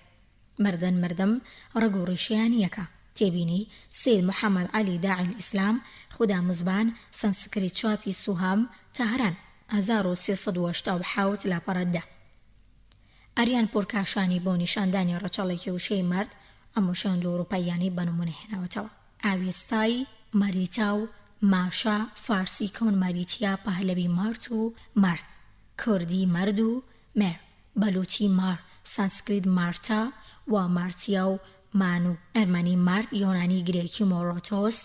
مردن مردم ڕەگ و ڕیشەیان یەکە. تێبینی، سەید محەمەد عەلی داعی الاسلام، خودا مزبان، سەنسکریت چاپی سوهام، تەهران، 1387 لاپەڕە دە. ئاریان پوورکاشانی بۆ نیشاندانی ڕەچەڵەکی وشەی مەرد ئەم وشە هندوئەوروپاییانەی بە نموونە هێناوەتەوە. ئاوێستای، ماریتا و ماشا، فارسی کۆن ماریتیا، پەهلەوی مارت و مەرد، کوردی مەرد و مێر، بەلوچی مار، سانسکریت مارتا و مارتیا و مانو، ئەرمەنی مارت، یۆنانی گرێکی مۆرۆتۆس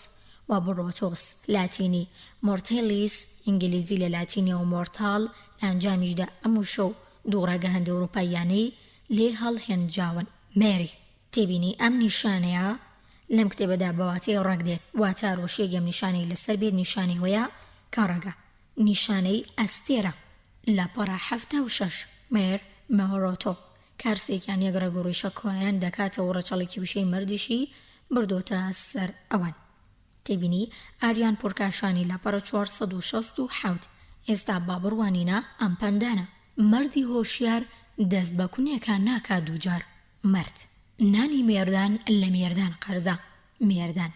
و بڕۆتۆس، لاتینی مۆرتێلیس، ئینگلیزی لە لاتینیەوە مۆرتاڵ، لە ئەنجامیشدا ئەم وشە و دوو ڕەگە هندئەوروپاییانەی لێ هەڵهێنجاون. مێری. تێبینی، ئەم نیشانەیە لەم کتێبەدا بە واتای ڕەگ دێت، واتە هەر وشەیەک ئەم نیشانەی لەسەر بێت نیشانەی ئەوەیە کە ڕەگە. نیشانەی ئەستێرە. لاپەڕە 76، مێر، مۆرۆتۆ. کارسێکیان یەک ڕەگ و ڕیشە کۆیان دەکاتەوە و ڕەچەڵەکی وشەی مەردیشی بردۆتە سەر ئەوان. تێبینی، ئاریان پورکاشانی لاپەڕە 467. ئێستا با بڕوانینە ئەم پەندانە. مەردی هۆشیار دەست بە کونێکا ناکا دووجار. مەرد. نانی مێردان لە مێردان قەرزە. مێردان.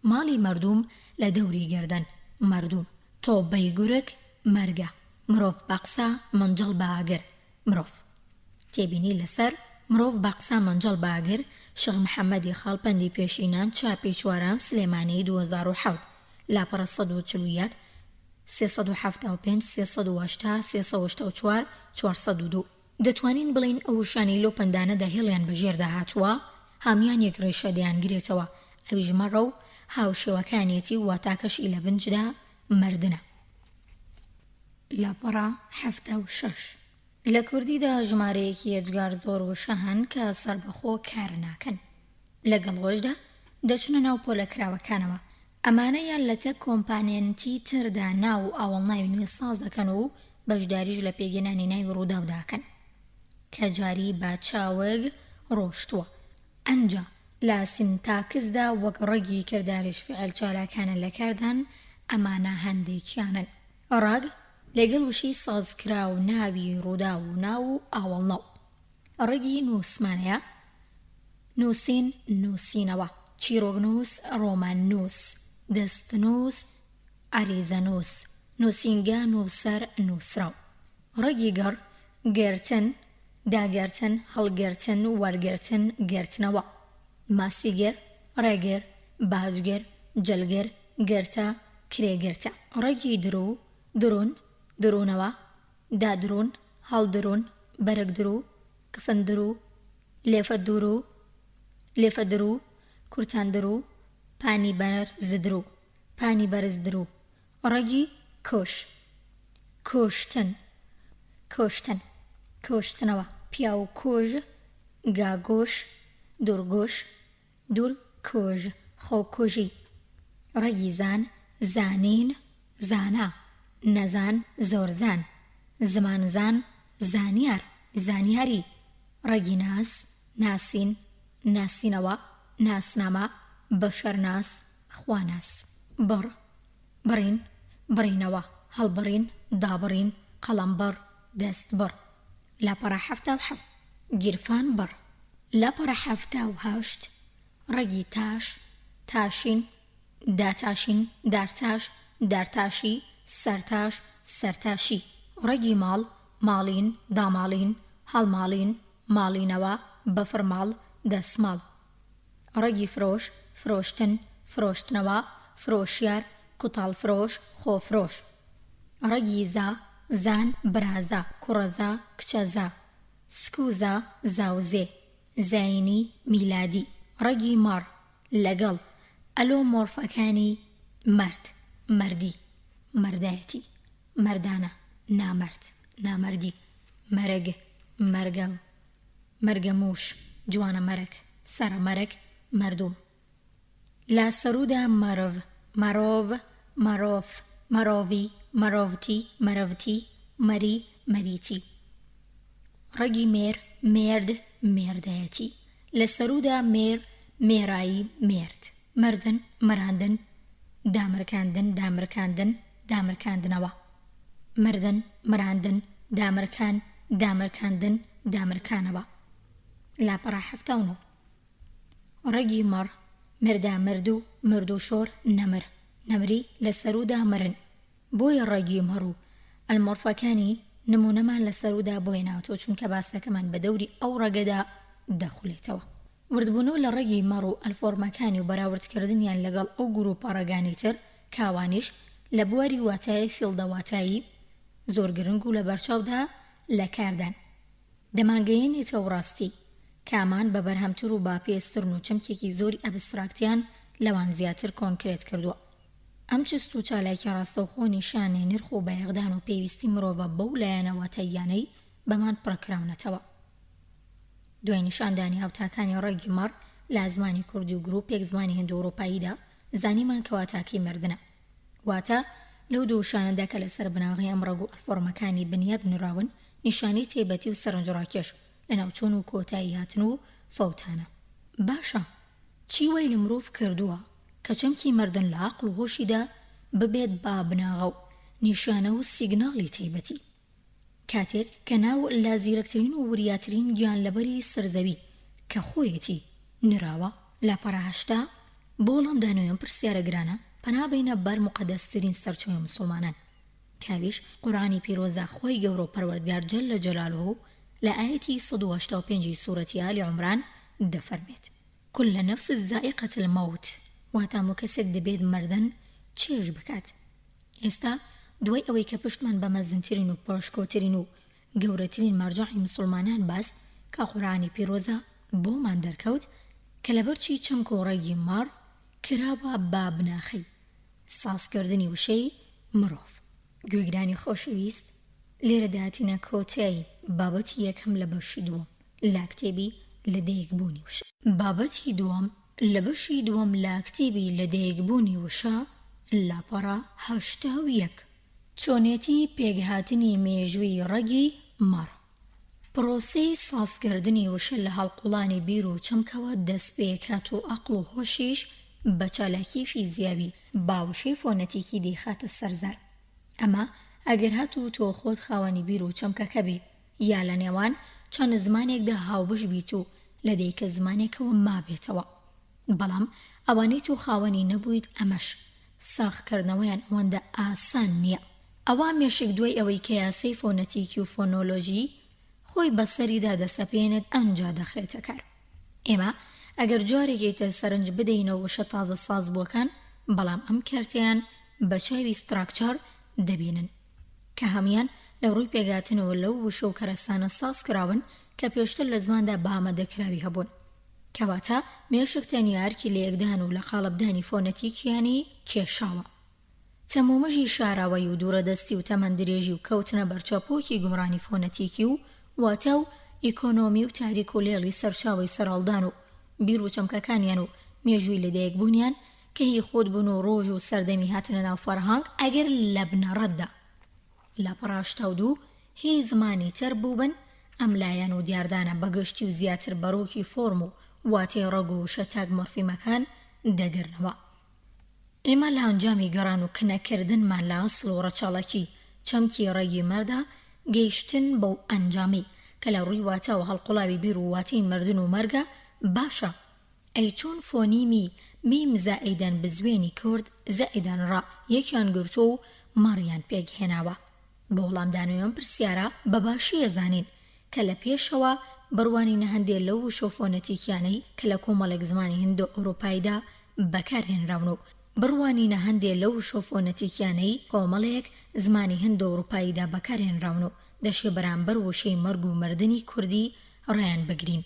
ماڵی مەردووم لە دەوری گەردەن. مەردووم. تۆبەی گورگ مەرگە. مرۆڤ بە قسە مەنجەڵ بە ئاگر. مرۆڤ. تێبینی لەسەر، مرۆڤ بە قسە مەنجەڵ بە ئاگر، شێخ محەمەدی خاڵ پەندی پێشینان چاپی چوارەم سلێمانی 2007 لاپەڕە 141 375 380 384 402. دەتوانین بڵێین ئەو وشانەی لەو پەندانەدا هێڵیان بە ژێردا هاتووە، هەموویان یەک ڕیشە دەیانگرێتەوە، ئەویش مەڕە و هاوشێوەکانیەتی و واتاکەشی لە بنجدا مردنە. لاپەڕە 76. لە کوردیدا ژمارەیەکی یەجگار زۆر وشە هەن کە سەربەخۆ کار ناکەن. لەگەڵ ئەوەشدا دەچنە ناو پۆلە کراوەکانەوە. ئەمانە یان لەتەک کۆمپانێنتی تردا ناو و ئاوەڵناوی نوێ ساز دەکەن و بەشداریش لە پێکهێنانی ناوی ڕووداودا ئەکەن. کە جاری بە چاوگ ڕۆشتووە. ئەنجا لە سینتاکسدا وەک ڕەگی کرداریش فیعل چالاکانە لەکاردان، ئەمانە هەندێکیانن. ڕەگ، لەگەڵ وشەی سازکراو، ناوی ڕووداو و ناو و ئاوەڵناو. ڕەگی نووسمانەیە، نووسین، نووسینەوە، چیرۆکنووس، ڕۆماننووس، دەستنووس، عەریزەنووس، نووسینگە، نووسەر، نووسراو. ڕەگی گڕ، گرتن، داگرتن، هەڵگرتن، وەرگرتن، گرتنەوە. ماسیگر، ڕێگر، باجگر، جلگر، گرتە، کرێگرتە. ڕەگی دروو، دروون، دروونەوە، دادروون، هەڵدروون، بەرگدروو، کفندروو، لێفەدوروو، لێفەدروو، کورتاندروو، پانی بەرزدروو، پانی بەرزدروو. ڕەگی کوش، کوشتن، کوشتن، کوشتنەوە، پیاوکوژ، گاگوش، دوورگوش، دوور کوژ، خۆکوژی. ڕەگی زان، زانین، زانا، نەزان، زۆرزان، زمانزان، زانیار، زانیاری. ڕەگی ناس، ناسین، ناسینەوە، ناسنامە، بەشەرناس، خواناس. بڕ، بڕین، بڕینەوە، هەڵبڕین، دابڕین، قەڵەمبڕ، دەستبڕ. لاپەڕە 77. گیرفان بڕ. لاپەڕە 78. ڕەگی تاش، تاشین، داتاشین، دارتاش، دارتاشی، سەرتاش، سەرتاشی. ڕەگی ماڵ، ماڵین، داماڵین، هەڵماڵین، ماڵینەوە، بەفرماڵ، دەسماڵ. ڕەگی فرۆش، فرۆشتن، فرۆشتنەوە، فرۆشیار، کوتاڵفرۆش، خۆفرۆش. ڕەگی زا، زان، برازا، کوڕەزا، کچەزا. سکوزا، زاوزێ. زایینی، میلادی. ڕەگی مەڕ، لەگەڵ، ئەلۆمۆرفەکانی، مەرد، مەردی، مەردایەتی، مەردانە، نامەرد، نامەردی، مەرگ، مەرگە، مەرگەمووش، جوانەمەرگ، سەرەمەرگ، مەردووم. لە سەروودا مەرڤ، مەرۆڤ، مەرۆف، مەرۆڤی، مەرۆڤتی، مەرڤتی، مەری، مەریتی. ڕەگی مێر، مێرد، مێردایەتی. لە سەروودا مێر، مێرایی، مێرد. مردن، مراندن، دامرکاندن، دامرکاندن، دامرکاندنەوە. مردن، مراندن، دامرکان، دامرکاندن، دامرکانەوە. لاپەڕە 79. ڕەگی مەڕ، مردا مردوو، مردووشۆر، نەمر، نەمری، لە سەروودا مرن. بۆیە ڕەگی مەڕ و ئەلمۆرفەکانی. نموونەمان لە سەروودا بۆ هێناوەتەوە چونکە باسەکەمان بە دەوری ئەو ڕەگەدا دەخولێتەوە. وردبوونەوە لە ڕەگی مەڕ و ئەلفۆرمەکانی و بەراوردکردنیان لەگەڵ ئەو گرووپە ڕەگانەی تر کە ئەوانیش لە بواری واتای فیڵدە واتایی زۆر گرنگ و لەبەرچاودا لە کاردان دەمانگەیەنێتەوە ڕاستی کە ئەمان بە بەرهەمتر و باپێزترن و چەمکێکی زۆری ئەبستراکتیان لەوان زیاتر کۆنکرێت کردووە. ئەم چست و چالاکیە ڕاستەوخۆ نیشانەی نرخ و بایەخدان و پێویستی مرۆڤە بەو لایەنە واتاییانەی بەمان پڕکراونەتەوە. دوای نیشاندانی هاوتاکانی ڕەگی مەڕ لە زمانی کوردی و گروپێک زمانی هندوئەوروپاییدا زانیمان کە واتاکەی مردنە. واتە لەو دوو وشانەدا کە لەسەر بناغەی ئەم ڕەگ و ئەلفۆرمەکانی بنیات نراون نیشانەی تایبەتی و سەرنجڕاکێش لەناوچوون و کۆتایی هاتن و فەوتانە. باشە چی وای لە مرۆڤ کردووە کە چەمکی مردن لە عەقڵ و هۆشیدا ببێت بە بناغە و نیشانە و سیگناڵی تایبەتی؟ کاتێک کە ناو لە زیرەکترین و وریاترین گیانلەبەری سەر زەوی کە خۆیەتی نراوە؟ لاپەڕە 80، بۆ وەڵامدانەوەی ئەم پرسیارە گرانە پەنا بەینە بەر موقەدەسترین سەرچاوەی موسوڵمانان کە ئەویش قورئانی پیرۆزە خوای گەورە و پەروەردگار جل جلالە لە ئایەتی 185 ی سورەتی ئالی عومران دەفەرمێت. کل نفس ذائقە الموت واتە هەموو کەسێک دەبێت مردن چێژ بکات. ئێستا دوای ئەوەی کە پشتمان بە مەزنترین و پڕشکۆترین و گەورەترین مەرجەعی مسوڵمانان بەست کە قورئانی پیرۆزە بۆمان دەرکەوت کە لەبەرچی چەمک و ڕەگی مەڕ کراوە بە بناخەی سازکردنی وشەی مرۆڤ. گوێگرانی خۆشەویست لێرەدا هاتینە کۆتایی بابەتی یەکەم لە بەشی دووەم لە کتێبی لەدایکبوونی وشە. بابەتی دووەم لە بەشی دووەم لە کتێبی لەدایکبوونی وشە لاپەڕە 81. چۆنێتی پێکهاتنی مێژووی ڕەگی مەڕ. پڕۆسەی سازکردنی وشە لە هەڵقوڵانی بیر و چەمکەوە دەستپێکات و ئەقڵ و هۆشیش بە چالاکی فیزیاوی با وشەی فۆنەتیکی دەیخاتە سەر زار. ئەمە ئەگەر هاتوو تۆ خۆت خاوەنی بیر و چەمکەکە بیت یا لە نێوان چەند زمانێکدا هاوبەش بیت و لە دایکە زمانێکەوە مابێتەوە. بەڵام ئەوانەی تۆ خاوەنی نەبوویت ئەمەش ساغ کردنەوەیان ئەوەندە ئاسان نییە. ئەوا مێشک دوای ئەوەی کە یاسای فۆنەتیکی و فۆنۆلۆژی خۆی بەسەریدا دەسەپێنێت ئەنجا دەخرێتە کار. ئێمە ئەگەر جارێکی تر سەرنج بدەینە وشە تازە سازبووەکان بەڵام ئەم کەرتەیان بە چاوی structure دەبینن کە هەموویان لە ڕووی پێکهاتنەوە لەو وشە و کەرەستانە ساز کراون کە پێشتر لە زماندا بە ئامادەکراوی هەبوون. کەواتە مێشک تەنیا ئەرکی لەیەکدان و لەقاڵبدانی فۆنەتیکیانی کێشاوە. تەمومژی شاراوەیی و دوورەدەستی و تەمەندرێژی و کەوتنە بەر چەپۆکی گومڕانی فۆنەتیکی و واتا و ئیکۆنۆمی و تاریک و لێڵی سەرچاوەی سەرهەڵدان و بیر و چەمکەکانیان و مێژووی لەدایکبوونیان کە هی خود بوون و ڕۆژ و سەردەمی هاتنە ناو فەرهەنگ ئەگەر لە بنەڕەتدا لاپەڕە 82 هی زمانی تر بووبن ئەم لایەن و دیاردانە بە گشتی و زیاتر بەرۆکی فۆرم و واتەی ڕەگ و وشە تاک مۆرفیمەکان دەگرنەوە. ئێمە لە ئەنجامی گەڕان و کنەکردنمان لە ئەسڵ و ڕەچەڵەکی چەمکی ڕەگی مەردا گەیشتن بەو ئەنجامەی کە لە ڕووی واتاوە هەڵقوڵاوی بیر و واتەی مردن و مەرگە باشە ئەی چۆن فۆنیمی میم زائیدەن بزوێنی کورد زائیدەن ڕا یەکیان گرتووە و مەڕیان پێک هێناوە؟ بۆ وەڵامدانەوەی ئەم پرسیارە بە باشی ئەزانین کە لە پێشەوە بڕوانینە هەندێ لەو وشە فۆنەتیکیانەی کە لە کۆمەڵێک زمانی هندۆئەوروپاییدا بەکار هێنراون و بڕوانینە هەندێ لەو وشە فۆنەتیکیانەی کۆمەڵێک زمانی هندۆئەوروپاییدا بەکار هێنراون و دەشێ بەرامبەر وشەی مەرگ و مردنی کوردی ڕایان بگرین.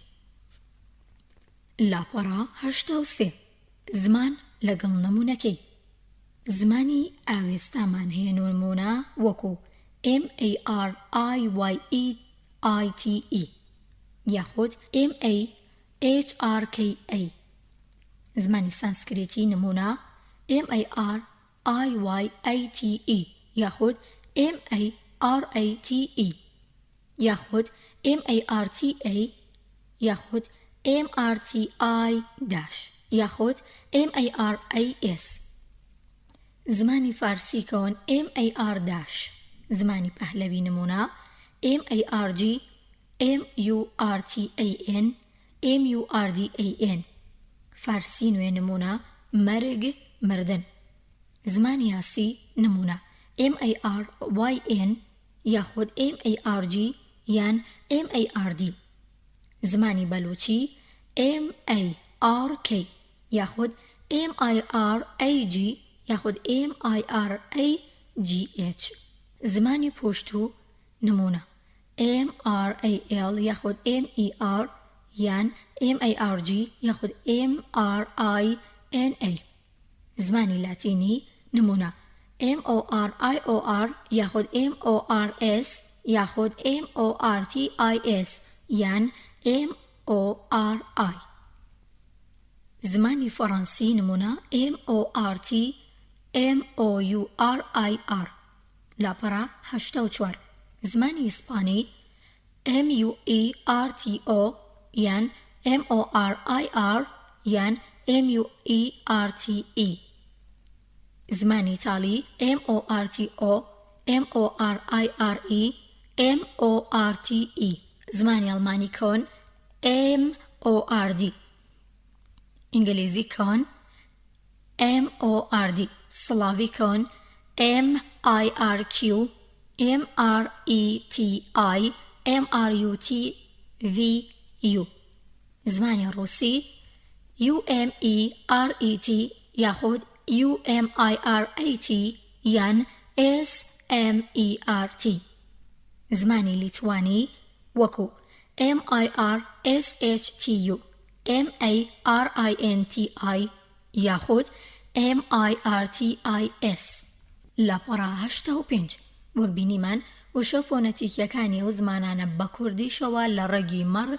لاپەڕە 83. زمان لەگەڵ نموونەکەی. زمانی ئاوێستامان هەیە نموونە وەکوو، MARIYE ITE، یاخود، MAHRKA. زمانی سانسکریتی نموونە، MARIYATE، یاخود، MARATE. یاخود MARTA یاخود MRTI dash یاخود MARAS زمانی فارسی کۆن MAR dash زمانی پەهلەوی نموونە MARG MURTAN MURDAN فارسی نوێ نموونە مەرگ مردن زمانی یاسی نموونە MARYN. یاخود MARG یان MARD. زمانی بەلوچی MARK یاخود MIRAG یاخود MIRAGH. زمانی پوشتوو نموونە MRAL یاخود MER یان MARG یاخود MRINA. زمانی لاتینی، نموونە، MORIOR یاخود MORS یاخود MORTIS یان MORI. زمانی فەڕەنسی، نموونە، MORT MOURIR، لاپەڕە 84. زمانی ئیسپانی، MUERTO یان MORIR یان MUERTE. زمانی ئیتاڵی، MORTO MORIRE MORTE. زمانی ئەڵمانی کۆن، MORD. ئینگلیزی کۆن، MORD، سڵاڤی کۆن، MIRQ، MRETI، MRUTVU، زمانی ڕووسی، UMERET یاخود UMIRAT یان SMERT، زمانی لیتوانی، وەکوو، MIRSHTU، MARINTI، یاخود MIRTIS. لاپەڕە 85، وەک بینیمان وشە فۆنەتیکییەکانی ئەو زمانانە بە کوردیشەوە لە ڕەگی مەڕ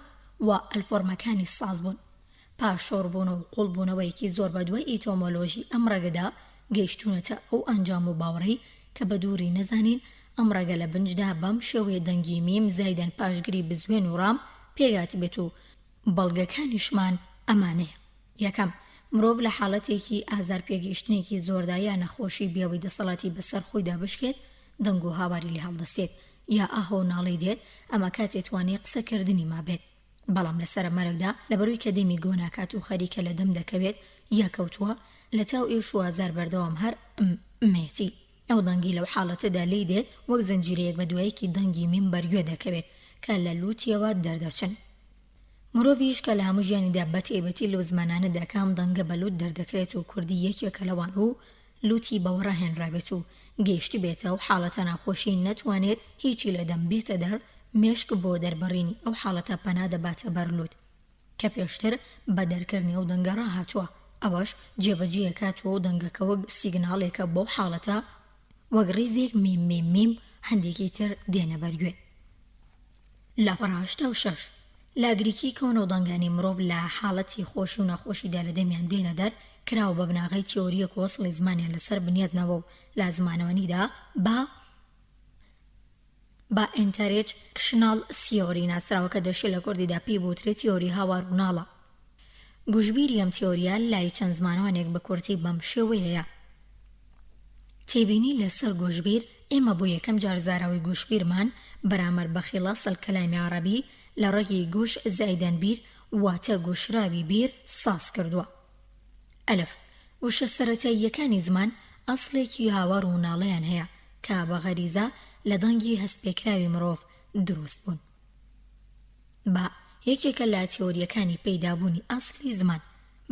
و ئەلفۆرمەکانی ساز بوون. پاش شۆڕبوونەوە و قووڵبوونەوەیەکی زۆر بە دوای ئیتۆمۆلۆژی ئەم ڕەگەدا گەیشتوونەتە ئەو ئەنجام و باوەڕەی کە بە دووری نەزانین ئەم ڕەگە لە بنجدا بەم شێوەیە دەنگی میم زایدەن پاشگری بزوێن و ڕام پێکهاتبێت و بەڵگەکانیشمان ئەمانەیە. یەکەم، مرۆڤ لە حاڵەتێکی ئازار پێگەیشتنێکی زۆردا یا نەخۆشی بێ ئەوەی دەسەڵاتی بەسەر خۆیدا بشکێت دەنگ و هاواری لێ هەڵدەستێت یا ئاه و ناڵەی دێت ئەمە کاتێ توانای قسە کردنی مابێت بەڵام لە سەرە مەرگدا لەبەروی کە دەمی گۆ ناکات و خەریکە لە دەم دەکەوێت یا کەوتووە لە تاو ئێش و ئازار بەردەوام هەر ئم ئمێتی ئەو دەنگەی لەو حاڵەتەدا لێی دێت وەک زنجیرەیەک بە دوایەکی دەنگی میم بەرگوێ دەکەوێت کە لە لوتیەوە دەردەچن. مرۆڤیش کە لە هەموو ژیانیدا بە تایبەتی لەو زمانانەدا کە ئەم دەنگە بە لوت دەردەکرێت و کوردی یەکێکە لەوان و لوتی بەوە ڕاهێنرابێت و گەیشتبێتە ئەو حاڵەتە ناخۆشیەی نەتوانێت هیچی لە دەم بێتە دەر مێشک بۆ دەربڕینی ئەو حاڵەتە پەنا دەباتە بەر لوت کە پێشتر بە دەرکردنی ئەو دەنگە ڕاهاتووە ئەوەش جێبەجێ ئەکات و ئەو دەنگە کە وەک سیگناڵێکە بۆ حاڵەتە وەک ڕیزێک میم میم میم هەندێکی تر دێنە بەر گوێ. لاپەڕە 86. لە گریکی کۆن و دەنگانی مرۆڤ لە حاڵەتی خۆشی و ناخۆشیدا لە دەمیان دێنە دەر، کراوە بە بناغەی تیۆرییەک و ئەسڵی زمانیان لەسەر بنیات ناوە و لە زمانەوانیدا بە بە intractional theory ناسراوە کە دەشێ لە کوردیدا پێی بوترێ تیۆری هاوار و ناڵە. گوشبیری ئەم تیۆرییە لای چەند زمانەوانێک بە کورتی بەم شێوەیەیە. تێبینی لە سەر گوشبیر، ئێمە بۆ یەکەم جار زاراوەی گوشبیرمان بەرامبەر بە خیڵاس الکلام عربی لە ڕەگی گوش زایدەن بیر واتە گوشراوی بیر ساز کردووە. ئەلف، وشە سەرەتاییەکانی زمان ئەسڵێکی هاوار و ناڵەیان هەیە کە بە غەریزە لە دەنگی هەستپێکراوی مرۆڤ دروست بوون. با، یەکێکە لە تیۆرییەکانی پەیدابوونی ئەسڵی زمان.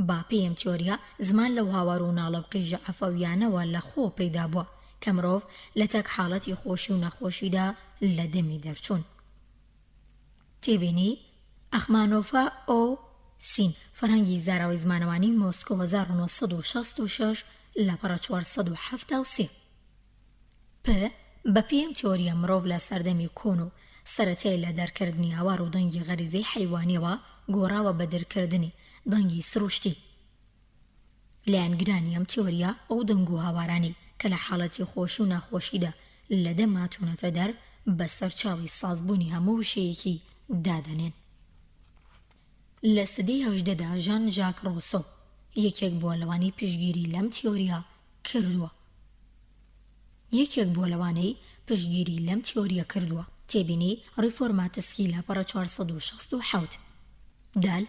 با پێی ئەم تیۆرییە، زمان لەو هاوار و ناڵە و قیژە عەفەوییانەوە لە خۆ پەیدا بووە کە مرۆڤ لە تەک حاڵەتی خۆشی و نەخۆشیدا لە دەمی دەرچوون. تێبینی، ئەخمانۆفا ئۆ. سین، فەرهەنگی زاراوەی زمانەوانی، مۆسکۆ 1966، لاپەڕە 473. پ، بە پێی ئەم تیۆرییە مرۆڤ لە سەردەمی کۆن و سەرەتای لە دەرکردنی هاوار و دەنگی غەریزەی حەیوانیەوە گۆڕاوە بە درکردنی دەنگی سروشتی. لایەنگرانی ئەم تیۆرییە ئەو دەنگ و هاوارانەی کە لە حاڵەتی خۆشی و ناخۆشیدا لە دەم هاتوونەتە دەر بە سەرچاوەی سازبوونی هەموو وشەیەکی دادەنێن. لە سەدەی هەژدەدا ژان ژاک ڕۆسۆ یەکێک بووە لەوانەی پشتگیری لەم تیۆرییە کردووە. یەکێک بووە لەوانەی پشتگیری لەم تیۆرییە کردووە. تێبینی، ڕیفۆرماتسکی لاپەڕە 467. دال،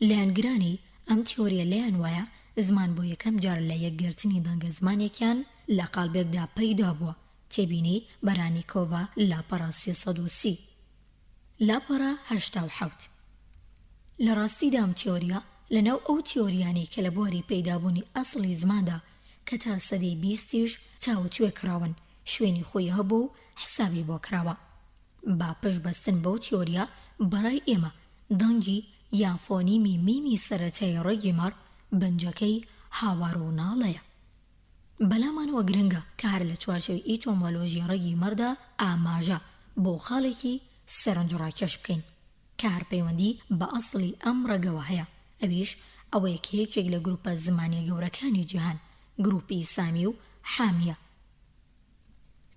لایەنگرانی ئەم تیۆرییە لایان وایە زمان بۆ یەکەم جار لە یەکگرتنی دەنگە زمانێکیان لە قاڵبێکدا پەیدا بووە. تێبینی، بەرانیکۆڤا، لاپەڕە 330. لاپەڕە 87. لە ڕاستیدا ئەم تیۆرییە لەناو ئەو تیۆرییانەی کە لە بواری پەیدابوونی ئەسڵی زماندا کە تا سەدەی بیستیش تاوتوێ کراون، شوێنی خۆی هەبووە و حسابی بۆ کراوە. بە پشت بەستن بەو تیۆرییە، بەڕای ئێمە دەنگی یا فۆنیمی میمی سەرەتایی ڕەگی مەڕ بنجەکەی هاوار و ناڵەیە. بەلامانەوە گرنگە کە هەر لە چوارچێوەی ئیتۆمۆلۆژی ڕەگی مەڕدا ئاماژە بۆ خاڵێکی سەرنجڕاکێش بکەین کە هەر پەیوەندی بە ئەسڵی ئەم ڕەگەوە هەیە، ئەویش ئەوەیە کە یەکێک لە گروپە زمانییە گەورەکانی جیهان، گروپی سامی و حامییە،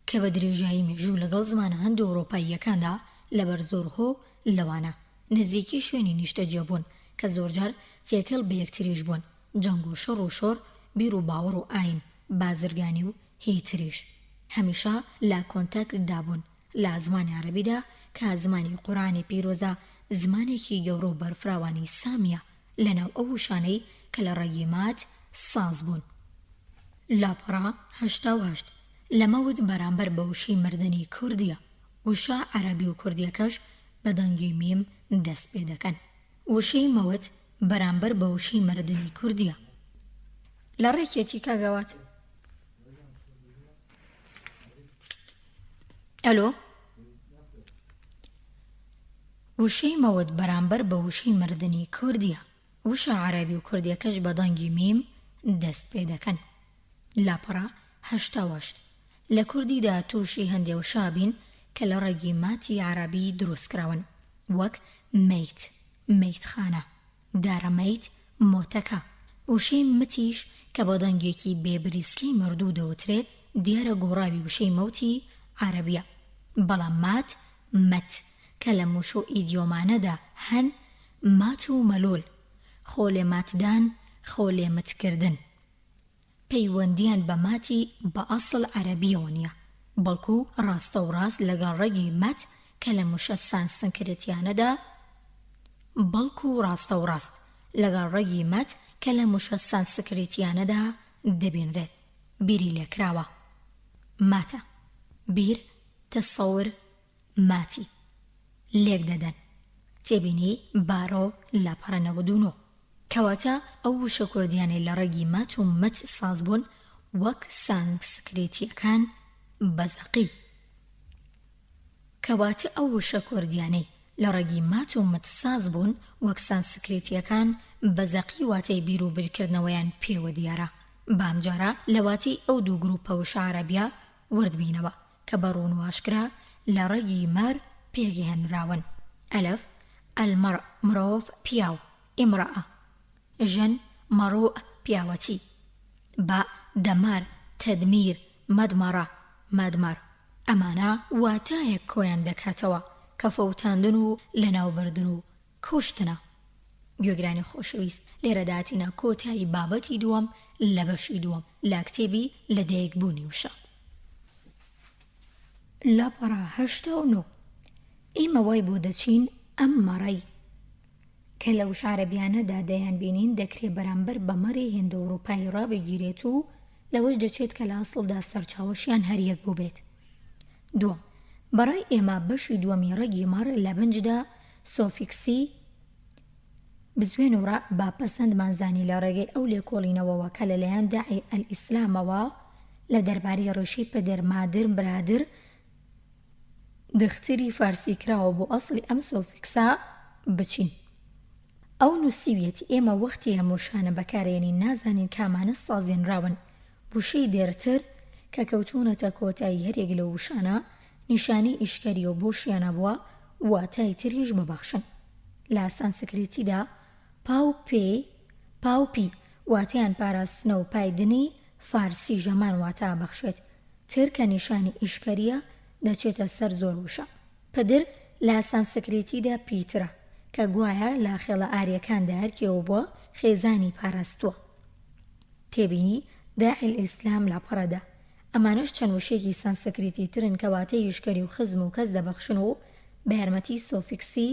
کە بە درێژایی مێژوو لەگەڵ زمانە هندۆئەورۆپاییەکاندا لەبەر زۆر هۆ لەوانە نزیکی شوێنی نیشتەجێبوون کە زۆرجار تێکەڵ بە یەکتریش بوون، جەنگ و شەڕ و شۆڕ، بیر و باوەڕ و ئایین، بازرگانی و هی تریش هەمیشە لە کۆنتاکت دا بوون. لە زمانی عەرەبیدا کە زمانی قورئانی پیرۆزە زمانێکی گەورە و بەرفراوانی سامییە لەناو ئەو وشانەی کە لە ڕەگی مات ساز بوون. لاپەڕە 88، لە مەوت بەرامبەر بە وشەی مردنی کوردییە، وشە عەرەبی و کوردییەکەش بە دەنگی میم دەست پێ دەکەن. وشەی مەوت بەرامبەر بە وشەی مردنی کوردییە. لە ڕێکێتی کاک ئاوات. ئەلۆ. وشەی مەوت بەرامبەر بە وشەی مردنی کوردییە. وشە عەرەبی و کوردییەکەش بە دەنگی میم دەست پێ دەکەن. لاپەڕە 88. لە کوردیدا تووشی هەندێ وشە ئەبین کە لە ڕەگی ماتی عەرەبی دروست کراون، وەک مەیت، مەیتخانە، دارەمەیت، مۆتەکە. وشەی متیش کە بە دەنگێکی بێ بریسکەی مردوو دەوترێت، دیارە گۆڕاوی وشەی مەوتی عەرەبییە. بەڵام مات، مەت، کە لەم وشە و ئیدیۆمانەدا هەن، مات و مەلوول، خۆ لێ ماتدان، خۆ لێ متکردن. پەیوەندییان بە ماتی بە ئەسڵ عەرەبییەوە نییە، بەڵکو ڕاستەوڕاست لەگەڵ ڕەگی مەت کە لەم وشە سانسنکریتیانەدا بەڵکو ڕاستەوڕاست لەگەڵ ڕەگی مەت کە لەم وشە سانسکریتیانەدا دەبینرێت بیری لێکراوە. ماتە، بیر، تصور، ماتی، لێک دەدەن. تێبینی، بارۆ، لاپەڕە 99. کەواتە ئەو وشە کوردیانەی لە ڕەگی مات و مت ساز بوون وەک سانسکریتییەکان بە زەقی. کەواتە ئەو وشە کوردیانەی لە ڕەگی مات و مت ساز بوون وەک سانسکریتییەکان بە زەقی واتای بیر و بیرکردنەوەیان پێوە دیارە. با ئەمجارە لە واتەی ئەو دوو گرووپە وشە عەرەبییە ورد بینەوە کە بە ڕوون و ئاشکرا لە ڕەگی مەر پێک هێنراون، ئەلف، المرء، مرۆڤ، پیاو، امرأە، ژن، مروء، پیاوەتی، باء، دەمار، تدمیر، مدمرە، مدمر. ئەمانە واتایەک کۆیان دەکاتەوە کە فەوتاندن و لەناوبردن و کوشتنە. گوێگرانی خۆشەویست لێرەدا هاتینە کۆتایی بابەتی دووەم لە بەشی دووەم لە کتێبی لەدایکبوونی وشە. لاپەڕە 89 ئێمە وای بۆ دەچین ئەم مەڕەی کە لە وشە عەرەبیانەدا دەیانبینین دەکرێ بەرامبەر بە مەڕی هیندۆئەوروپایی ڕابگیرێت و لەوەش دەچێت کە لە ئەسڵدا سەرچاوەشیان هەر یەک بووبێت. دووەم، بەڕای ئێمە بەشی دووەمی ڕەگی مەڕ لە بنجدا سۆفیکسی بزوێن و ڕا بە پەسەندمان زانی لە ڕێگەی ئەو لێکۆڵینەوەوە کە لەلایەن داعی ئەلئیسلامەوە لە دەربارەی ڕیشەی پدر مادر برادر دختری فارسی کراوە بۆ ئەسڵی ئەم سۆفیکسە بچین. ئەو نووسیویەتی ئێمە وەختی ئەم وشانە بەکارێنین نازانین کامانە سازێنراون. وشەی دێرتر کە کەوتوونەتە کۆتایی هەریەک لەو وشانە نیشانەی ئیشکەرییە و بۆشیان هەبووە واتای تریش ببەخشن. لە سانسکریتیدا پا و پێ، پا و پی، واتایان پاراستنە و پایدنی فارسیش هەمان واتا ئەبەخشێت. تر کە نیشانی ئیشکەرییە دەچێتە سەر زۆر وشە. پدر لە سانسکریتیدا پیترە، کە گوایە لە خێڵە ئارییەکاندا هەرکێوە بووە خێزانی پاراستووە. تێبینی، داعی الاسلام لاپەڕە دە. ئەمانەش چەند وشەیەکی سانسکریتی ترن کە واتای ئیشکەری و خزم و کەس دەبەخشن و بە یارمەتی سۆفیکسی،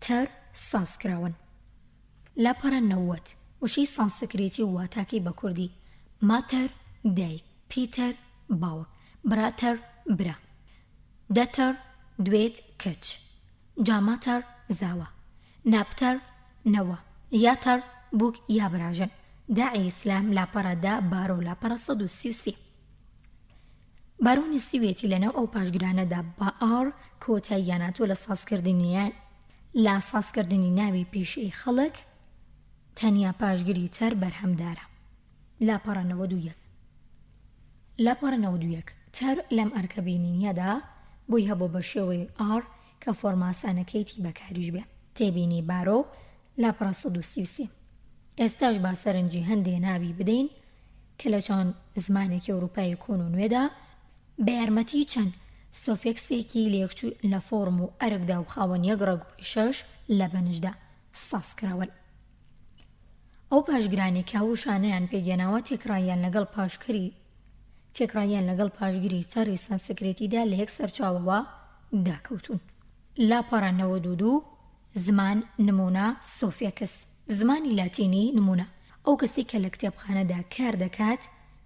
تر، ساز کراون. لاپەڕە 90. وشەی سانسکریتی و واتاکەی بە کوردی، ماتەر، دایک، پیتەر، باوک. Brother برا. Daughter دوێت کچ. جاماتەر زاوا. ناپتەر نەوە. یاتەر بووک یا براژن. داعی ئیسلام لاپەڕە دە بارۆ لاپەڕە 133. بارۆ نووسیویەتی لەناو ئەو پاشگرانەدا بە ئاڕ کۆتاییان هاتووە لە سازکردنی لە سازکردنی ناوی پیشەی خەڵک تەنیا پاشگری تەر بەرهەمدارە. لاپەڕە 91. لاپەڕە 91. تەر لەم ئەرکە بینینیەدا بۆی هەبوو بە شێوەی ئاڕ کە فۆرمە ئاسانەکەیتی بەکاریش بێ. تێبینی بارۆ، لاپەڕە 133. ئێستاش با سەرنجی هەندێ ناوی بدەین کە لە چەند زمانێکی ئەوروپایی کۆن و نوێدا بە یارمەتی چەند سۆفێکسێکی لێکچوو لە فۆرم و ئەرکدا و خاوەن یەک ڕەگ و ڕیشەش لە بنشدا ساز کراون. ئەو پاشگرانەی کە ئەو وشانەیان پێکهێناوە تێکڕاییان لەگەڵ پاشکری تێکڕاییان لەگەڵ پاشگری تەڕی سەنسکرێتیدا لە یەک سەرچاوەوە داکەوتوون. لاپەڕە 92، زمان، نموونە، سۆفێکس. زمانی لاتینی، نموونە، ئەو کەسەی کە لە کتێبخانەدا کار دەکات،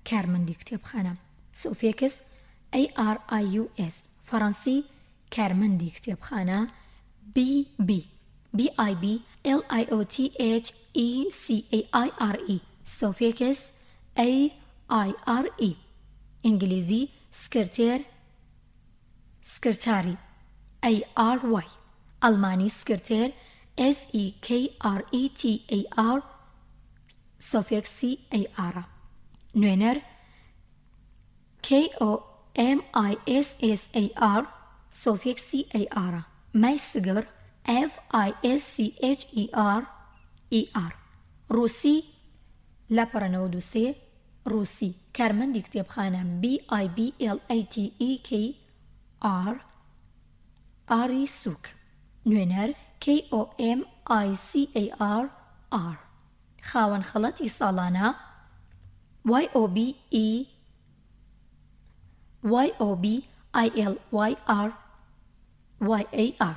کارمەندی کتێبخانە. سۆفێکس، ARIUS، فەڕەنسی، کارمەندی کتێبخانە، BB، BIB، LIOTHECAIRE، سۆفێکس، AIRE، ئینگلیزی، سکرتێر، سکرتاری، ARY، ئەڵمانی، سکرتێر، SEKRETAR، سۆفێکسی AR، نوێنەر، KOMISSAR، سۆفێکسی AR، مایسگر، FISCHER، ER، ڕووسی، لاپەڕە 93، ڕووسی، کارمەندی کتێبخانە BIBLATEKR، ئاری سووک، نوێنەر KOMICAR، R، خاوەن خەڵاتی ساڵانە YOBE YOBILYR YAR.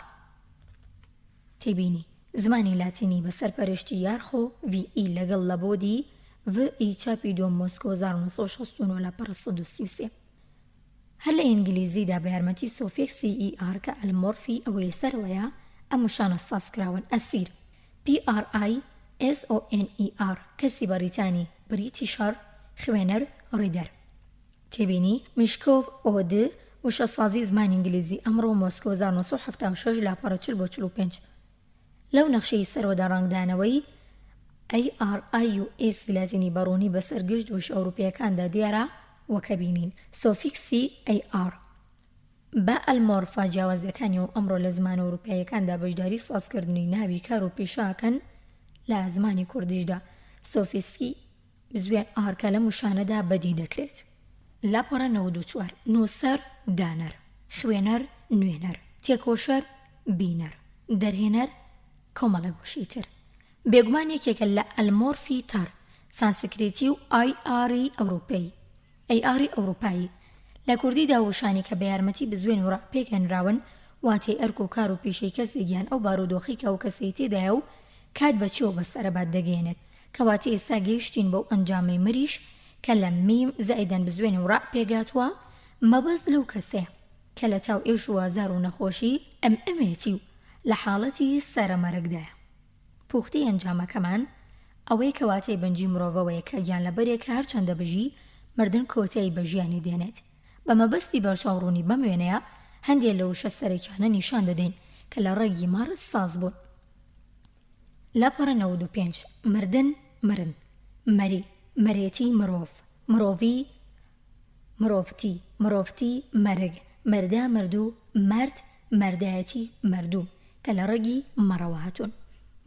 تێبینی، زمانی لاتینی بە سەرپەرشتی یارخۆ ڤی ئی لەگەڵ لەبۆدی ڤ ئی چاپی دووەم مۆسکۆ 1969 لاپەڕە 133. هەر لە ئینگلیزیدا بە یارمەتی سۆفیکسی ئی ئاڕ کە ئەلمۆرفی ئەوەی سەرەوەیە ئەم وشانە سازکراون، ئەسیر، PRISONER، کەسی بەڕیتانی، Britisher، خوێنەر، Reader. تێبینی، میشکۆڤ، ئۆ د، وشەسازی زمانی ئینگلیزی ئەمڕۆ، مۆسکۆ 1976، لاپەڕە 40 بۆ 45. لەو نەخشەی سەرەوەدا ڕەنگدانەوەی، ARIUS، ی لاتینی بە ڕوونی بەسەر گشت وشە ئەوروپییەکاندا دیارە، وەک بینین سۆفیکسی، AR، بە ئەلمۆرفە جیاوازەکانیەوە ئەمڕۆ لە زمانە ئەوروپیاییەکاندا بەشداری سازکردنی ناوی کار و پیشە ئەکەن لە زمانی کوردیشدا سۆفیسکی بزوێن R کە لەم وشانەدا بەدی دەکرێت. لاپەڕە 94، نووسەر، دانەر، خوێنەر، نوێنەر، تێکۆشەر، بینەر، دەرهێنەر، کۆمەڵێک وشەی تر. بێگومان یەکێکە لە ئەلمۆرفی تەڕ، سانسکریتی و ئای ئاری ئەوروپی. ئەی ئاری ئەوروپایی. لە کوردیدا وشانی کە بە یارمەتی بزوێن و ڕ پێکهێنراون، واتەی ئەرک و کار و پیشەی کەسێک یان ئەو بارودۆخەی کە ئەو کەسەی تێدایە و کات بە چیەوە بەسەرەبات دەگەیەنێت. کەواتە ئێستا گەیشتین بەو ئەنجامەی مریش کە لە میم زائیدەن بزوێن و ڕ پێکهاتووە، مەبەست لەو کەسەیە کە لە تاو ئێش و ئازار و نەخۆشی ئەمئەمێتی و لە حاڵەتی سەرەمەرگدایە. پوختەی ئەنجامەکەمان ئەوەیە کە واتای بنجی مرۆڤەوەیە کە گیانلەبەرێکە هەرچەندە بژی، مردن کۆتایی بە ژیانی دێنێت. بە مەبەستی بەرچاوڕوونی بەم وێنەیە هەندێ لە وشە سەرەکیانە نیشان دەدەین کە لە ڕەگی مەڕ ساز بوون. لاپەڕە 95، مردن، مرن، مەری، مەرێتی، مرۆڤ، مرۆڤی، مرۆڤتی، مرۆڤتی، مەرگ، مەردا، مردوو، مەرد، مەردایەتی، مەردوو، کە لە ڕەگی مەڕەوە هاتوون.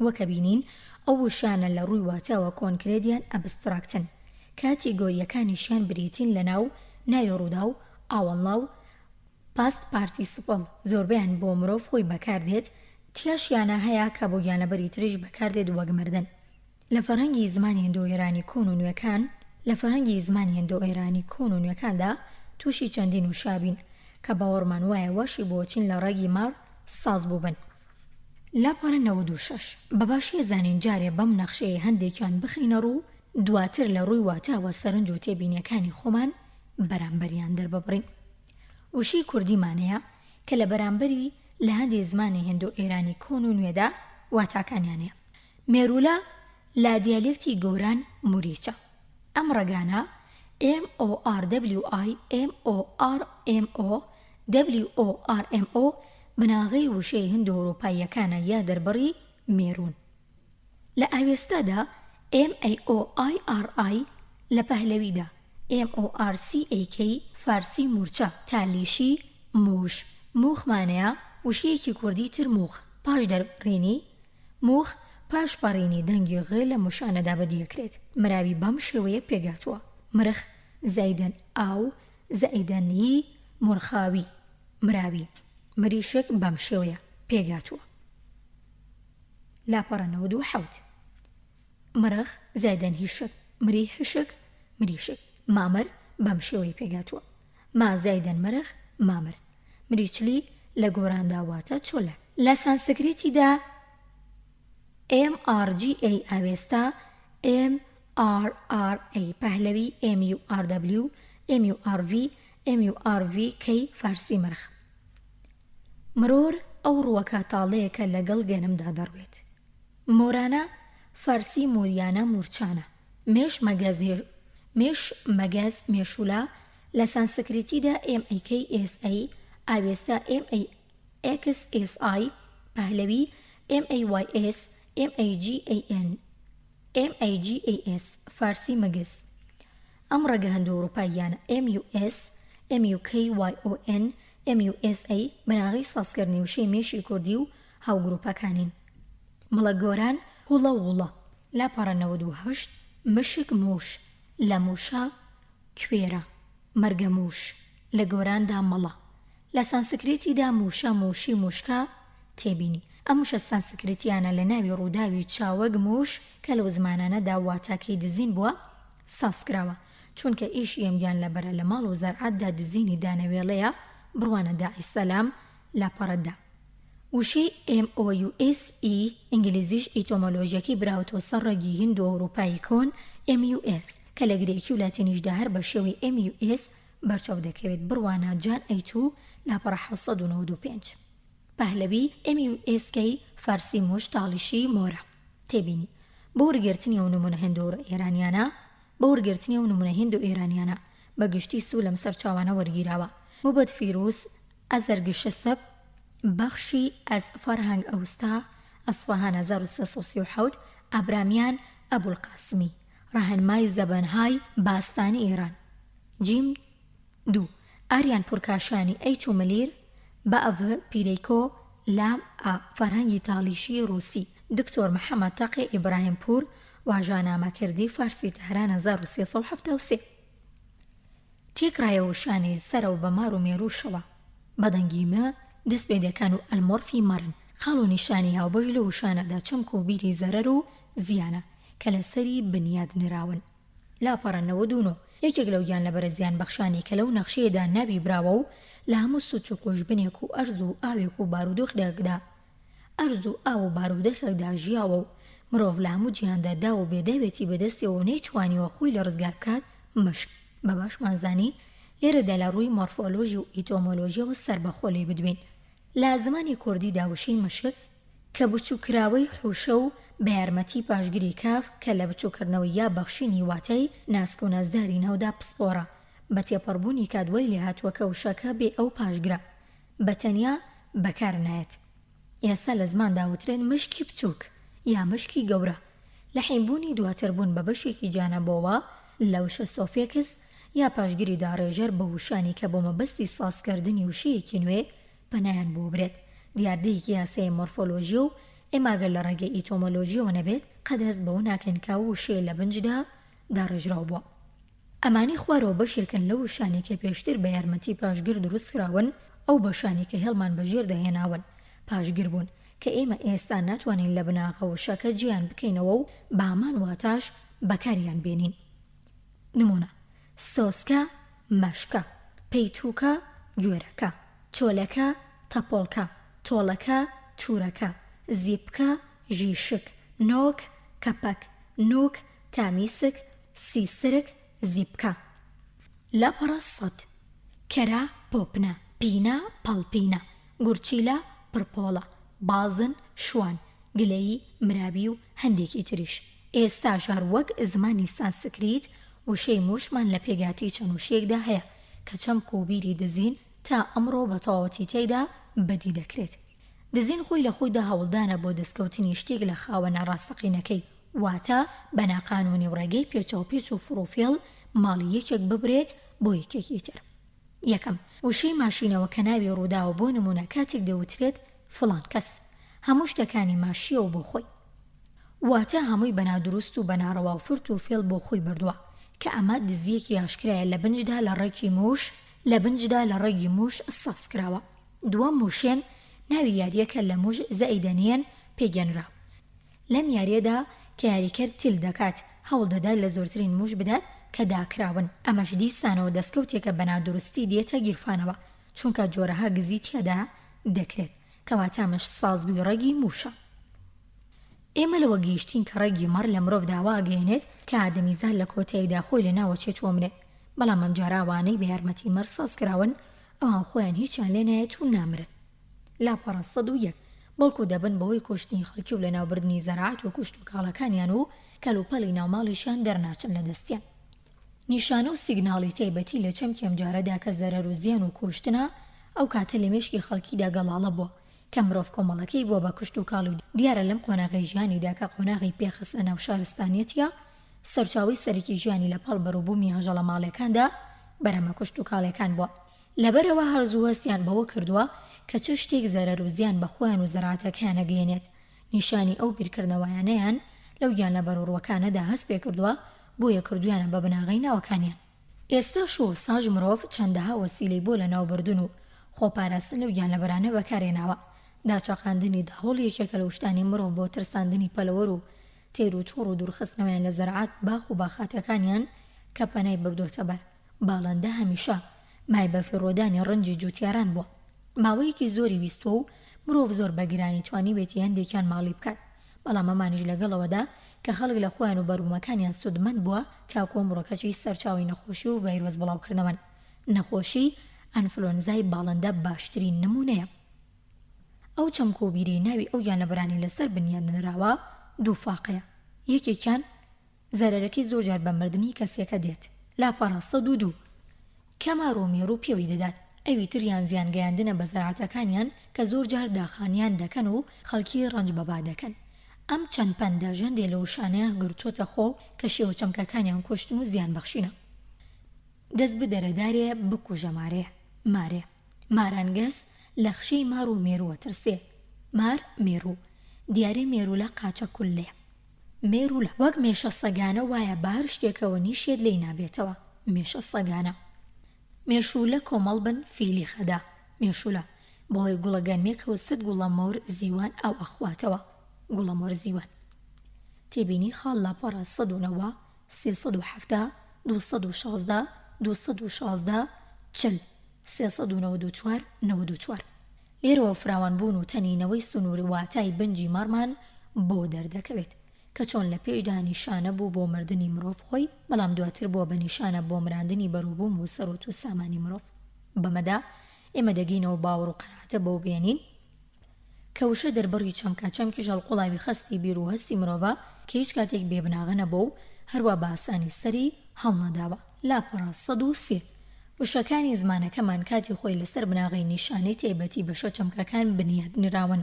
وەک ئەبینین ئەو وشانە لە ڕووی واتاوە کۆنکرێت یان ئەبستراکتن. کاتیگۆرییەکانیشیان بریتین لە ناو، ناوی ڕووداو، ئاوەڵناو، past participle، زۆربەیان بۆ مرۆڤ خۆی بەکار دێت، تیاشیانا هەیە کە بۆ گیانلەبەری تریش بەکار دێت وەک مردن. لە فەرهەنگی زمانی هندۆ-ئێرانی کۆن و نوێکان لە فەرهەنگی زمانی هندۆ-ئێرانی کۆن و نوێکاندا تووشی چەندین وشە ئەبین کە باوەڕمان وایە واشی بۆچین لە ڕەگی مەڕ ساز بووبن. لاپەڕە 96. بە باشی ئەزانین جارێ بەم نەخشەیە هەندێکیان بخەینە ڕوو دواتر لە ڕووی واتاوە سەرنج و تێبینیەکانی خۆمان بەرامبەریان دەرببڕین. وشەی کوردیمان هەیە کە لە بەرامبەری لە هەندێ زمانی هندۆ-ئێرانی کۆن و نوێدا واتاکانیان هەیە. مێروولە لە دیالێکتی گۆران موریچە. ئەم ڕەگانە، MORWI، MORMO، WORMO، بناغەی وشەی هندۆ-ئەوروپاییەکانە یا دەربڕی مێروون. لە ئاوێستادا، MAOIRI، لە پەهلەویدا، MORCAK، فارسی مورچە، تالیشی، مووش، موخ مانەیە، وشەیەکی کوردی تر موخ، پاش دەربڕینی، موخ، پاش پەڕینی دەنگی غ لە موشانەدا بەدیەکرێت. مراوی بەم شێوەیە پێکهاتووە، مرخ، زایدەن ئاو، زایدەن ی، مورخاوی، مراوی. مریشک بەم شێوەیە پێکهاتووە. لاپەڕە 97. مرخ، زایدەن هیشک، مری هشک، مریشک. مامر بەم شێوەیە پێکهاتووە، ما زایدەن مرخ، مامر. مریچلی لە گۆراندا واتە چۆلەک. لە سانسکریتیدا MRGA ئاوێستا، MRRA پەهلەوی، MURW، MURV، MURVK فارسی مرخ. مرۆر ئەو ڕووەکە تاڵەیە کە لەگەڵ گەنمدا دەڕوێت. مۆرانە، فارسی موریانە مورچانە. مێش مەگەز مێش مەگەز مێشولە، لە سانسکریتیدا MAKSA، ئاوێستا MAXSI، پەهلەوی MAYS، MAGAN، MAGAS، فارسی مگس. ئەم ڕەگە هندۆ-ئەوروپاییانە MUS، MUKYON، MUSA بناغەی سازکردنی وشەی مێشی کوردی و هاوگروپەکانین. مڵە گۆران هوڵە وڵە. لاپەڕە 98 مشک مووش لە مووشە کوێرە، مەرگە مووش، لە گۆراندا مەڵە. لە سانسکریتیدا مووشە مووشی مووشکە، تێبینی، ئەم وشە سانسکریتیانە لە ناوی ڕووداوی چاوگ مووش کە لەو زمانانەدا واتاکەی دزین بووە، ساز کراوە، چونکە ئیشی ئەم گیانلەبەرە لە ماڵ و زەرعەتدا دزینی دانەوێڵەیە، بڕوانە داعی سەلام، لاپەڕە دە. وشەی MOUS ی ئینگلیزیش ئیتۆمۆلۆژیەکەی براوەتەوە سەر ڕەگی هیندۆئەوروپایی کۆن MUS کە لە گرێکی و لاتینیشدا هەر بە شێوەی MUS بەرچاو دەکەوێت، بڕوانە جان ئەیتو، لاپەڕە 795. پەهلەوی MUSK فارسی موش تاڵیشی مۆرە. تێبینی، بۆ وەرگرتنی ئەو نموونە هیندۆئێرانیانە بۆ وەرگرتنی ئەو نموونە هیندۆئێرانیانە بە گشتی سوو لەم سەرچاوانە وەرگیراوە، موبد فیروز ئەزەرگشسب، بەخشی از فەرهەنگ ئەوستا، ئەسفەهان 1337، ئابرامیان ئەبولقاسمی، ڕەهنمای زەبەنهای باستانی ئیران. جیم دوو، ئاریان پورکاشانی ئەی تو ملیر، بە ئەڤ پیرەیکۆ، لام ئا، فەرهەنگی تاڵیشی ڕووسی، دکتۆر محەمەد تەقی ئیبراهیم پوور، واژانامە کردی فارسی تەهران 1373. تێکڕای وشانەی سەرەوە بە مار و مێرووشەوە، بە دەنگی م دەست پێ دەکەن و ئەلمۆرفی مەڕن، خاڵ و نیشانی هاوبەش لەو وشانەدا چەمک و بیری زەرەر و زیانە کە لە سەری بنیات نراون. لاپەڕە 99، یەکێک لەو گیانلەبەرە زیانبەخشانەی کە لەو نەخشەیەدا ناوی براوە و لە هەموو سوچ و قوژبنێک و ئەرز و ئاوێک و بارودۆخێکدا ئەرز و ئاو و بارودۆخێکدا ژیاوە و مرۆڤ لە هەموو جیهاندا داو و بێداوێتی بەدەستیەوە و نەیتوانیوە خۆی لێ ڕزگار بکات، مشک، بە باشمان زانی لێرەدا لە ڕووی مۆرفۆلۆژی و ئیتۆمۆلۆژیەوە سەربەخۆ لێی بدوێین. لە زمانی کوردیدا وشەی مشک، کە بچووککراوەی حوشە و بە یارمەتی پاشگری کاف کە لە بچووککردنەوەی یا بەخشینی واتای ناسک و نازداری ناودا پسپۆڕە، بە تێپەڕبوونی کات وای لێهاتووە کە وشەکە بێ ئەو پاشگرە بە تەنیا بەکار نایەت. ئێستا لە زماندا وترێت مشکی بچووک یا مشکی گەورە. لە حینبوونی دواتر بوون بە بەشێکی جیانەبۆوە لە وشە سۆفێکس یا پاشگری داڕێژەر بە وشانی کە بۆ مەبەستی سازکردنی وشەیەکی نوێ پەنایان بۆ برێت دیاردەیەکی یاسایی مۆرفۆلۆژییە و ئێمە گەر لە ڕێگەی ئیتۆمۆلۆژییەوە نەبێت قەت هەست بەوە ناکەین کە ئەو وشەیە لە بنجدا داڕێژراو بووە. ئەمانەی خوارەوە بەشێکن لەو وشانەی کە پێشتر بە یارمەتی پاشگر دروستکراون، ئەو بەشانەی کە هێڵمان بە ژێردا هێناون پاشگر بوون، کە ئێمە ئێستا ناتوانین لە بناغە وشەکە جێیان بکەینەوە و بە هەمان واتاش بەکاریان بێنین. نموونە، سۆسکە، مەشکە، پەیتووکە، گوێرەکە، چۆلەکە، تەپۆڵکە، تۆڵەکە، توورەکە، زیپکە، ژیشک، نۆک، کەپەک، نووک، تامیسک، سیسرک، زیپکە. لاپەڕە سەد. کەرە. پۆپنە، پینە، پەڵپینە، گورچیلە، پڕپۆڵە، بازن، شوان، گلەیی، مراوی و هەندێکی تریش. ئێستاش هەر وەک زمانی سانسکریت وشەی مووشمان لە پێکهاتەی چەند وشەیەکدا هەیە کە چەمک و بیری دزین تا ئەمڕۆ بە تەواوەتی تیایدا بەدی دەکرێت. دزین خۆی لە خۆیدا هەوڵدانە بۆ دەستکەوتنی شتێک لە خاوەنە ڕاستەقینەکەی، واتە بە ناقانوونی و ڕێگەی پێچاوپێچ و فڕوفێڵ ماڵی یەکێک ببرێت بۆ یەکێکی تر. یەکەم، وشەی ماشینەوە کە ناوی ڕووداوە بۆ نموونە کاتێک دەوترێت فڵان کەس هەموو شتەکانی ماشییەوە بۆ خۆی. واتە هەمووی بە نادروست و بە ناڕەوا و فرت و فێڵ بۆ خۆی بردووە، کە ئەمە دزییەکی ئاشکرایە لە بنجدا لە ڕێکی مووش لە بنجدا لە ڕەگی مووش ساز کراوە. دووەم مووشێن ناوی یارییەکە لە مووش زەئیدەنیەن پێگەنراو. لەم یارییەدا کە یاریکەر تیل دەکات هەوڵ دەدات لە زۆرترین مووش بدات کە داکراون، ئەمەش دیسانەوە دەستکەوتێکە بە نادروستی دێتە گیرفانەوە چونکە جۆرەها گزی تیادا دەکرێت، کەواتە ئەمەش سازبووی ڕەگی مووشە. ئێمە لەوە گەیشتین کە ڕەگی مەڕ لە مرۆڤدا وا ئەگەیەنێت کە ئادەمیزاد لە کۆتاییدا خۆی لەناوەچێت و ئەمرێت، بەڵام ئەمجارە ئەوانەی بە یارمەتی مەڕ سازکراون ئەوان خۆیان هیچیان لێ نایەت و نامرن. لاپەڕە 101، بەڵکو دەبن بەهۆی کوشتنی خەڵکی و لەناوبردنی زەراعەت و کشتوکاڵەکانیان و کەلوپەلی ناوماڵیشیان دەرناچن لە دەستیان. نیشانە و سیگناڵی تایبەتی لە چەمکی ئەمجارەدا کە زەرەر و زیان و کوشتنە ئەو کاتە لە مێشکی خەڵکیدا گەڵاڵە بووە کە مرۆڤ کۆمەڵەکەی بووە بە کشتوکاڵی و دیارە لەم قۆناغەی ژیانیدا کە قۆناغی پێخستنە ناو شارستانیەتە سەرچاوەی سەرەکی ژیانی لە پاڵ بەروبوومی ئاژەڵە ماڵیەکاندا بەرهەمە کشتوکاڵیەکان بووە. لەبەرئەوە هەر زوو هەستیان بەوە کردووە کە چ شتێک زەرەر و زیان بە خۆیان و زەراعەتەکەیان ئەگەیەنێت، نیشانی ئەو بیرکردنەوەیانەیان لەو گیانلەبەر و ڕووەکانەدا هەست پێکردووە، بۆیە کردوویانە بە بناغەی ناوەکانیان. ئێستاش و ئەوساش مرۆڤ چەندەها وەسیلەی بۆ لەناوبردن و خۆپاراستن لەو گیانلەبەرانە بەکارهێناوە، داچەقاندنی داهۆڵ یەکێکە لەو شتانەی مرۆڤ بۆ ترساندنی پەلەوەر و تێر و تۆڕ و دوورخستنەوەیان لە زەراعەت باخ و باخاتەکانیان کە پەنای بردۆتە بەر. باڵندە هەمیشە مای بەفیڕۆدانی ڕەنجی جووتیاران بووە. ماوەیەکی زۆری ویستووە و مرۆڤ زۆر بە گرانی توانیوێتی هەندێکیان ماڵی بکات. بەڵام ئەمانیش لەگەڵ ئەوەدا کە خەڵک لە خۆیان و بەروبوومەکانیان سوودمەند بووە تاکو ئەمڕۆ کەچی سەرچاوەی نەخۆشی و ڤایرۆس بڵاوکردنەوەن. نەخۆشی ئەنفلۆنزای باڵندە باشترین نموونەیە. ئەو چەمک و بیرەی ناوی ئەو گیانلەبەرانەی لەسەر بنیات نراوە دوو فاقەیە. یەکێکیان زەرەرەکەی زۆر جار بە مردنی کەسێکە دێت. لاپەڕە 102. کە مار و مێروو پێوەی دەدات، ئەوی تریان زیان گەیاندنە بە زەراعەتەکانیان کە زۆر جار داخانیان دەکەن و خەڵکی ڕەنج بە با دەکەن. ئەم چەند پەندە ژەندێ لە وشانەیان گرتۆتە خۆ کە شێوە چەمکەکانیان کوشتن و زیان بەخشینە. دەست بدەرە دارێ بکوژە مارێ. مارێ. مارانگەز لە خشەی مار و مێرووە ترسێ. مار مێروو. دیارە مێروولە قاچە کوللێ. مێروولە وەک مێشە سەگانە وایە بە هەر شتێکەوە نیشێت لێی نابێتەوە. مێشە سەگانە. مێشوولە کۆمەڵ بن فیلی خەدا. مێشوولە بەهۆی گوڵە گەنمێکەوە سەت گوڵە مۆر زیوان ئاو ئەخواتەوە. گوڵە مۆر زیوان. تێبینی خاڵ لاپەڕە 190 370 216 216 40 394 94 لێرەوە فراوانبوون و تەنینەوەی سنوور واتای بنجی مەڕمان بۆ دەردەکەوێت، کە چۆن لە پێشدا نیشانە بوو بۆ مردنی مرۆڤ خۆی، بەڵام دواتر بووە بە نیشانە بۆ مراندنی بەروبووم و سەروەت و سامانی مرۆڤ. بەمەدا ئێمە دەگەینەوە باوەڕ و قەناعەتە بەوە بێنین، کە وشە دەربڕی چەمکە، چەمکیش هەڵقوڵاوی خەستی بیر و هەستی مرۆڤە کە هیچ کاتێک بێ بناغە نەبووە و هەروا بە ئاسانی سەری هەڵنەداوە. لاپەڕە 103. وشەکانی زمانەکەمان کاتی خۆی لەسەر بناغەی نیشانەی تایبەتی بەشە چەمکەکان بنیات نراون،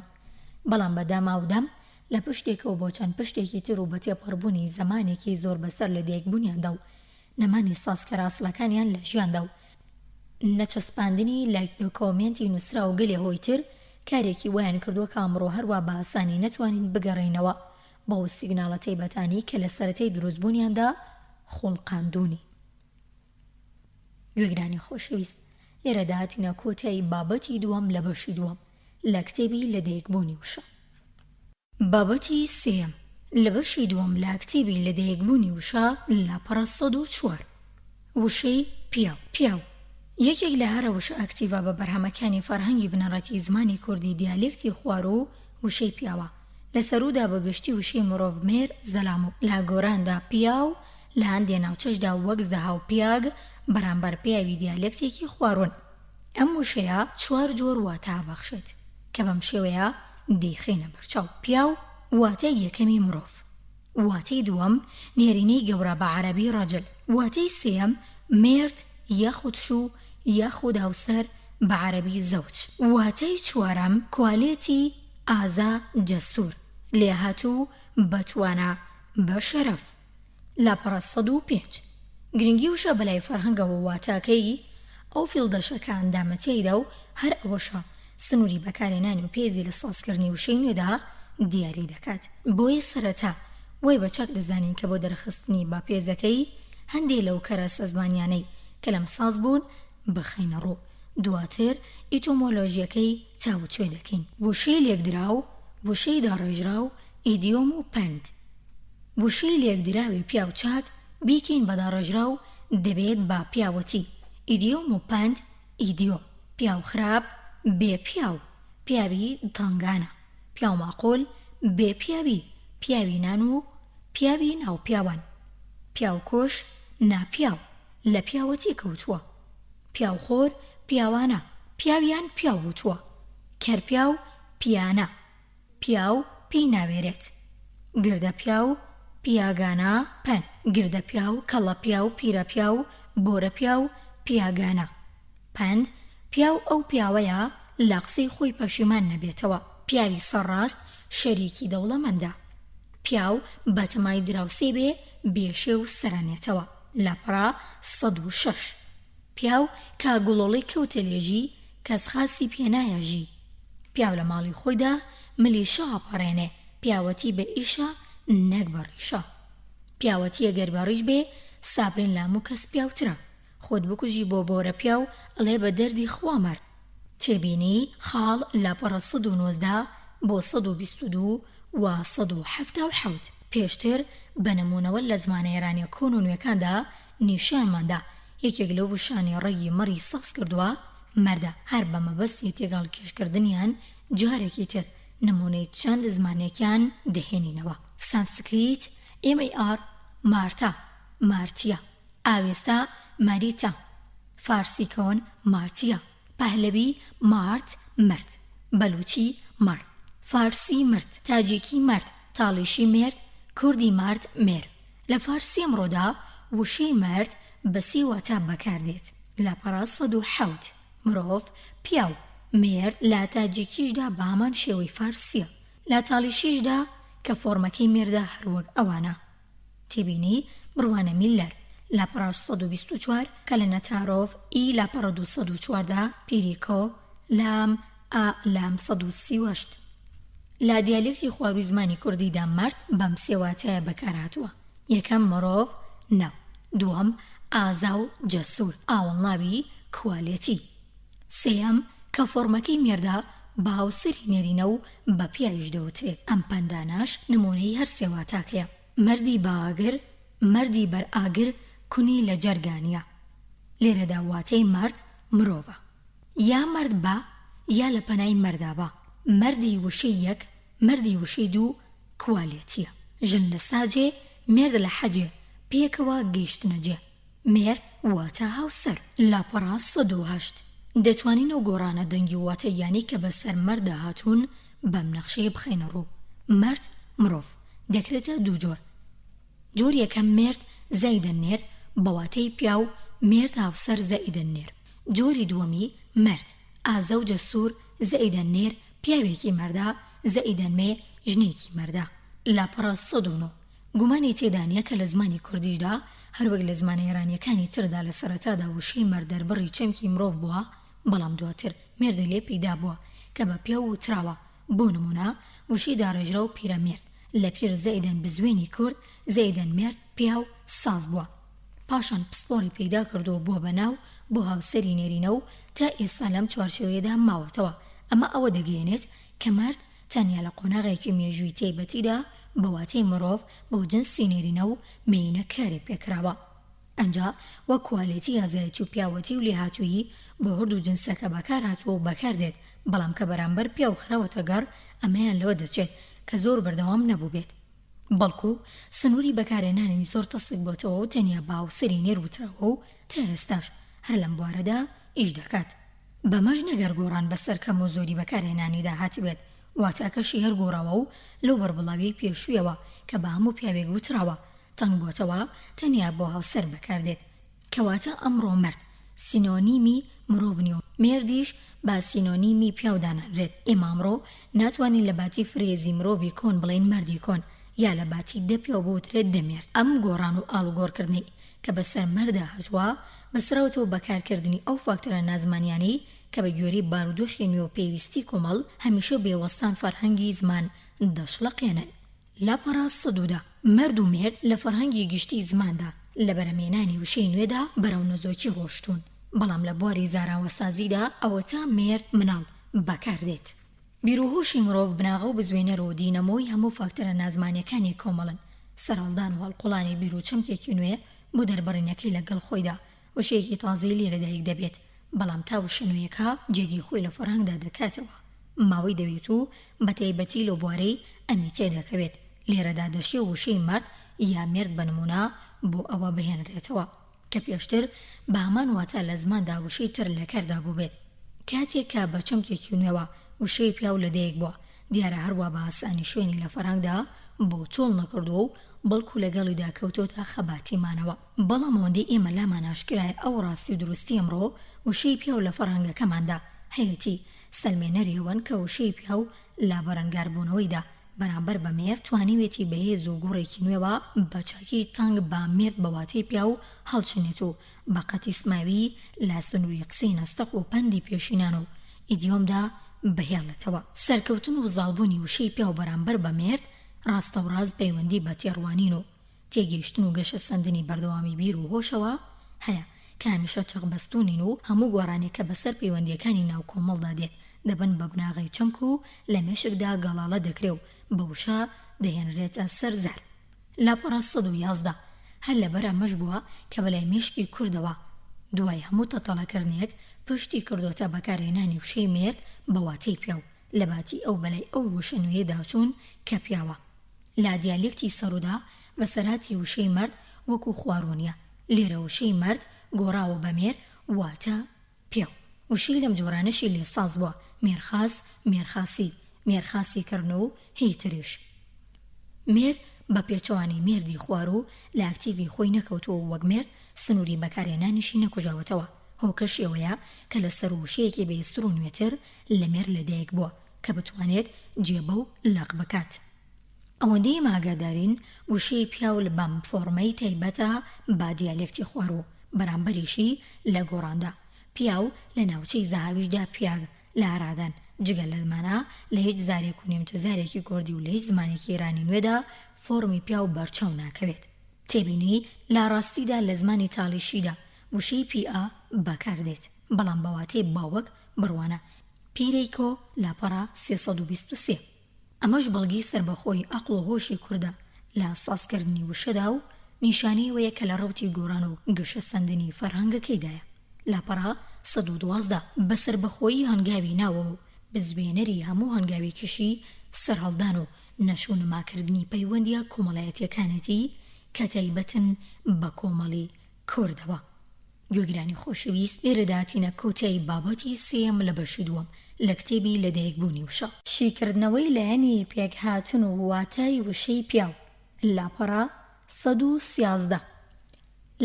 بەڵام بە داماودام لە پشتێکەوە بۆ چەند پشتێکی تر و بە تێپەڕبوونی زەمانێکی زۆر بەسەر لەدایکبوونیاندا و نەمانی سازکەرە ئەسڵەکانیان لە ژیاندا و نەچەسپاندنی لە دۆکۆمێنتی نووسراو و گەلێ هۆی تر کارێکی وایان کردووە کە ئەمڕۆ هەروا بە ئاسانی نەتوانین بگەڕێینەوە بەو سیگناڵە تایبەتانەی کە لە سەرەتای دروستبوونیاندا خوڵقاندوونی. گوێگرانی خۆشەویست لێرەدا هاتینە کۆتایی بابەتی دووەم لە بەشی دووەم لە کتێبی لەدایکبوونی وشە. بابەتی سێیەم لە بەشی دووەم لە کتێبی لەدایکبوونی وشە لاپەڕە 104. وشەی پیاو، پیاو، یەکێک لە هەرە وشە ئەکتیڤە بە بەرهەمەکانی فەرهەنگی بنەڕەتی زمانی کوردی دیالێکتی خواروو وشەی پیاوە. لە سەروودا بە گشتی وشەی مرۆڤ مێر زەلام و لە گۆراندا پیاو لە هەندێ ناوچەشدا وەک زەهاو پیاگ بەرامبەر پیاوی دیالێکتێکی خواروون. ئەم وشەیە چوار جۆر واتا ئەبەخشێت کە بەم شێوەیە دەیخەینە بەرچاو، پیاو، واتای یەکەمی مرۆڤ، واتای دووەم نێرینەی گەورە بە عەرەبی رجل، واتای سێیەم مێرد یاخود شوو یاخود هاوسەر بە عەرەبی زوج، واتای چوارەم کوالێتی ئازا جەسوور، لێهاتوو، بەتوانا، بەشەرەف. لاپەڕە 105. گرنگی وشە بەلای فەرهەنگەوە واتاکەی ئەو فیڵدەشە کە ئەندامە تیایدا و هەر ئەوەشە سنووری بەکارهێنانی و پێزی لە سازکردنی وشەی نوێدا دیاری دەکات. بۆیە سەرەتا وای بە چاک دەزانین کە بۆ دەرخستنی بە پێزەکەی هەندێ لەو کەرەسە زمانیانەی کە لەم ساز بوون بخەینە ڕوو، دواتر ئیتۆمۆلۆژیەکەی تاوتوێ دەکەین. وشەی لێکدراو، وشەی داڕێژراو، ئیدیۆم و پەند. وشەی لێکدراوی پیاو چاک بیکەین بە داڕێژراو دەبێت بە پیاوەتی، ئیدیۆم و پەند، ئیدیۆم. پیاو خراپ، بێ پیاو، پیاوی تەنگانە. پیاو ماقول، بێ پیاوی، پیاوی نان و پیاوی ناو پیاوان. پیاو کوژ، ناپیاو، لە پیاوەتی کەوتووە. پیاو خۆر، پیاوانە، پیاویان پیاو وتووە. کەر پیاو، پیانە. پیاو پێی ناوێرێت. گردە پیاو، پیاگانە، پەن. گردە پیاو، کەڵە پیاو، پیرە پیاو، بۆرە پیاو، پیاگانە. پەند، پیاو ئەو پیاوەیە لە قسەی خۆی پەشیمان نەبێتەوە. پیاوی سەرڕاست شەریکی دەوڵەمەندە. پیاو بەتەمای دراوسێ بێ بێشێ و سەرەنێتەوە. لاپەڕە 106. پیاو کا گوڵۆڵەی کەوتە لێژی کەس خاسی پێ نایە ژی. پیاو لە ماڵی خۆیدا ملی شا ئەپەڕێنێ. پیاوەتی بە ئیشە نەک بە ڕیشە. پیاوەتیە گەر بە ڕیش بێ سابرین لاموو کەس پیاوترە. خۆت بکوژی بۆ بۆرە پیاو ئەڵێ بە دەردی خوا مەرد. تێبینی، خاڵ لاپەڕە 119 بۆ 122 و 177 پێشتر بە نموونەوە لە زمانە ئێرانیە کۆن و نوێکاندا نیشانمان دا یەکێک لەو وشانەی ڕەگی مەڕی ساز کردووە مەردە، هەر بە مەبەستی تێکهەڵکێشکردنیان جارێکی تر نموونەی چەند زمانێکیان دەهێنینەوە. سانسکریت، MAR، مارتا، مارتیا، ئاوێستا، ماریتا، فارسی کۆن، مارتیا، پەهلەوی، مارت، مرد، بەلوچی، مەڕ، فارسی، مرد، تاجیکی، مەرد، تاڵیشی، مێرد، کوردی، مارد، مێر. لە فارسی ئەمڕۆدا وشەی مەرد بە سێ واتا بەکار دێت، لاپەڕە 107، مرۆڤ، پیاو، مێرد، لە تاجیکیشدا بە هەمان شێوەی فارسییە، لە تاڵیشیشدا کە فۆرمەکەی مێردە هەر وەک ئەوانە. تێبینی، بڕوانە میللەر، لاپەڕە 124، کە لە نەتارۆڤ، ی لاپەڕە 214، پیریکۆ، لام، ئا، لام 138. لە دیالێکتی خوارووی زمانی کوردیدا مەرد بەم سێ واتایە بەکار هاتووە، یەکەم مرۆڤ، ناو، دووەم ئازا و جەسوور، ئاوەڵناوی کوالێتی، سێیەم کە فۆرمەکەی مێردە بە هاوسەری نێرینە و بە پیاویش دەوترێت، ئەم پەندانەش نموونەی هەر سێ واتاکەیە، مەردی بە ئاگر، مەردی بەر ئاگر کونی لە جەرگا نییە. لێرەدا واتەی مەرد مرۆڤە. یا مەرد بە یا لە پەنای مەردا بە. مەردی وشەی یەک، مەردی وشەی دوو کوالێتییە. ژن لە ساجێ، مێرد لە حەجێ، پێکەوە گەیشتنە جێ. مێرد واتە هاوسەر. لاپەڕە 108. دەتوانین ئەو گۆڕانە دەنگی و واتاییانەی کە بەسەر مەرددا هاتوون بەم نەخشەیە بخەینە ڕوو. مەرد، مرۆڤ، دەکرێتە دوو جۆر. جۆر یەکەم مێرد زایدەن نێر بە واتای پیاو، مێرد هاوسەر زائیدەن نێر. جۆری دووەمی مەرد، ئازا و جەسوور زائیدەن نێر، پیاوێکی مەردە، زائیدەن مێ، ژنێکی مەردە. لاپەڕە 109. گومانی تێدا نییە کە لە زمانی کوردیشدا هەروەک لە زمانە ئێرانییەکانی تردا لە سەرەتادا وشەی مەرد دەربڕی چەمکی مرۆڤ بووە، بەڵام دواتر مێردی لێ پەیدا بووە کە بە پیاو وتراوە، بۆ نموونە وشەی داڕێژراو پیرەمێرد لە پیر زەیدەن بزوێنی کورد زەیدەن مێرد پیاو ساز بووە پاشان پسپۆڕی پەیدا کردووە بووە بە ناو بۆ هاوسەری نێرینە و تا ئێستا لەم چوارچێوەیەدا ماوەتەوە ئەمە ئەوە دەگەیەنێت کە مەرد تەنیا لە قۆناغێکی مێژووی تایبەتیدا بە واتای مرۆڤ بۆ جنسی نێرینە و مێینە کاری پێکراوە. ئەنجا وەک کوالێتی ئازایەتی و پیاوەتی و لێهاتوویی بۆ هەردوو جنسەکە بەکار هاتووە و بەکار دێت، بەڵام کە بەرامبەر پیاو خراوەتە گەڕ ئەمەیان لەوە دەچێت کە زۆر بەردەوام نەبووبێت، بەڵکو سنووری بەکارهێنانی زۆر تەسک بۆتەوە و تەنیا بە هاوسەری نێر وتراوە و تا ئێستاش هەر لەم بوارەدا ئیش دەکات. بەمەش نەک هەر گۆڕان بەسەر کەم و زۆری بەکارهێنانیدا هاتبێت، واتاکەشی هەر گۆڕاوە و لەو بەربڵاویەی پێشوویەوە کە بە هەموو پیاوێک وتراوە، تەنگ بۆتەوە، تەنیا بۆ هاوسەر بەکاردێت. کەواتە ئەمڕۆ مەرد سینۆنیمی مرۆڤ نیە و مێردیش بە سینۆنیمی پیاو دانانرێت. ئێمە ئەمڕۆ ناتوانین لە باتی فرێزی مرۆڤی کۆن بڵێین مەردی کۆن یا لە باتی دە پیاو بوترێت دە مێرد. ئەم گۆڕان و ئاڵوگۆڕکردنەی کە بەسەر مەردا هاتووە بەستراوەتەوە بە کارکردنی ئەو فاکتەرە نازمانیانەی کە بە گوێرەی بارودۆخی نوێ و پێویستی کۆمەڵ هەمیشە بێ وەستان فەرهەنگی زمان دەشڵەقێنن. لاپەڕە 110، مەرد و مێرد لە فەرهەنگی گشتیی زماندا لە بەرهەمهێنانی وشەی نوێدا بەرەو نەزۆکی ڕۆشتوون، بەڵام لە بواری زاراوەسازیدا ئەوەتا مێرد مناڵ بەکار دێت. بیروهۆشی مرۆڤ بناغە و بزوێنەر و دینەمۆی هەموو فاکتەرە نازمانییەکانی کۆمەڵن. سەرهەڵدان و هەڵقوڵانی بیر و چەمکێکی نوێ بۆ دەربڕینەکەی لە گەڵ خۆیدا وشەیەکی تازەی لێ لەدایک دەبێت، بەڵام تا وشە نوێیەکە جێگەی خۆی لە فەرهەنگدا دەکاتەوە ماوەی دەوێت و بەتایبەتی لەو بوارەی ئەمی تێدەکەوێت، لێرەدا دەشێ وشەی مەرد یا مێرد بە نموونە بۆ ئەوە بهێنرێتەوە کە پێشتر بە هەمان واتا لە زماندا وشەی تر لە کاردا بووبێت. کاتێک کە بە چەمکێکی نوێوە وشەی پیاو لەدایک بووە، دیارە هەروا بە ئاسانی شوێنی لە فەرهەنگدا بۆ چۆڵ نەکردووە و بەڵکو لەگەڵیدا کەوتۆتە خەباتی مانەوە. بەڵام ئەوەندەی ئێمە لامان ئاشکرایە ئەو ڕاستی و دروستی ئەمڕۆ وشەی پیاو لە فەرهەنگەکەماندا هەیەتی، سەلمێنەری ئەوەن کە وشەی پیاو لە بەرەنگاربوونەوەیدا بەرامبەر بە مێرد توانیوێتی بە هێز و گوڕێکی نوێوە بە چاکی تەنگ بە مێرد بە واتەی پیاو هەڵچنێت و بە قەتیسماوی لە سنووری قسەی نەستەق و پەندی پێشینان و ئیدیۆمدا بهێڵێتەوە. سەرکەوتن و زاڵبوونی وشەی پیاو بەرامبەر بە مێرد ڕاستەوڕاست پەیوەندی بە تێڕوانین و تێگەیشتن و گەشەسەندنی بەردەوامی بیر و هۆشەوە هەیە، کە هەمیشە چەقبەستوو نین و هەموو گۆڕانێک کە بەسەر پەیوەندییەکانی ناو کۆمەڵدا دێت، دەبن بە بناغەی چەمک و لە مێشکدا گەڵاڵە دەکرێ و بە وشە دەهێنرێتە سەر زار. لاپەڕە 111. هەر لەبەر ئەمەش بووە کە بەلای مێشکی کوردەوە، دوای هەموو تەتەڵەکردنێک، پشتی کردۆتە بەکارهێنانی وشەی مێرد بە واتەی پیاو، لەباتی ئەو بەلای ئەو وشە نوێیەدا چوون کە پیاوە. لە دیالێکتی سەروودا بەسەرهاتی وشەی مەرد وەکوو خواروو نییە. لێرە وشەی مەرد گۆڕاوە بە مێر واتە پیاو. وشەی لەم جۆرانەشی لێ ساز بووە، مێرخاس، مێرخاسی، مێرخاسی کردن و هی تریش. مێر بە پێچەوانەی مێردی خواروو لە ئاکتیڤی خۆی نەکەوتووە و وەک مێرد سنووری بەکارهێنانیشی نەکوژاوەتەوە. هۆکەشی ئەوەیە کە لە سەروو وشەیەکی بەهێزتر و نوێتر لە مێر لەدایک بووە. کە بتوانێت جێ بەو لەق بکات. ئەوەندەی ئێمە ئاگادارین وشەی پیاو بەم فۆڕمەی تایبەتە بە دیالێکتی خواروو، بەرامبەریشی لە گۆڕاندا. پیاو لە ناوچەی زەهاویشدا پیاگ لە ئارادان. جگە لەمانە لە هیچ زارێک و نیمچە زارێکی کوردی و لە هیچ زمانێکی ئێرانی نوێدا فۆڕمی پیاو بەرچاو ناکەوێت. تێبینی، لە ڕاستیدا لە زمانی تاڵیشیدا وشەی پیئا بەکار دێت، بەڵام بە واتەی باوک بڕوانە پیرەیکۆ، لاپەڕە 323. ئەمەش بەڵگەی سەربەخۆی ئەقڵ و هۆشی کوردە لە سازکردنی وشەدا و نیشانەی ئەوەیە کە لە ڕەوتی گۆڕان و گەشەسەندنی فەرهەنگەکەیدایە. لاپەڕە 112. بە سەربەخۆیی هەنگاوی ناوە و بزوێنەری هەموو هەنگاوێکیشی سەرهەڵدان و نەشونماکردنی پەیوەندییە کۆمەڵایەتییەکانێتی کە تایبەتن بە کۆمەڵی کوردەوە. گوێگرانی خۆشەویست لێرەدا هاتینە کۆتایی بابەتی سێیەم لە بەشی دووەم لە کتێبی لەدایکبوونی وشە. شیکردنەوەی لایەنی پێکهاتن و واتای وشەی پیاو، لاپەڕە 113.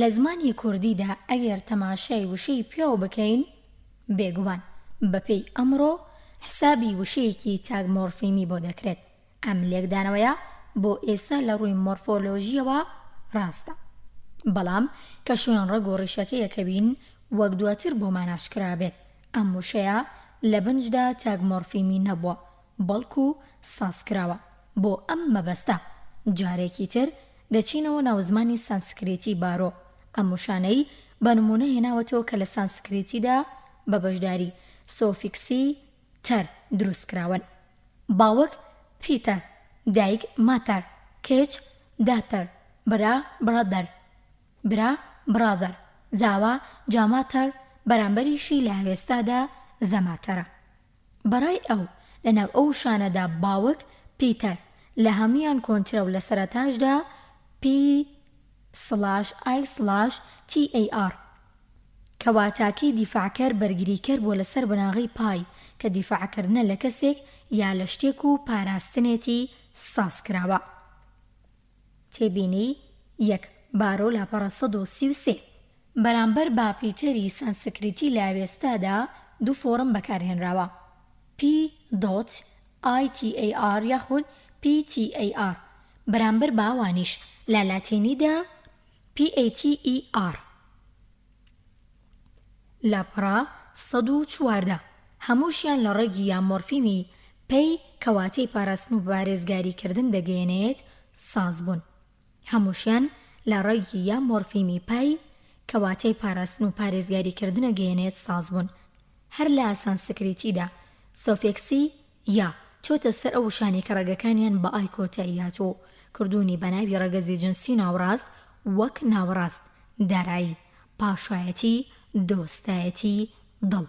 لە زمانی کوردیدا ئەگەر تەماشای وشەی پیاو بکەین، بێگومان بەپێی ئەمڕۆ حسابی وشەیەکی تاک مۆرفیمی بۆ دەکرێت، ئەم لێکدانەوەیە بۆ ئێستا لە ڕووی مۆرفۆلۆژییەوە ڕاستە. بەڵام کە شوێن ڕەگ و ڕیشەکەی ئەکەوین، وەک دواتر بۆمان ئاشکرا بێت، ئەم وشەیە لە بنجدا تاک مۆرفیمی نەبووە، بەڵکو سازکراوە. بۆ ئەم مەبەستە جارێکی تر دەچینەوە ناو زمانی سانسکریتی بارۆ، ئەم وشانەی بە نموونە هێناوەتەوە کە لە سانسکریتیدا بە بەشداری سۆفیکسی تەر دروست کراون. باوک، پیتەر، دایک، ماتەر، کچ، داتەر، برا، بڕەدەر، برا، بڕادەر، زاوا، جاماتەر، بەرامبەریشی لە ئاوێستادا زەماتەرە. بە ڕای ئەو، لە ناو ئەو وشانەدا باوک، پیتەر، لە هەموویان کۆنترە و لە سەرەتاشدا P سڵاش I سڵاش TAR. کە واتاکەی دیفاعکەر بەرگریکەر بووە لەسەر بناغەی پای کە دیفاعکردنە لە کەسێک یا لە شتێک و پاراستنێتی ساز کراوە. تێبینی، یەک، بارۆ لاپەڕە 133. بەرامبەر بە پیتەری سەنسکریتی لە ئاوێستادا دوو فۆڕم بەکارهێنراوە، P dot ITAR یاخود PTAR، بەرامبەر بە ئەوانیش لە لاتینیدا PATER. لاپەڕە 114، هەمووشیان لە ڕەگی یا مۆرفیمی پەی کە واتەی پاراستن و پارێزگاریکردن دەگەیەنێت ساز بوون. هەمووشیان لە ڕەگی یا مۆرفیمی پای کە واتای پاراستن و پارێزگاری کردنە گەیەنێت ساز بوون. هەر لە سانسکریتیدا سۆفێکسی یا چۆتە سەر ئەو وشانەی کە ڕەگەکانیان بە ئای کۆتایی هاتووە و کردوونی بە ناوی ڕەگەزی جنسی ناوەڕاست وەک ناوەڕاست، دارایی، پاشایەتی، دۆستایەتی، دڵ.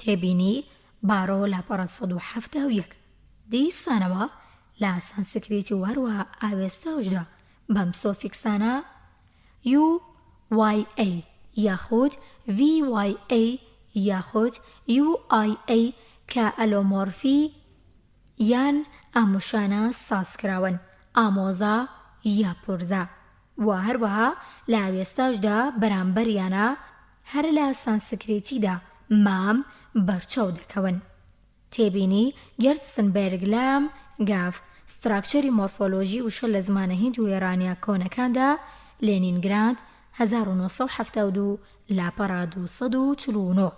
تێبینی، بارۆ لاپەڕە 171. دیسانەوە لە سانسکریتی و هەروەها ئاوێستاشدا بەم سۆفیکسانە، UYA یاخود VYA یاخود UIA کە ئەلۆمۆرفی یان ئاموشانە سازکراون، ئامۆزا یا پورزا، و هەروەها لە ئاوێستاشدا بەرامبەریانە هەر لە سانسکریتیدا مام بەرچاو دەکەون. تێبینی، گێرتسنبێرگ لام، گاف، ستراکچەری مۆرفۆلۆژی وشە لە زمانە هیند و ئێرانییە کۆنەکاندا، لێنینگراد، 1972، لاپەڕە 249.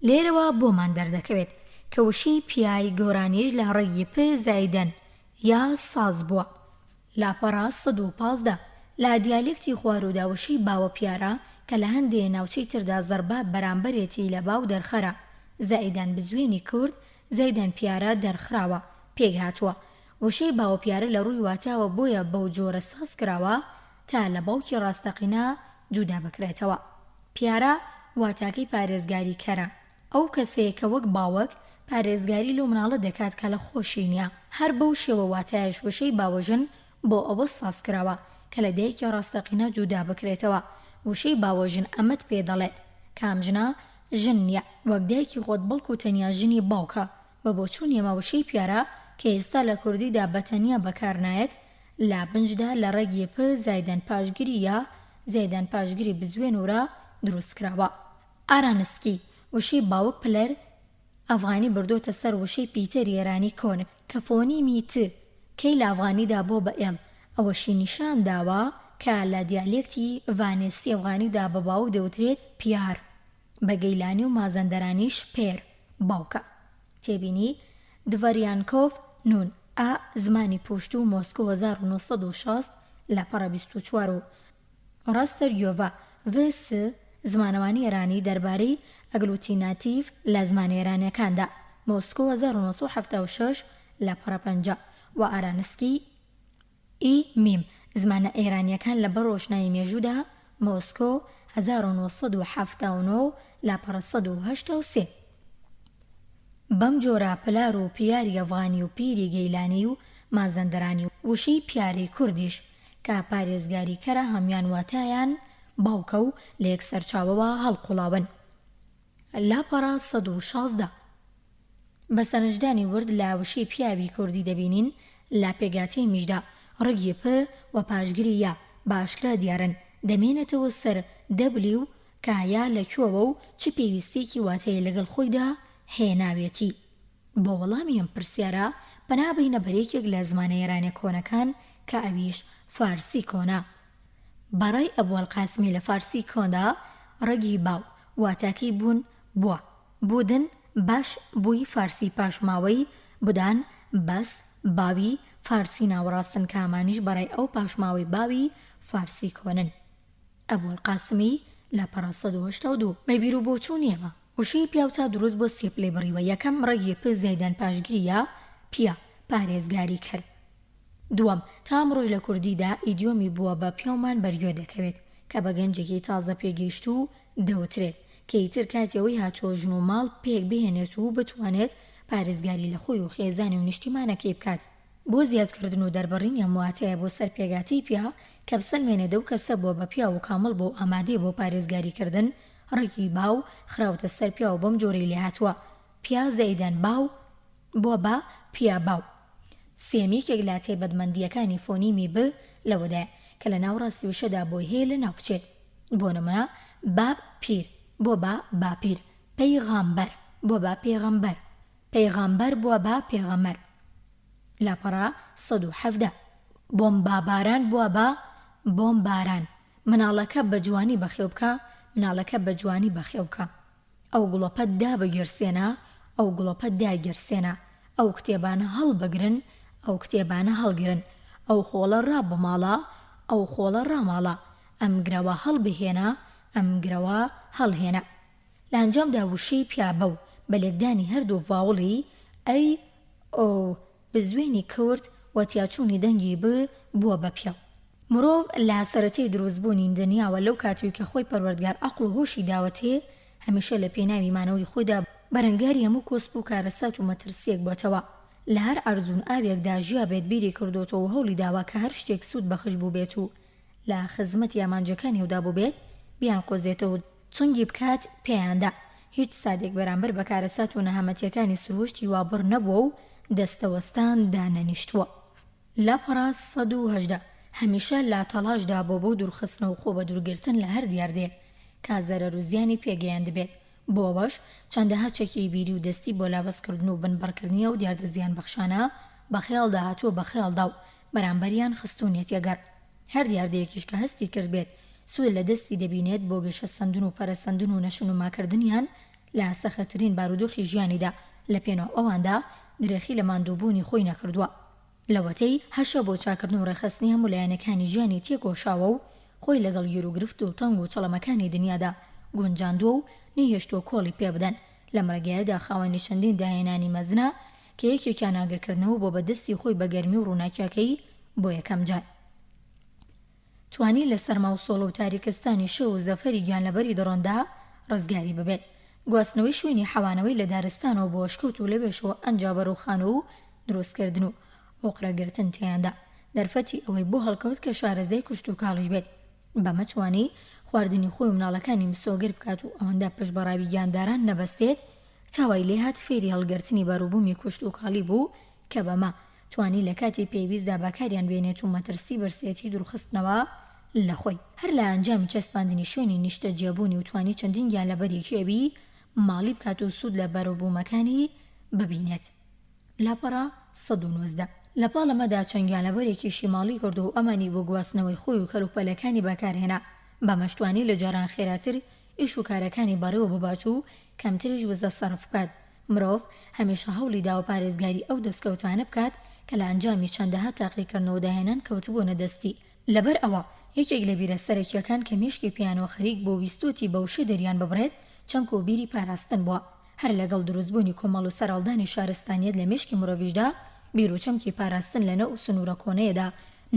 لێرەوە بۆمان دەردەکەوێت کە وشەی پیای گۆرانیش لە ڕەگی پ زایدەن یا ساز بووە. لاپەڕە 115، لە دیالێکتی خواروودا وشەی باوە پیارە کە لە هەندێ ناوچەی تردا زەڕبە بەرامبەرێتی لە باو دەرخەرە، زائیدەن بزوێنی کورد زایدەن پیارە دەرخراوە، پێک هاتووە. وشەی باوە پیارە لە ڕووی واتاوە بۆیە بەو جۆرە ساز کراوە تا لە باوکی ڕاستەقینە جودا بکرێتەوە. پیارە واتاکەی پارێزگاریکەرە. ئەو کەسەیە کە وەک باوک پارێزگاری لەو مناڵە دەکات کە لە خۆشی نیە، هەر بەو شێوە واتایەش وشەی باوەژن بۆ ئەوە ساز کراوە کە لە دایکی ڕاستەقینە جودا بکرێتەوە، وشەی باوەژن ئەمەت پێ دەڵێت کام ژنە ژن نیە وەک دایکی خۆت بەڵکو تەنیا ژنی باوکە، بە بۆچوونی ئەمە وشەی پیارە کە ئێستا لە کوردیدا بە تەنیا بەکار نایەت لە بنجدا لە ڕەگی پ زایدەن پاشگری یا زایدەن پاشگری بزوێن و را دروست کراوە. ئارانسکی، وشەی باوک پلەر ئەفغانی بردۆتە سەر وشەی پیتەری ئێرانی کۆن کە فۆنیمی ت کەی لە ئەفغانیدا بۆ بە ئێڵ، ئەوەشی نیشان داوە کە لە دیالێکتی ڤانێسی ئەفغانیدا بە باوک دەوترێت پیار، بە گەیلانی و مازەندەرانیش پێر، باوکە. تێبینی، دڤەریانکۆف، نون، ئا، زمانی پوشتوو، مۆسکۆ 1960، لاپەڕە 24 و. ڕاستەرگیۆڤا، ڤ س، زمانەوانی ئێرانی دەربارەی ئەگلوتیناتیڤ لە زمانە ئێرانییەکاندا، مۆسکۆ 1976، لاپەڕە 50، و ئارانسکی، ئی میم، زمانە ئێرانییەکان لە بەر ڕۆشنایی مێژوودا، مۆسکۆ 1979، لاپەڕە 183. بەم جۆرە پلار و پیاری ئەفغانی و پیری گەیلانی و مازەندەرانی و وشەی پیارەی کوردیش کە پارێزگاری کەرە هەموان واتایان باوکە و لە یەک سەرچاوەوە هەڵقوڵاون. لاپەڕە 116. بە سەرنجدانی ورد لە وشەی پیاوی کوردی دەبینین لە پێکهاتەی میشدا ڕەگی پ و پاشگری یا بە ئاشکرا دیارن، دەمێنێتەوە سەر دەبلیو کە یا لە کوێوە و چ پێویستییەکی واتایی لەگەڵ خۆیدا هێناوێتی؟ بۆ وەڵامی ئەم پرسیارە پەنا بەینە بەر یەکێک لە زمانە ئێرانیە کۆنەکان کە ئەویش فارسی کۆنە. بە ڕای ئەبوالقاسمی لە فارسی کۆندا ڕەگی باو واتاکەی بوون بووە، بودن باش بووی فارسی پاشماوەی، بودان بەس، باوی فارسی ناوەڕاستن کە ئەمانیش بە ڕای ئەو پاشماوەی باوی فارسی کۆنن. ئەبوالقاسمی، لاپەڕە 182. بە بیروبۆچوونی ئێمە، وشەی پیاو تا دروست بۆ سێ پلەی بڕیوە، یەکەم، ڕەگی پ زایدەن پاشگری یا، پیا، پارێزگاری کەر. دووەم، تا ئەمڕۆش لە کوردیدا ئیدیۆمی بووە بە پیاومان بەرگوێ دەکەوێت، کە بە گەنجێکی تازە پێگەیشتوو دەوترێت، کە ئیتر کاتی ئەوەی هاتووە ژن و ماڵ پێک بهێنێت و بتوانێت پارێزگاری لە خۆی و خێزانی و نیشتیمانەکەی بکات. بۆ زیادکردن و دەربڕینی ئەم واتایە بۆ سەر پێکهاتەی پیا، کە بسەلمێنێت ئەو کەسە بووە بە پیاو و کامڵ بووە و ئامادەیە بۆ پارێزگاریکردن. ڕەگی باو خراوەتە سەر پیاو بەم جۆرەی لێهاتووە، پیا زەیدەن باو بووە بە پیا باو. سێیەم یەکێک لە تایبەتمەندییەکانی فۆنیمی ب لەوەدایە کە لە ناوەڕاستی وشەدا بۆی هەیە لەناو بچێت. بۆ نموونە، باب پیر بووە بە باپیر، پەیغامبەر بووە بە پێغەمبەر، پەیغامبەر بووە بە پێغەمەر. لاپەڕە 117. بۆمباباران بووە بە بۆمباران. مناڵەکە بە جوانی بەخێو بکە، مناڵەکە بە جوانی بەخێو بکە. ئەو گڵۆپە دابگیرسێنە، ئەو گڵۆپە داگیرسێنە. ئەو کتێبانە هەڵبگرن، ئەو کتێبانە هەڵگرن. ئەو خۆڵە ڕابماڵە، ئەو خۆڵە ڕاماڵە. ئەم گرەوە هەڵبهێنە، ئەم گرەوە هەڵهێنە. لە ئەنجامدا وشەی پیابە و بە لێکدانی هەردوو ڤاوڵی، ئەی، ئۆ، بزوێنی کورد و تیاچوونی دەنگی ب بووە بە پیاو. مرۆڤ لە سەرەتای دروستبوونی دنیاوە لەو کاتەی کە خوای پەروەردگار عەقڵ و هۆشی داوەتێ هەمیشە لە پێناوی مانەوەی خۆیدا بەرەنگاری هەموو کۆسپ و کارەسات و مەترسییەک بۆتەوە. لە هەر عەرز و ئاوێکدا ژیابێت بیری کردۆتەوە و هەوڵی داوە کە هەر شتێک سوود بەخش بووبێت و لە خزمەتی ئامانجەکانی ئەودا بووبێت بیانقۆزێتەوە و چنگی بکات پێیاندا. هیچ ساتێک بەرامبەر بە کارەسات و نەهامەتییەکانی سروشت هیوابڕ نەبووە و دەستەوەستان دانەنیشتووە. لاپەڕە 118، هەمیشە لە تەڵاشدا بووە بۆ دوورخستنەوە و خۆبەدوورگرتن لە هەر دیاردەیەک کە زەرەر و زیانی پێ گەیاندبێت، بۆ ئەوەش چەندەها چەکی بیری و دەستی بۆ لاوازکردن و بنبڕکردنی ئەو دیاردە زیانبەخشانە بە خەیاڵدا هاتووە بە خەیاڵدا و بەرامبەریان خستوونیەتیە گەڕ. هەر دیاردەیەکیش کە هەستی کردبێت سوود لە دەستی دەبینێت بۆ گەشەسەندن و پەرەسەندن و نەشونماکردنیان لە سەختترین بارودۆخی ژیانیدا لە پێناو ئەواندا درێخی لە ماندووبوونی خۆی نەکردووە. لەوەتەی هەشە بۆ چاکردن و ڕێکخستنی هەموو لایەنەکانی ژیانی تێکۆشاوە و خۆی لەگەڵ گیروگرفت و تەنگ و چەڵەمەکانی دنیادا گونجاندووە و نەیهێشتووە کۆڵی پێ بدەن لەم ڕێگایەدا خاوەنی چەندین داهێنانی مەزنە کە یەکێکیان ئاگرکردنەوە بووە بە دەستی خۆی بە گەرمی و ڕووناکیەکەی بۆ یەکەم جار توانی لە سەرما و سۆڵە و تاریکستانی شەو و زەفەری گیانلەبەری دڕندە ڕزگاری ببێت. گواستنەوەی شوێنی حەوانەوەی لە دارستانەوە بۆ ئەشکەوت و لەوێشەوە ئەنجا بەرەو خانوو و دروستکردن و ئۆقرەگرتن تێیاندا دەرفەتی ئەوەی بۆ هەڵکەوت کە شارەزای کشتوکاڵیش بێت. بەمە توانی خواردنی خۆی و مناڵەکانی مسۆگەر بکات و ئەوەندە پشت بە ڕاوی گیانداران نەبەستێت تا وای لێهات فێری هەڵگرتنی بەروبوومی کشتوکاڵی بوو کە بەمە توانی لە کاتی پێویستدا بەکاریان بێنێت و مەترسی برسێتی دوورخستنەوە لە خۆی. هەر لە ئەنجامی چەسپاندنی شوێنی نیشتەجێبوونی و توانی چەندین گیانلەبەری کێوی ماڵی بکات و سوود لە بەروبوومەکانی ببینێت. لاپەڕە 119. لە پاڵ ئەمەدا چەند گیانلەبەرێکیشی ماڵی کردو و ئەمانی بۆ گواستنەوەی خۆی و کەلوپەلەکانی بەکارهێنا، بەمەش توانی لە جاران خێراتر ئیش و کارەکانی بەڕێوە ببات و کەمتریش وزە سەرف بکات. مرۆڤ هەمیشە هەوڵی داوە پارێزگاری ئەو دەستکەوتانە بکات کە لە ئەنجامی چەندەها تاقیکردنەوە و داهێنان کەوتبوونە دەستی. لەبەر ئەوە یەکێک لە بیرە سەرەکییەکان کە مێشکی پێیانەوە خەریک بووە و ویستووەتی بە وشە دەریان ببڕێت، چەمک و بیری پاراستن بووە. هەر لەگەڵ دروستبوونی کۆمەڵ و سەرهەڵدانی شارستانیەت لە مێشکی مرۆڤیشدا، بیر و چەمکی پاراستن لە نەو سنوورە کۆنەیەدا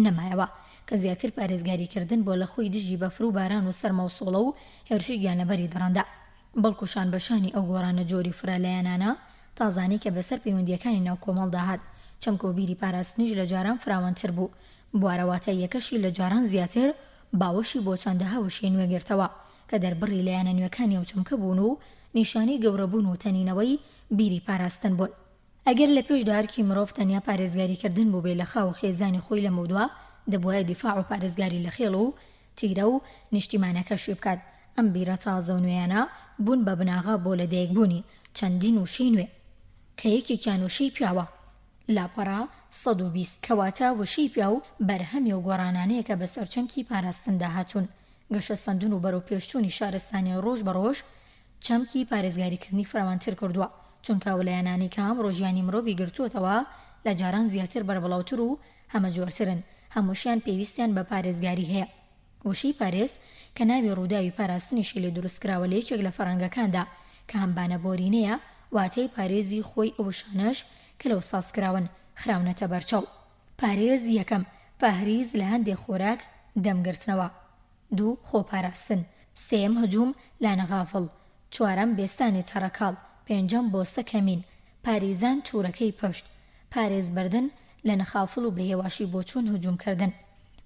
نەمایەوە، کە زیاتر پارێزگاریکردن بووە لە خۆی دژی بەفر و باران و سەرما و سۆڵە و هێرشی گیانلەبەری دڕندە. بەڵکو شان بە شانی ئەو گۆڕانە جۆری و فرەلایەنانە تازانەی کە بەسەر پەیوەندییەکانی ناو کۆمەڵدا هات، چەمک و بیری پاراستنیش لە جاران فراوانتر بوو، بوارە واتاییەکەشی لە جاران زیاتر باوەشی بۆ چەندەها وشەی نوێ گرتەوە کە دەربڕی لایەنە نوێکانی ئەو چەمکە بوون و نیشانەی گەورەبوون و تەنینەوەی بیری پاراستن بوون. ئەگەر لە پێشدا ئەرکی مرۆڤ تەنیا پارێزگاریکردن بووبێ لە خاو و خێزانی خۆی لەمەودوا دەبوایە دیفاع و پارێزگاری لە خێڵ و تیرە و نیشتیمانەکەشی بکات، ئەم بیرە تازە و نوێیانە بوون بە بناغە بۆ لەدایکبوونی چەندین وشەی نوێ کە یەکێکیان وشەی پیاوە، لاپەڕە 120، کەواتە وشەی پیاو بەرهەمی ئەو گۆڕانانەیە کە بەسەر چەمکی پاراستندا هاتوون، گەشەسەندن و بەرەوپێشچوونی شارستانی ڕۆژ بە ڕۆژ چەمکی پارێزگاریکردنی فراوانتر کردووە، چونکە ئەو لایەنانەی کە ئەمڕۆ ژیانی مرۆڤی گرتووەتەوە لە جاران زیاتر بەربڵاوتر و هەمەجۆرترن، هەمووشیان پێویستیان بە پارێزگاری هەیە. وشەی پارێز کە ناوی ڕووداوی پاراستنیشی لێ دروستکراوە لە یەکێک لە فەرهەنگەکاندا کە هەمبانە بۆرینەیە واتای پارێزی خۆی ئەو وشانەش کە لەو سازکراون خراونەتە بەرچاو. پارێز یەکەم، پهریز لە هەندێ خۆراک دەم گرتنەوە. دوو، خۆپاراستن. سێیەم، هجوم، لانە غافڵ. چوارەم، بێستانی تەڕەکاڵ. پێنجەم، بۆسە کەمین. پاریزان تورەکەی پشت. پارێز بردن، لە نەخافڵ و بە هێواشی بۆ چوون هجوم کردن.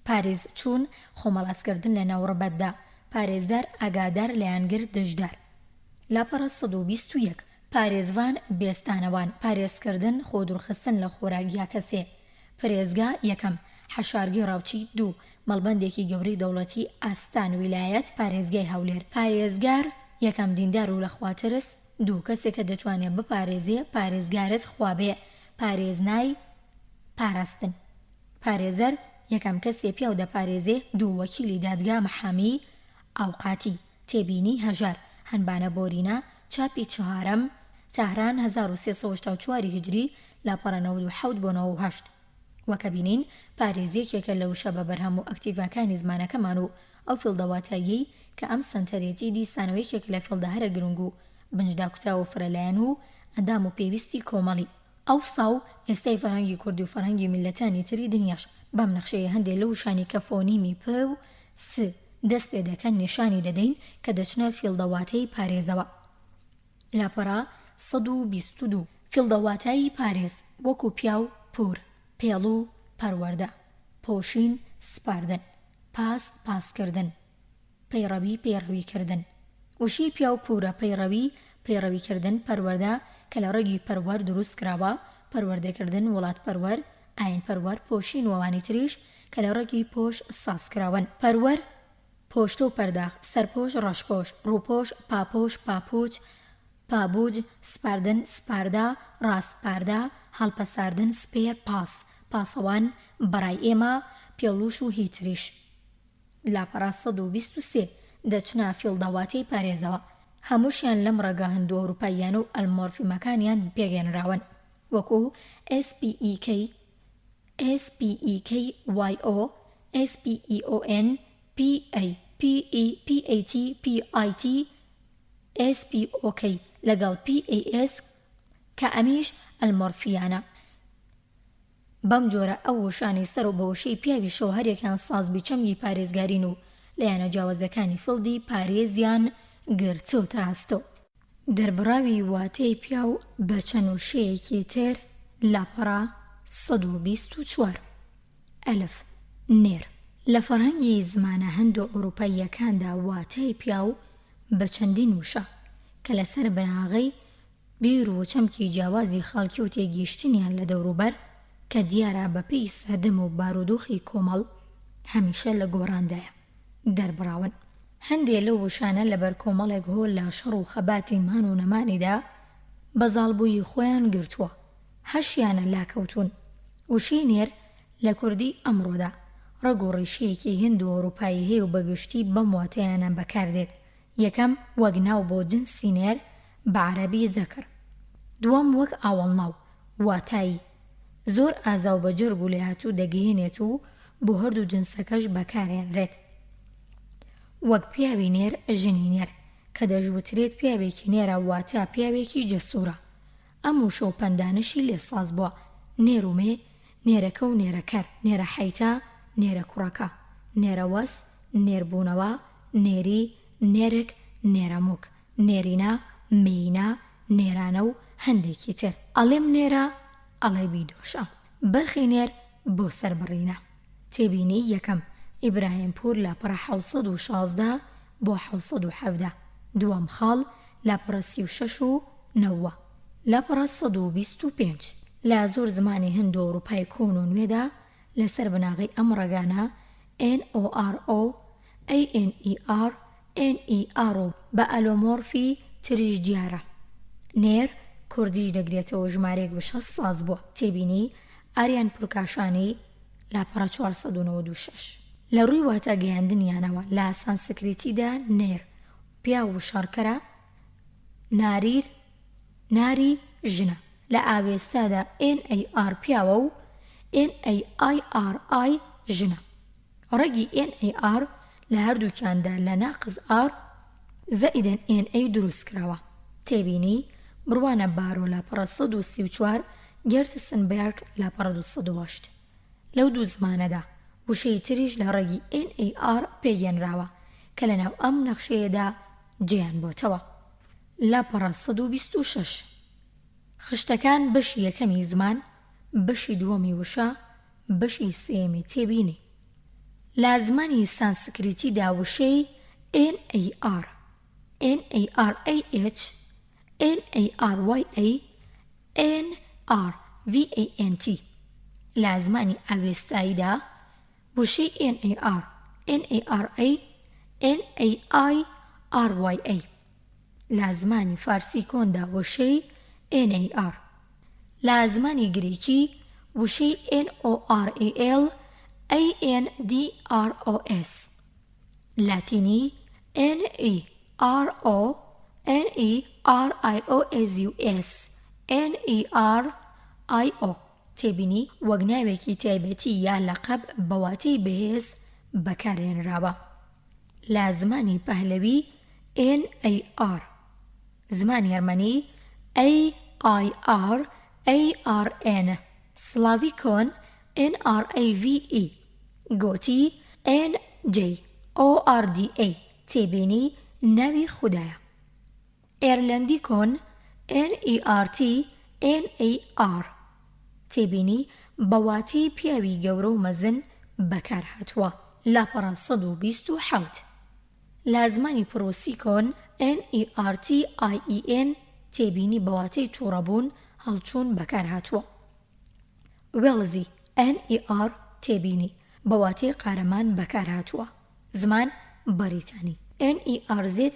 پاریز چوون، خۆمەڵاسکردن لە ناو ڕبەتدا. پارێزدار ئاگادار لایەنگر دژدار. لاپەڕە 121. پارێزڤان بێستانەوان پارێزکردن خۆدوورخستن لە خۆراک یا کەسێ پرێزگا یەکەم حەشارگەی ڕاوچی دوو مەڵبەندێکی گەورەی دەوڵەتی ئاستان ویلایەت پارێزگای هەولێر پارێزگار یەکەم دیندار و لەخواترس دوو کەسێ کە دەتوانێ بپارێزێ پارێزگارت خوابێ پارێزنای پاراستن پارێزەر یەکەم کەسێ پیاو دەپارێزێ دوو وەکیلی دادگا محامی ئاوقاتی تێبینی هەژار هەنبانە بۆرینە چاپی چهارەم تاران 1384 هیجری لاپەڕە 97 بۆ 98 وەک ئەبینین پارێز یەکێکە لە وشە بە بەرهەم و ئەکتیڤەکانی زمانەکەمان و ئەو فیڵدە واتاییەی کە ئەم سەنتەرێتی دیسانەوە یەکێکە لە فیڵدە هەرە گرنگ و بنجداکوتراو و فرەلایەن و ئەندام و پێویستی کۆمەڵی ئەوسا و ئێستای فەرهەنگی کوردی و فەرهەنگی میللەتانی تری دنیاش. بەم نەخشەیە هەندێ لەو وشانەی کە فۆنیمی پ و س دەست پێ دەکەن نیشانی دەدەین کە دەچنە فیڵدە واتەی پارێزەوە. لاپەڕە 122. فیڵدە واتایی پارێز وەکوو پیاو، پوور، پێڵوو، پەروەردە، پۆشین، سپاردن، پاس، پاسکردن، پەیڕەوی، پەیڕەویکردن. وشەی پیاو پوورە، پەیڕەوی، پەیڕەویکردن، پەروەردە، کە لە ڕەگی پەروەر دروست کراوە، پەروەردەکردن، وڵاتپەروەر، ئایینپەروەر، پۆشین و ئەوانی تریش کە لە ڕەگی پۆش ساز کراون. پەروەر، پۆشتە و پەرداخ، سەرپۆش، ڕەشپۆش، ڕووپۆش، پاپۆش، پاپووچ، پابووج، سپاردن، سپاردە، ڕاسپاردە، هەڵپەساردن، سپێر، پاس، پاسەوان، بەڕای ئێمە، پێڵووش و هی تریش. لاپەڕە 123، دەچنە فیڵدەواتەی پارێزەوە. هەمووشیان لەم ڕەگە هندوئەوروپاییانە و ئەلمۆرفیمەکانیان پێکهێنراون، وەکوو، SPEK، SPEKYO، SPEON، PA، PE، PAT، PIT، SPOK، لەگەڵ PAS کە ئەمیش ئەلمۆرفییانە. بەم جۆرە ئەو وشانەی سەرەوە بە وشەی پیاویشەوە هەریەکەیان سازبی چەمکی پارێزگارین و لایەنە جیاوازەکانی فیڵدی پارێزیان گرتۆتە ئەستۆ. دەربڕاوی واتەی پیاو بە چەند وشەیەکی تر، لاپەڕە 124. ئەلف، نێر. لە فەرهەنگی زمانە هندۆئەوروپاییەکاندا واتای پیاو بە چەندین وشە، کە لەسەر بناغەی بیر و چەمکی جیاوازی خەڵکی و تێگەیشتنیان لە دەوروبەر، کە دیارە بە پێی سەردەم و بارودۆخی کۆمەڵ هەمیشە لە گۆڕاندایە، دەربڕاون. هەندێ لەو وشانە لەبەر کۆمەڵێک هۆ لە شەڕ و خەباتی مان و نەمانیدا بە زاڵبوویی خۆیان گرتووە، هەشیانە لاکەوتوون. وشەی نێر لە کوردیی ئەمڕۆدا، ڕەگ و ڕیشەیەکی هیند و ئەوروپایی هەیە و بە گشتی بەم واتایانە بەکار دێت، یەکەم وەک ناو بۆ جنسی نێر، بە عەرەبی ذکر. دووەم وەک ئاوەڵناو، واتای، زۆر ئازا و بەجەرگ و لێهاتوو دەگەیەنێت و بۆ هەردوو جنسەکەش بەکارهێنرێت. وەک پیاوی نێر، ژنی نێر. کە دەشوترێت پیاوێکی نێرە واتە پیاوێکی جەسوورە. ئەم وشە و پەندانەشی لێ ساز بووە، نێر و مێ، نێرەکە و نێرەکەر، نێرە حەیتە، نێرە کوڕەکە، نێرەوەس، نێربوونەوە، نێری، نێرک، نێرەمووک، نێرینە، مێینە، نێرانە و هەندێکی تر. ئەڵێم نێرە، ئەڵێ بیدۆشە. بەرخی نێر بۆ سەربڕینە. تێبینی یەکەم، ئیبراهیم پوور لاپەڕە 716 بۆ 717، دووەم خاڵ، لاپەڕە 36 و نەوە، لاپەڕە 125. لە زۆر زمانی هندوئەوروپای کۆن و نوێدا لەسەر بناغەی ئەم ڕەگانە، NORO، ANER، NER و بە ئەلۆمۆرفی تریش دیارە. نێر، کوردیش دەگرێتەوە ژمارەیەک وشە ساز بووە. تێبینی، ئاریان پورکاشانی، لاپەڕە 496. لە ڕووی واتا گەیاندنیانەوە لە سانسکریتیدا نێر، پیاو و شەڕکەرە، ناریر، ناری، ژنە. لە ئاوێستادا NAR پیاوە و NAIRI ژنە. ڕەگی NAR لە هەردووکیاندا لە ناقس R زائیدەن NA دروست کراوە. تێبینی، بڕوانە بارۆ لاپەڕە 134، گێرتسنبێرگ لاپەڕە 208. لەو دوو زمانەدا وشەی تریش لە ڕەگی NAR پێکهێنراوە کە لەناو ئەم نەخشەیەدا جێیان بۆتەوە. لاپەڕە 126. خشتەکان بەشی یەکەمی زمان، بەشی دووەمی وشە، بەشی سێیەمی تێبینی. لە زمانی سانسکریتیدا وشەی. NAR، NARAH، NARYA، NRVANT. لە زمانی ئاوێستاییدا وشەی NAR، NARA، NAIRYA. لە زمانی فارسی کۆندا وشەی NAR. لە زمانی گریکی وشەی NOREL، ANDROS. لاتینی NERO، NERIOSUS، NERIO. تێبینی، وەک ناوێکی تایبەتی یا لەقەب بە واتەی بەهێز بەکارهێنراوە. لە زمانی پەهلەوی NAR، زمانی ئەرمەنی AIR، ARN، سلاڤی کۆن NRAVE، گۆتی NJORDA، تێبینی، ناوی خودایە. ئێرلەندی کۆن NERT، NAR، تێبینی، بە واتەی پیاوی گەورە و مەزن بەکارهاتووە، لاپەڕە 127. لە زمانی پڕوسی کۆن NERTIEN، تێبینی بە واتەی تووڕەبوون، هەڵچوون بەکارهاتووە. وێڵزی، NER، تێبینی، بە واتەی قارەمان بەکارهاتووە. زمان، بەریتانی. NERZA،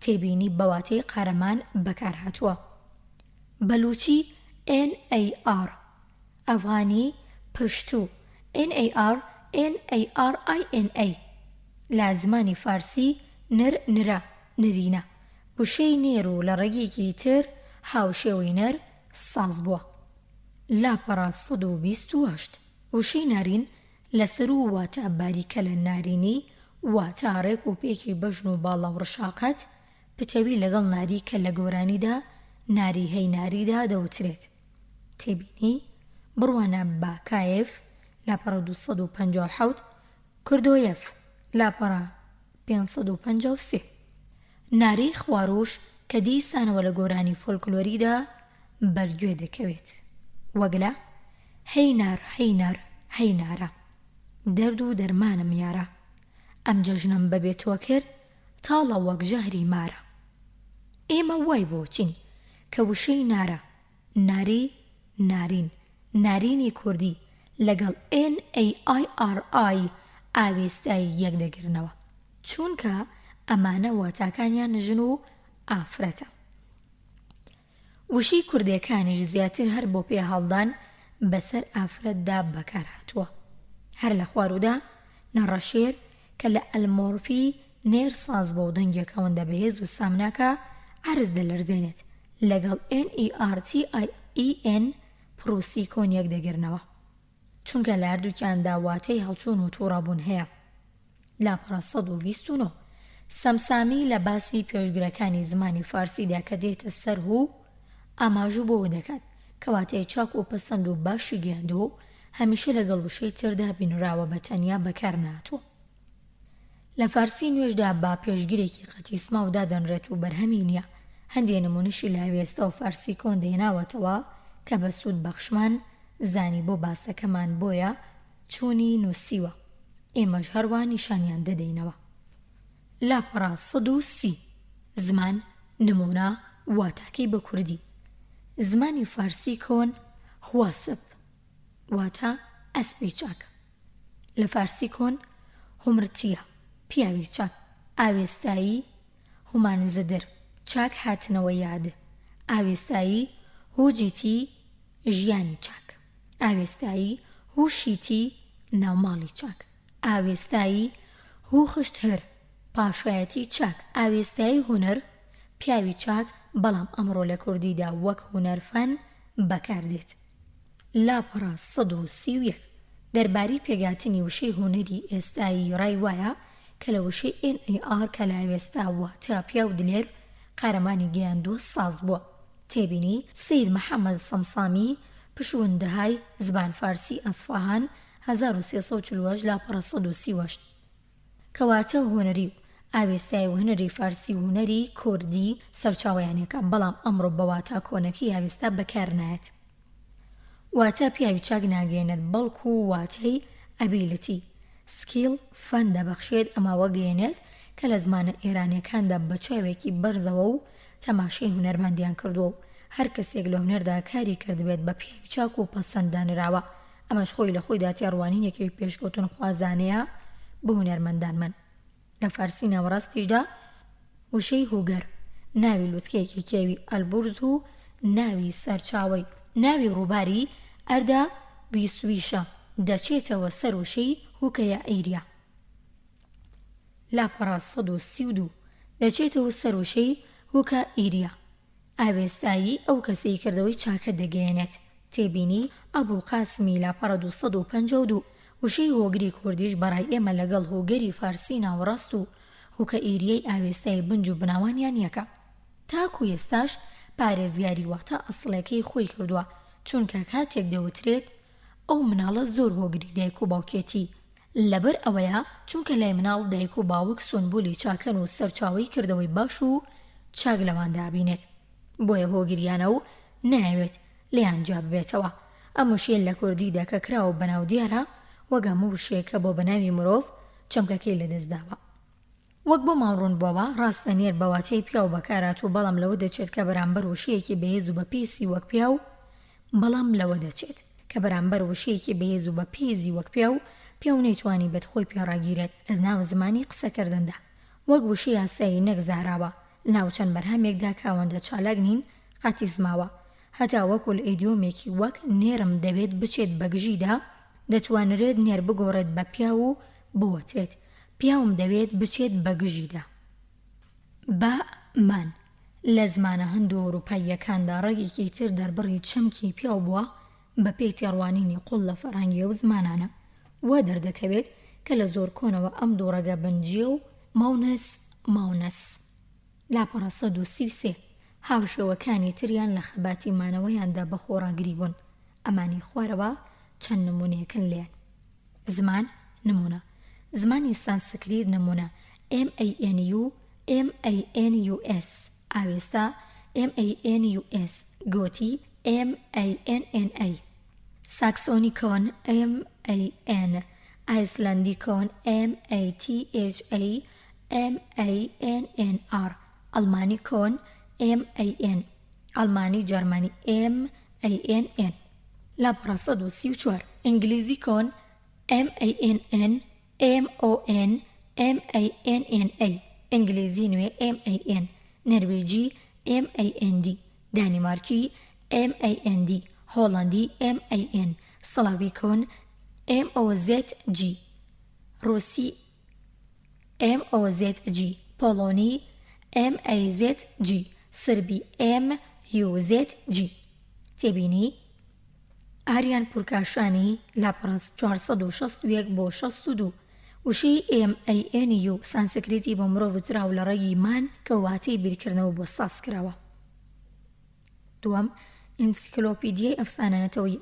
تێبینی، بە واتەی قارەمان بەکارهاتووە. بەلوچی، NAR، ئەفغانی، پشتوو، NAR، NARINA، لە زمانی فارسی، نر نرە، نرینە. وشەی نێر و لە ڕەگێکی تر هاوشێوەی نەر ساز بووە. لاپەڕە 128. وشەی نارین لە سەروو واتا باریکەلە نارینی واتا ڕێک و پێکی بەژن و باڵا و ڕشاقەت پتەوی لەگەڵ ناری کە لە گۆرانیدا ناری هەی ناریدا دەوترێت. تێبینی، بڕوانە باکایێف، لاپەڕە 257، کوردۆیەف، لاپەڕە 553. نارەی خوارووش کە دیسانەوە لە گۆرانی فۆلکلۆریدا بەر گوێ دەکەوێت. وەک لە، هەی نار هەی نار هەی نارە. دەرد و دەرمانم یارە. ئەم جەژنەم بە بێ تۆ کرد تاڵە وەک ژەهری مارە. ئێمە وای بۆچین کە وشەی نارە، ناری، نارین، نارینی کوردی لەگەڵ NAIRI ئاوێستایی یەک دەگرنەوە. چوونکە ئەمانە واتاکانیان ژن و ئافرەتە. وشەی کوردێکانیش زیاتر هەر بۆ پێ هەڵدان بەسەر ئافرەتدا بەکار هاتووە. هەر لە خواروودا نەڕەشێر کە لە ئەلمۆرفی نێر ساز بووە و دەنگێک ئەوەندە بەهێز و سامناکە عەرز دەلەرزێنێت، لەگەڵ NERTIEN پڕوسی کۆن یەک دەگرنەوە. چونکە لە هەردووکیاندا واتەی هەڵچوون و تووڕەبوون هەیە. لاپەڕە 129. سەمسامی لە باسی پێشگرەکانی زمانی فارسیدا کە دێتە سەر هو، ئاماژە بەوە دەکات کە واتای چاک و پەسەند و باشی گەیاندووە و هەمیشە لەگەڵ وشەی تردا بینراوە بە تەنیا بەکار نەهاتووە. لە فارسی نوێشدا بە پێشگرێکی قەتیسماو دادەنرێت و بەرهەمی نییە، هەندێ نموونەشی لە ئەوێستا و فارسی کۆن دەهێناوەتەوە کە بە سوود بەخشمان زانی بۆ باسەکەمان بۆیە چوونی نووسیوە ئێمەش هەروا نیشانیان دەدەینەوە. لاپەڕە 130. زمان، نموونە، واتاکەی بە کوردی. زمانی فارسی کۆن هواسب واتە ئەسپی چاک. لە فارسی کۆن هومرتیە، پیاوی چاک، ئاوێستایی هومانزدر، چاک هاتنەوە یاد، ئاوێستایی هوجیتی، ژیانی چاک، ئاوێستایی هوشیتی، ناوماڵی چاک، ئاوێستایی هوخشتهر، پاشایەتی چاک، ئاوێستایی هونەر، پیاوی چاک، بەڵام ئەمڕۆ لە کوردیدا وەک هونەر فەن بەکار دێت. لاپەڕە 131، دەربارەی پێکهاتنی وشەی هونەری ئێستایی ڕای وایە کە لە وشەی NAR کە لە ئاوێستا واتە پیاو دلێر قارەمانی گەیاندووە ساز بووە. تێبینی، سەید محەمەد سەمسامی، پشوندهای زبان فارسی اصفهان، 1348 لاپەڕە 138. کەواتە هونەری و ئاوێستای و هونەری فارسی و هونەری کوردی سەرچاوەیان یەکە، بەڵام ئەمڕۆ بە واتا کۆنەکەی ئاوێستا بەکار نایەت. واتا پیاوی چاک ناگەیەنێت بەڵکو واتای ability، skill، فەن دەبەخشێت ئەمە ئەوە گەیەنێت. کە لە زمانە ئێرانیەکاندا بە چاوێکی بەرزەوە و تەماشای هونەرمەندیان کردووە و هەر کەسێک لە هونەردا کاری کردبێت بە پیاوی چاک و پەسەند دانراوە، ئەمەش خۆی لە خۆیدا تێڕوانینێکی پێشکەوتنخوازانەیە بۆ هونەرمەندانمان. لە فارسی ناوەڕاستیشدا وشەی هوگەر ناوی لوتکەیەکی کێوی ئەلبورز و ناوی سەرچاوەی ناوی ڕووباری ئەردا ویسویشە دەچێتەوە سەر وشەی هوکەیە ئیریا. لاپەڕە 132، دەچێتەوە سەر وشەی هوکە ئیریا. ئاوێستایی ئەو کەسەی کردەوەی چاکە دەگەیەنێت. تێبینی، ئەبو قاسمی لاپەڕە 252، وشەی هۆگری کوردیش بە ڕای ئێمە لەگەڵ هوگەری فارسی ناوەڕاست و هوکە ئیریەی ئاوێستای بنج و بناوانیان یەکە. تاکو ئێستاش پارێزگاری واتا ئەسڵێکەی خۆی کردووە، چونکە کاتێک دەوترێت ئەو مناڵە زۆر هۆگری دایک و باوکێتی، لەبەر ئەوەیە چونکە لای مناڵ دایک و باوک سونبولی چاکەن و سەرچاوەی کردەوەی باش و چاک لەواندا ئەبینێت بۆیە هۆگریانە و نایەوێت لێیان جیا ببێتەوە. ئەم وشەیە لە کوردیدا کە کراوە بە ناو دیارە وەک هەموو وشەیەک کە بۆ بە ناوی مرۆڤ چەمکەکەی لەدەست داوە. وەک بۆمان ڕوون بووەوە ڕاستە نێر بە واتای پیاو بەکارهاتووە بەڵام لەوە دەچێت کە بەرامبەر وشەیەکی بەهێز و بەپێسی وەک پیاو بەڵام لەوە دەچێت کە بەرامبەر وشەیەکی بەهێز و بەپێزی وەک پیاو پیاو نەیتوانیبێت خۆی پێ ڕاگیرێت لە ناو زمانی قسەکردندا وەک وشەی ئاسایی نەک زاراوە لەناو چەند بەرهەمێکدا کە ئەوەندە چالاک نین قەتیس ماوە هەتا وەکو لە ئیدیۆمێکی وەک نێرم دەوێت بچێت بە گژیدا دەتوانرێت نێر بگۆڕێت بە پیاو و بوەترێت پیاوم دەوێت بچێت بە گژیدا. بە، مان، لە زمانە هندوئەوروپاییەکاندا ڕەگێکی تر دەربڕی چەمکی پیاو بووە، بە پێی تێڕوانینی قوڵ لە فەرهەنگی ئەو زمانانە وا دەردەکەوێت کە لە زۆر کۆنەوە ئەم دوو ڕەگە بنجییە و ماونەس، ماونەس. لاپەڕە 133، هاوشێوەکانی تریان لە خەباتی مانەوەیاندا بە خۆڕاگری بوون، ئەمانەی خوارەوە چەند نموونەیەکن لێیان. زمان، نموونە، زمانی سانسکریت نموونە، MANU، MANUS، ئاوێستا، MANUS، گۆتی، MANNA، ساکسۆنی کۆن، MAN، ئایسلەندی کۆن، MATHA، MANNR، ئەڵمانی کۆن، MAN، ئەڵمانی و جەرمەنی، MANN. لاپەڕە 134، ئینگلیزی کۆن، MANN، MON، MANNA، ئینگلیزی نوێ، MAN، نەرویجی، MAND، دانیمارکی، MAND، هۆڵەندی، MAN، سڵاوی کۆن، MOZG، ڕووسی، MOZG، پۆڵۆنی، MAZG، سربی، MUZG. تێبینی، ئاریان پورکاشانی، لاپەڕە 461 بۆ 62، وشەی MANU سانسکریتی بۆ مرۆڤ وتراو لە ڕەگی مان کە واتەی بیرکردنەوە بووە ساز کراوە. دووەم، ئینسیکلۆپیدیای ئەفسانە نەتەوەیی،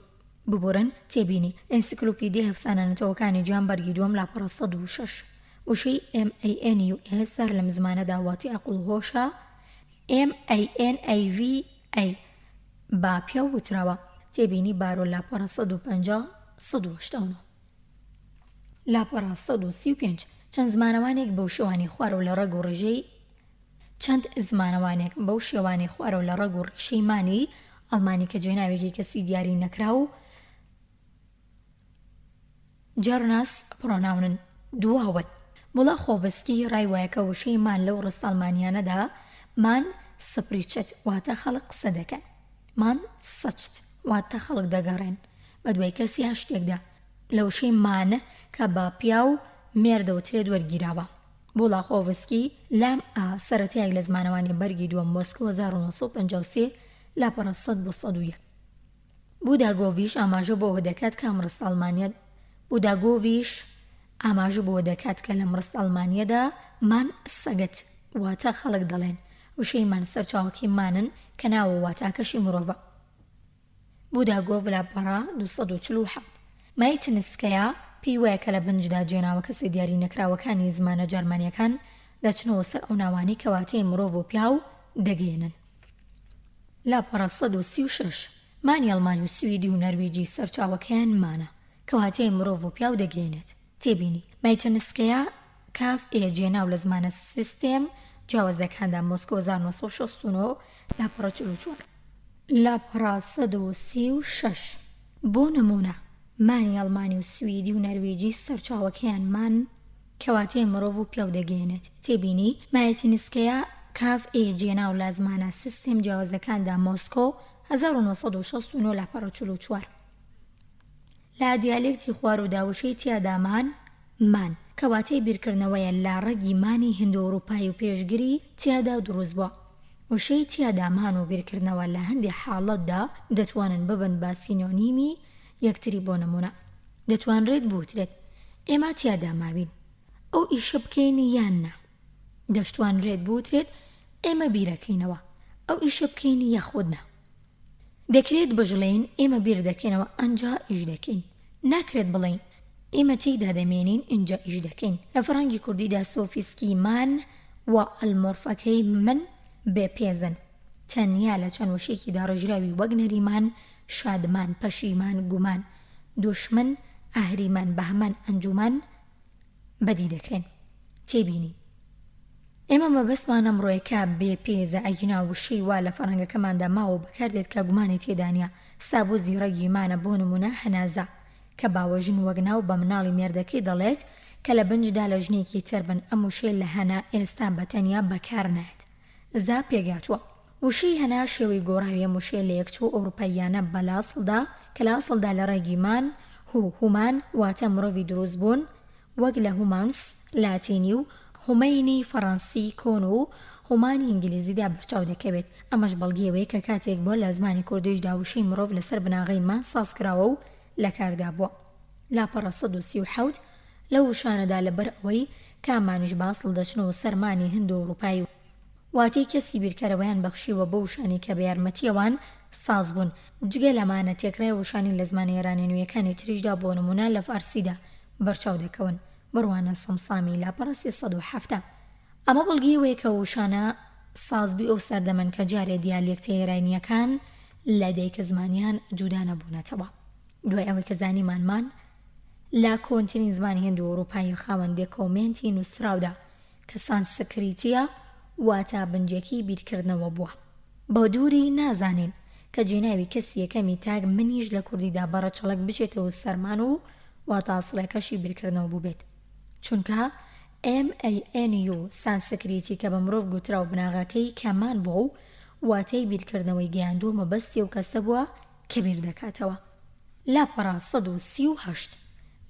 ببورن، تێبینی، ئینسیکلۆپیدیای ئەفسانە نەتەوەکانی جیهان بەرگی دووەم لاپەڕە 106. وشەی MANUS هەر لەم زمانەدا واتەی عەقڵ و هۆشە، MANAVA بە پیاو وتراوە، تێبینی بارۆ لاپەڕە 150، 189. لاپەڕە 135. چەند زمانەوانێک بەو شێوانەی خوارەوە لە ڕەگ و ڕیژەی چەند زمانەوانێک بەو شێوانەی خوارەوە لە ڕەگ و ڕیشەی مانی ئەڵمانی کە جێناوێکی کەسی دیاری نەکراو جێرناس پرۆناونن دواون. بوڵاخۆڤسکی ڕای وایە کە وشەی مان لەو ڕستە ئەڵمانییانەدا مان سپریچت واتە خەڵک قسە دەکەن مان سەچت واتە خەڵک دەگەڕێن بەدوای کەس یان شتێکدا لە وشەی مان کە بە پیاو مێرد دەوترێت وەرگیراوە. بوڵاخۆڤسکی، لام ئا، سەرەتایەک لە زمانەوانی بەرگی دووەم مۆسکۆ 1953 لاپەڕە 100 بۆ 101. بوداگۆڤیش ئاماژە بۆ ئەوە دەکات کە ئەم ڕستە ئەڵمانییە بوداگۆڤیش ئاماژە بەوە دەکات کە لەم ڕستە ئەڵمانییەدا مان سەگت واتە خەڵک دەڵێن وشەی مان سەرچاوەکەی مانن کە ناوە واتاکەشی مرۆڤە. بوداگۆڤ لاپەڕە 247. مایتنسکەیا پێی وایە کە لە بنجدا جێناوە کەسە دیاری نەکراوەکانی زمانە جەرمانییەکان دەچنەوە سەر ئەو ناوانەی کە واتای مرۆڤ و پیاو دەگەیەنن. لاپەڕە 136. مانی ئەڵمانی و سویدی و نەرویجی سەرچاوەکەیان مانە کە واتای مرۆڤ و پیاو دەگەیەنێت. تێبینی، مایتنسکەیا. کاف ئێ جێناو لە زمانە سیستێم جیاوازەکاندا، مۆسکۆ 1969، لاپەڕە 44. لاپەڕە 136. بۆ نموونە، مانی ئەڵمانی و سویدی و نەرویجی سەرچاوەکەیان مان کە واتای مرۆڤ و پیاو دەگەیەنێت. تێبینی، مایەتینسکەیا کاف ئێ جێناو لە زمانە سیستێم جیاوازەکاندا، مۆسکۆ 1969، لاپەڕە 44. لە دیالێکتی خواروودا وشەی تیادا مان، مان، کە واتای بیرکردنەوەیە لە ڕەگی مانی هیندۆئەوروپایی و پێشگری تیادا دروست بووە. وشەی تیادا مان و بیرکردنەوە لە هەندێ حاڵەتدا دەتوانن ببن بە سینۆنیمی یەکتری بۆ نموونە دەتوانرێت بوترێت ئێمە تیادا ماوین ئەو ئیشە بکەین یان نا. دەشتوانرێت بوترێت ئێمە بیرەکەینەوە ئەو ئیشە بکەین یاخود نا. دەکرێت بشڵێین ئێمە بیر دەکەینەوە ئەنجا ئیش دەکەین. ناکرێت بڵێین ئێمە تێیدا دەمێنین ئینجا ئیش دەکەین. لە فەرهەنگی کوردیدا سۆفیسکی مان و ئەلمۆرفەکەی من بێ پێزن. تەنیا لە چەند وشەیەکی داڕێژراوی وەک نەریمان، شادمان، پەشیمان، گومان، دوشمن، ئەهریمەن، بەهمەن، ئەنجومەن بەدی دەکرێن. تێبینی. ئێمە مەبەستمان ئەمڕۆیە کە بێ پێزە ئەگینا وشەی وا لە فەرهەنگەکەماندا ماوە و بەکار دێت کە گومانی تێدا نییە سابوزی ڕەگی مانە بۆ نموونە هەنازە کە باوەژن وەک ناو بە مناڵی مێردەکەی دەڵێت کە لە بنجدا لە ژنێکی تر بن ئەم وشەیە لە هەنا ئێستا بە تەنیا بەکار نایەت زا پێک هاتووە. وشەی هەنا شێوەی گۆڕاوی ئەم وشەیە لە یەکچوو ئەوروپاییانە بە لە ئەسڵدا کە لە ئەسڵدا لە ڕەگی مان، هو، هومان، واتە مرۆڤی دروست بوون، وەک لە هومانس لاتینی و هومەینی فەڕەنسی کۆن و هومانی ئینگلیزیدا بەرچاو دەکەوێت، ئەمەش بەڵگەی ئەوەیە کە کاتێک بووە لە زمانی کوردیشدا وشەی مرۆڤ لەسەر بناغەی مان سازکراوە و لەکاردا بووە. لاپەڕە 137 لەو وشانەدا لەبەر ئەوەی کە مانیش بە ئەسڵ دەچنەوە سەر مانی هندۆئەوروپایی و واتەی کەسی بیرکەرەوەیان بەخشیوە بەو وشانەی کە بە یارمەتی ئەوان ساز بوون، جگە لەمانە تێکڕای وشانی لە زمانە ئێرانیە نوێیەکانی تریشدا بۆ نموونە لە فارسیدا بەرچاو دەکەون، بڕوانە سەمسامی لاپەڕە 370. ئەمە بەڵگەی ئەوەیە کە وشانە سازبووی ئەو سەردەمەن کە جارێ دیالێکتە ئێرانییەکان لە دایکە زمانیان جودا نەبوونەتەوە. دوای ئەوەی کە زانیمان مان لە کۆنترین زمانی هندوئەوروپایی خاوەن دێکۆمێنتی نووسراودا کە سانسکریتییە واتا بنجەکی بیرکردنەوە بووە. بە دووری نازانین کە جێناوی کەسی یەکەمی تاک منیش لە کوردیدا بە ڕەچەڵەک بچێتەوە سەرمان و واتا ئەسڵیەکەشی بیرکردنەوە بووبێت. چونکە MANU سانسکریتی کە بە مرۆڤ گوتراو بناغەکەی کە مان بووە و واتای بیرکردنەوەی گەیاندووە مەبەستی ئەو کەسە بووە کە بیردەکاتەوە. لاپەڕە 138.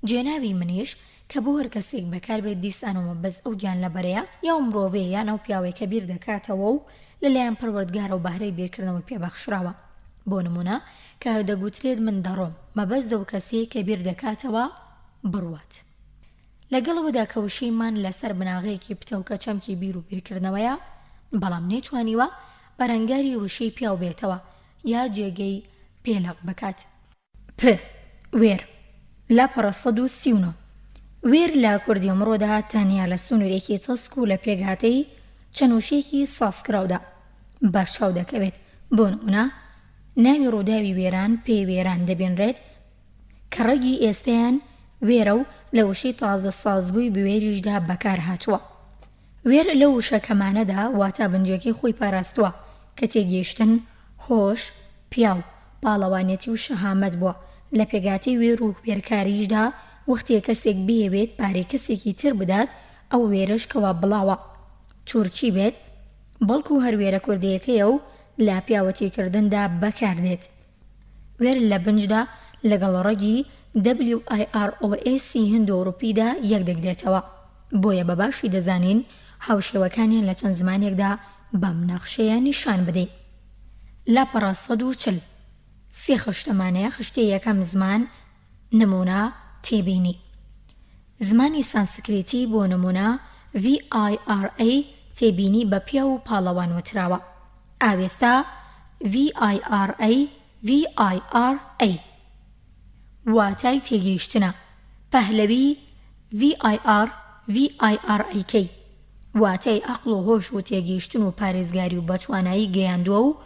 جێناوی منیش کە بۆ هەر کەسێک بەکاربێت دیسانەوە مەبەست ئەو گیانلەبەرەیە یا ئەو مرۆڤەیە یان ئەو پیاوەیە کە بیردەکاتەوە و لەلایەن پەروەردگارەوە بەهرەی بیرکردنەوەی پێ بەخشراوە. بۆ نموونە کە دەگوترێت من دەڕۆم مەبەست ئەو کەسەیە کە بیردەکاتەوە بڕوات. لەگەڵ ئەوەدا کە وشەی مان لەسەر بناغەیەکی پتەو کە چەمکی بیر و بیرکردنەوەیە، بەڵام نەیتوانیوە بەرەنگاری وشەی پیاو بێتەوە یا جێگەی پێ لەق بکات. پ. وێر، لاپەڕە 139. وێر لە کوردی ئەمڕۆدا تەنیا لە سنوورێکی تەسک و لە پێکهاتەی چەند وشەیەکی سازکراودا بەرچاو دەکەوێت، بۆ نموونە ناوی ڕووداوی وێران پێ وێران دەبینرێت، کە ڕەگی ئێستەیان وێرە و لە وشەی تازە سازبووی بوێریشدا بەکار هاتووە. وێر لەو وشە کەمانەدا واتا بنجەکەی خۆی پاراستووە کە تێگەیشتن، هۆش، پیاو، پاڵەوانیەتی و شەهامەت بووە. لە پێکهاتەی وێر و وێرکاریشدا وەختێ کەسێک بیەوێت پارەی کەسێکی تر بدات ئەو وێرەش کەوا بڵاوە تورکی بێت بەڵکو هەر وێرە کوردەیەکەیە و لە پیاوەتیکردندا بەکار دێت. وێر لە بنجدا لەگەڵ ڕەگی WIROS ی هندۆئەوروپیدا یەک دەگرێتەوە، بۆیە بە باشی دەزانین هاوشێوەکانیان لە چەند زمانێکدا بەم نەخشەیە نیشان بدەین. لاپەڕە 140. سێ خشتەمان هەیە، خشتەی یەکەم زمان، نموونە، تێبینی. زمانی سانسکریتی بۆ نموونە VIRA تێبینی بە پیاو و پاڵەوان وتراوە. ئاوێستا VIRA VIRA واتای تێگەیشتنە. پەهلەوی VIR VIRAK واتای ئەقڵ و هۆش و تێگەیشتن و پارێزگاری و بەتوانایی گەیاندووە و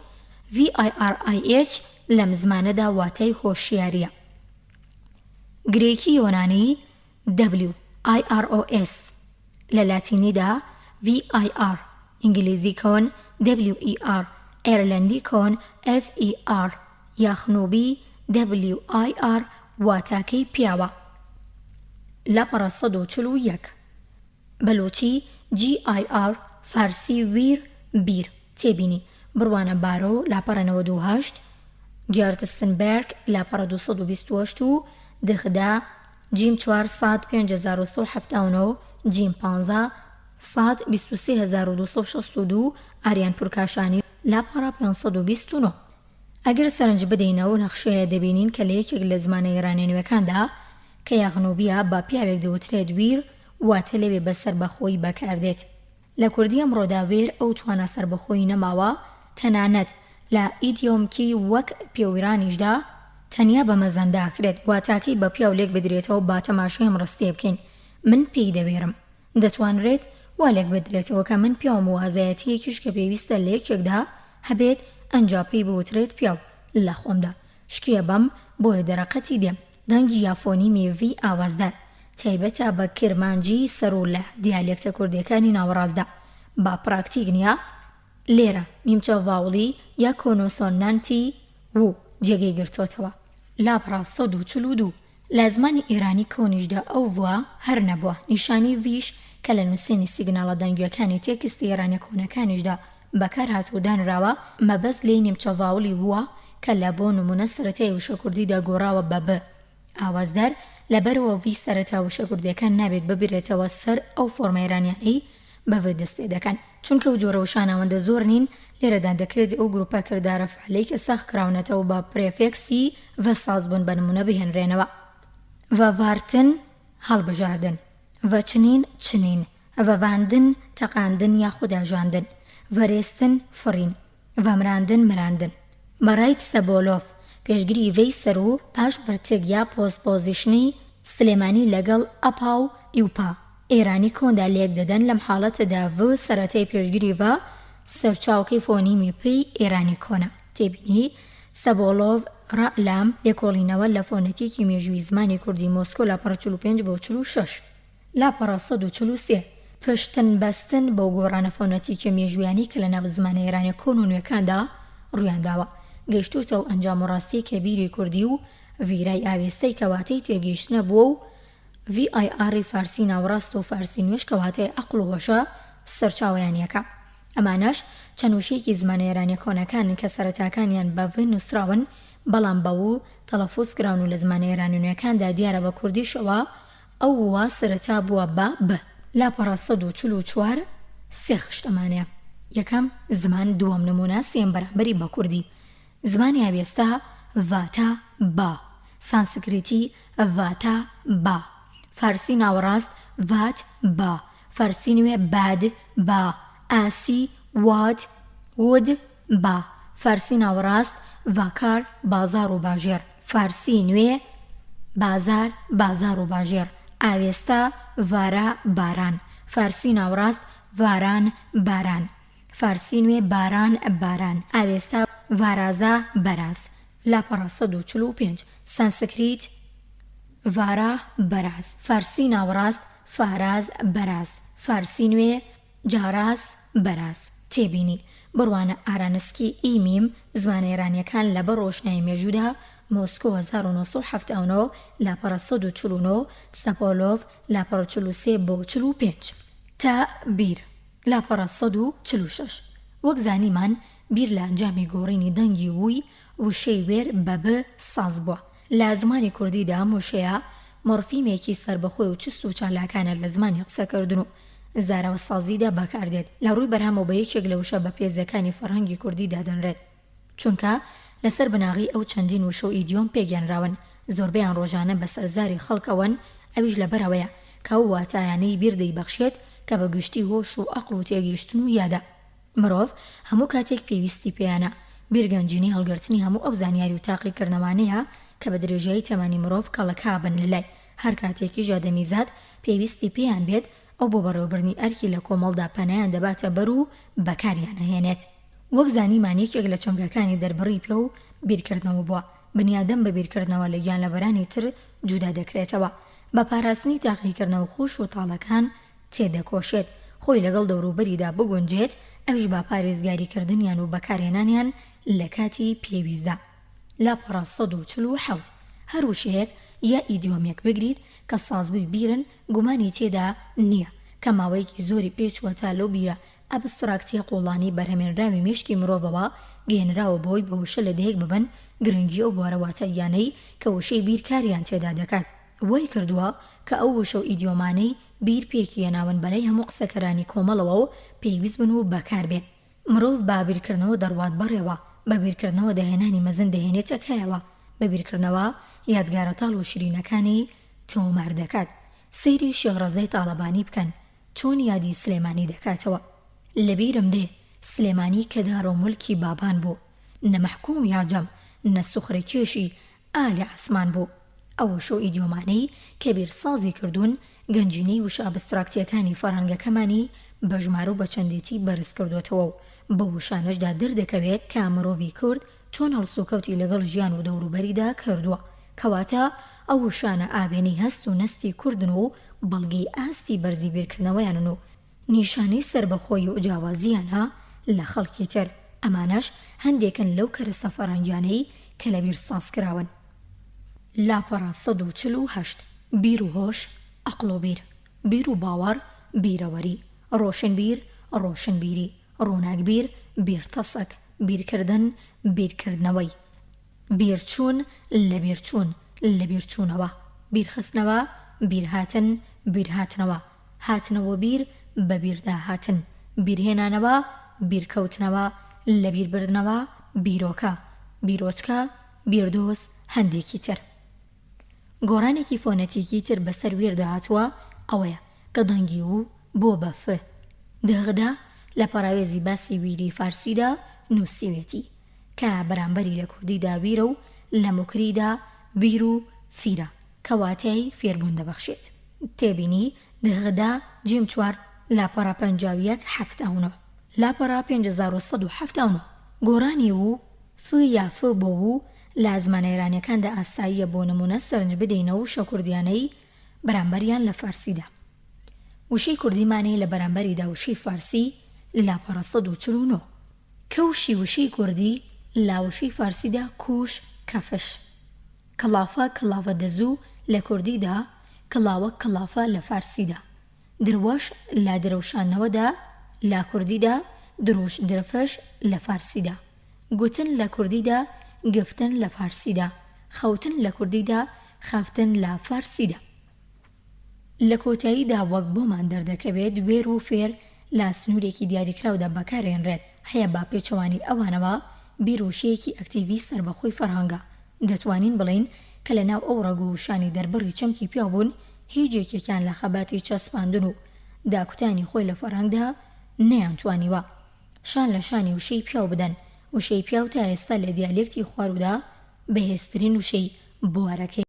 VIRIH لەم زمانەدا واتای هۆشیارییە. گرێکی یۆنانی WIROS. لە لاتینیدا VIR، ئینگلیزی کۆن WER، ئێرلەندی کۆن FER، یاخنوبی WIR واتاکەی پیاوە. لاپەڕە 141. بەلوچی، GIR، فارسی ویر، بیر. تێبینی، بڕوانە بارۆ، لاپەڕە 98، گیاردسنبێرگ، لاپەڕە 228 و دخدا، جیم چوار ساد 5179، جیم پانزە ساد 23262، ئاریان پورکاشانی، لاپەڕە 529. ئەگەر سەرنج بدەینە ئەو نەخشەیە دەبینین کە لە یەکێک لە زمانە ئێرانیە نوێکاندا کە یاغنوبیە بە پیاوێک دەوترێت ویر واتە لەوێ بە سەربەخۆیی بەکاردێت. لە کوردی ئەمڕۆدا وێر ئەو توانا سەربەخۆیی نەماوە تەنانەت لە ئیدیۆمکی وەک پێویرانیشدا تەنیا بە مەزەندە ئەکرێت واتاکەی بە پیاو لێک بدرێتەوە با تەماشای ئەم ڕستەیە بکەین من پێی دەوێرم دەتوانرێت وا لێک بدرێتەوە کە من پیاوم و ئازایەتییەکیش کە پێویستە لە یەکێکدا هەبێت ئەنجا پێی بوترێت پیاو لە خۆمدا شکیە بەم بۆیە دەرەقەتی دێم. دەنگی یا فۆنیمی ڤی ئاوازدار تایبەتە بە کرمانجی سەروو لە دیالێکتە کوردییەکانی ناوەڕاستدا با پراکتیک نییە، لێرە نیمچە ڤاوڵی یا کۆنۆسۆنانتی و جێگەی گرتۆتەوە. لاپەڕە 142. لە زمانی ئێرانی کۆنیشدا ئەو ڤە هەر نەبووە. نیشانی ڤیش کە لە نووسینی سیگناڵە دەنگییەکانی تێکستی ئێرانییە کۆنەکانیشدا بەکار هاتووە و دانراوە، مەبەست لێی نیمچە ڤاوڵی ووە کە لە بۆ نموونە سەرەتای وشە کوردیدا گۆڕاوە بە ب. ئاوازدار، لەبەرئەوە ڤی سەرەتا وشە کوردییەکان نابێت ببرێتەوە سەر ئەو فۆرمە ئێرانییانەی بە ڤ دەست پێ دەکەن. چونکە ئەو جۆرە وشانە ئەوەندە زۆر نین، لێرەدا دەکرێت ئەو گروپە کردارە فعلەی کە ساغ کراونەتەوە بە پرێفێکسی ڤ ساز بوون بە نموونە بهێنرێنەوە. ڤارتن، هەڵبژاردن. ڤچنین، چنین. ڤەڤاندن، تەقاندن یاخود ئاژاندن. ڤەرێستن، فڕین. ڤەمراندن، مراندن. بە ڕای تسەبۆلۆف، پێشگری ڤەی سەروو پاش بەرتگ یا پۆستپۆزیشنی سلێمانی لەگەڵ ئەپا و ئیوپا ئێرانی کۆندا لێک دەدەن لەم حاڵەتەدا ڤ سەرەتای پێشگری ڤە سەرچاوکەی فۆنیمی پی ئێرانی کۆنە. تێبینی، سەبۆڵۆڤ، ڕ لام، لێکۆڵینەوە لە فۆنەتیکی مێژووی زمانی کوردی مۆسکۆ لاپەڕە 45 بۆ 46. لاپەڕە 143. پشتن بەستن بەو گۆڕانە فۆنەتیکیە مێژوویانەی کە لە ناو زمانە ئێرانیە کۆن و نوێکاندا ڕوویان داوە، گەیشتووتە ئەو ئەنجام و ڕاستیەی کە بیری کوردی و ڤیرای ئاوێستەی کە واتەی تێگەیشتنە بووە و VIR ی فارسی ناوەڕاست و فارسی نوێش کە واتای عەقڵ و هۆشە سەرچاوەیان یەکە. ئەمانەش چەند وشەیەکی زمانە ئێرانیە کۆنەکانن کە سەرەتاکانیان بە ڤ نووسراون بەڵام بە و تەڵەفوز کراون و لە زمانە ئێرانیە نوێکاندا دیارە بە کوردیشەوە ئەو وە سەرەتا بووە بە ب. لاپەڕە 144 سێ خشت ئەمانەیە یەکەم زمان دووەم نموونە سێیەم بەرامبەری بە کوردی زمانی ئاوێستا ڤاتا با سانسکریتی ڤاتا با فارسی ناوەڕاست ڤات با فارسی نوێ باد با ئاسی واد ود با فارسی ناوەڕاست ڤاکار بازاڕ و باژێڕ فارسی نوێ بازار بازاڕ و باژێڕ ئاوێستا ڤارا باران فارسی ناوەڕاست ڤاران باران فارسی نوێ باران باران ئاوێستا ڤارازا بەراز لاپەڕە 145 سانسکریت ڤارا بەراز فارسی ناوەڕاست فاراز بەراز فارسی نوێ جاراز بەراز تێبینی، بڕوانە ئارانسکی ئی میم زمانە ئێرانیەکان لە بەر ڕۆشنایی مێژوودا مۆسکۆ 1979 لاپەڕە 149 سەپۆلۆڤ لاپەڕە 43 بۆ 45 تا بیر لاپەڕە 146 وەک زانیمان بیر لە ئەنجامی گۆڕینی دەنگی ووی وشەی وێر بە ب ساز بووە. لە زمانی کوردیدا ئەم وشەیە مۆرفیمێکی سەربەخۆی و چوست و چالاکانە لە زمانی قسەکردن و زاراوەسازیدا بەکاردێت. لە ڕووی بەرهەمەوە بە یەکێک لە وشە بەپێزەکانی فەرهەنگی کوردی دادەنرێت. چونکە لەسەر بناغەی ئەو چەندین وشە و ئیدیۆم پێکهێنراون، زۆربەیان ڕۆژانە بەسەر زاری خەڵکەوەن، ئەویش لەبەرئەوەیە کە ئەو واتایانەی بیر دەیبەخشێت کە بە گشتی هۆش و ئەقڵ و تێگەیشتن و یادە. مرۆڤ هەموو کاتێک پێویستی پێیانە. بیر گەنجینەی هەڵگرتنی هەموو ئەو زانیاری و تاقیکردنەوانەیە کە بە درێژایی تەمەنی مرۆڤ کەڵەکابن لە لای، هەر کاتێکیش ئادەمیزاد پێویستی پێیان بێت، ئەو بۆ بەڕێوەبردنی ئەرکی لە کۆمەڵدا پەنایان دەباتە بەر و بەکاریان ئەهێنێت. وەک زانیمان یەکێک لە چەمکەکانی دەربڕی پێ و بیرکردنەوە بووە. بنیادەم بە بیرکردنەوە لە گیانلەبەرانی تر جودا دەکرێتەوە. بە پاراستنی تاقیکردنەوە خۆش و تاڵەکان. تێدەکۆشێت خۆی لەگەڵ دەوروبەریدا بگونجێت، ئەویش بە پارێزگاریکردنیان و بەکارهێنانیان لە کاتی پێویستدا. لاپەڕە 147. هەر وشەیەک یا ئیدیۆمێک بگریت کە سازبووی بیرن، گومانی تێدا نییە کە ماوەیەکی زۆری پێچووە تا لەو بیرە ئەبستراکتییە قووڵانەی بەرهەمێنراوی مێشکی مرۆڤەوە گەیەنراوە بەوەی بە وشە لەدایک ببن، گرنگی ئەو بوارە واتاییانەی کە وشەی بیر کاریان تێدا دەکات وای کردووە کە ئەو وشە و ئیدیۆمانەی بیر پێکیهێناون بەلای هەموو قسەکەرانی کۆمەڵەوە و پێویست بن و بەکار بێن. مرۆڤ بە بیرکردنەوە دەڕوات بەڕێوە، بە بیرکردنەوە داهێنانی مەزن دەهێنێتە کایەوە، بە بیرکردنەوە یادگارە تاڵ و شیرینەکانی تۆمار دەکات. سەیری شێخ ڕەزای تاڵەبانی بکەن چۆن یادی سلێمانی دەکاتەوە. لەبیرم دێ سلێمانی کە دار و مولکی بابان بوو، نە مەحکوومی عەجەم، نە سوخرەکێشی ئالی عەسمان بوو. ئەو وشە و ئیدیۆمانەی کە بیرسازی کردوون، گەنجینەی وشە ئەبستراکتییەکانی فەرهەنگەکەمانی بە ژمارە و بە چەندێتی بەرز کردۆتەوە و بەو وشانەشدا دەردەکەوێت کە مرۆڤی کورد چۆن هەڵسوکەوتی لەگەڵ ژیان و دەوروبەریدا کردووە. کەواتە ئەو وشانە ئاوێنەی هەست و نەستی کوردن و بەڵگەی ئاستی بەرزی بیرکردنەوەیانن و نیشانەی سەربەخۆیی و جیاوازییانە لە خەڵکی تر، ئەمانەش هەندێکن لەو کەرەسە فەرهەنگیانەی کە لە بیر سازکراون. لاپەڕە 148، بیر و هۆش، عەقڵ و بیر، بیر و باوەڕ، بیرەوەری، ڕۆشنبیر، ڕۆشنبیری، ڕووناکبیر، بیرتەسک، بیرکردن، بیرکردنەوەی. بیرچوون، لەبیرچوون، لەبیرچوونەوە، بیرخستنەوە، بیرهاتن، بیرهاتنەوە، هاتنەوە بیر، بەبیرداهاتن، بیرهێنانەوە، بیرکەوتنەوە، لەبیربردنەوە، بیرۆکە، بیرۆچکە، بیردۆز، هەندێکی تر. گۆڕانێکی فۆنەتیکی تر بەسەر وێردا هاتووە ئەوەیە کە دەنگی و بووە بە ف. دغدا لە پەڕاوێزی باسی ویری فارسیدا نووسیویەتی. کە بەرامبەری لە کوردیدا ویرە و لە موکریدا بیر و فیرە کە واتای فێربوون دەبەخشێت. تێبینی، دغدا، جیم چوار، لاپەڕە 51 79. لاپەڕە 5179. گۆڕانی و، ف یا ف بۆ و لە زمانە ئێرانیەکاندا ئاساییە بۆ نموونە سەرنج بدەینە وشە کوردیانەی بەرامبەریان لە فارسیدا. وشەی کوردیمان هەیە لە بەرامبەریدا وشەی فارسی، لاپەڕە 149. کەوشی وشەی کوردی لە وشەی فارسیدا کوش کەفش. کڵافە کڵاوە دەزوو لە کوردیدا، کڵاوە کڵافە لە فارسیدا. دروەش لە درەوشانەوەدا لە کوردیدا، دروش درفش لە فارسیدا. گوتن لە کوردیدا، گفتن لە فارسیدا. خەوتن لە کوردیدا، خەفتن لە فارسیدا. لە کۆتاییدا وەک بۆمان دەردەکەوێت وێر و فێر لە سنوورێکی دیاریکراودا بەکارێنرێت، هەیە بە پێچەوانەی ئەوانەوە بیر وشەیەکی ئەکتیڤی سەربەخۆی فەرهەنگە. دەتوانین بڵێین کە لە ناو ئەو ڕەگ و وشانەی دەربڕی چەمکی پیاو بوون هیچ یەکێکیان لە خەباتی چەسپاندن و داکوتانی خۆی لە فەرهەنگدا نەیانتوانیوە شان لە شانی وشەی پیاو بدەن. وشەی پیاو تا ئێستا لە دیالێکتی خواروودا بەهێزترین وشەی بوارەکەیە.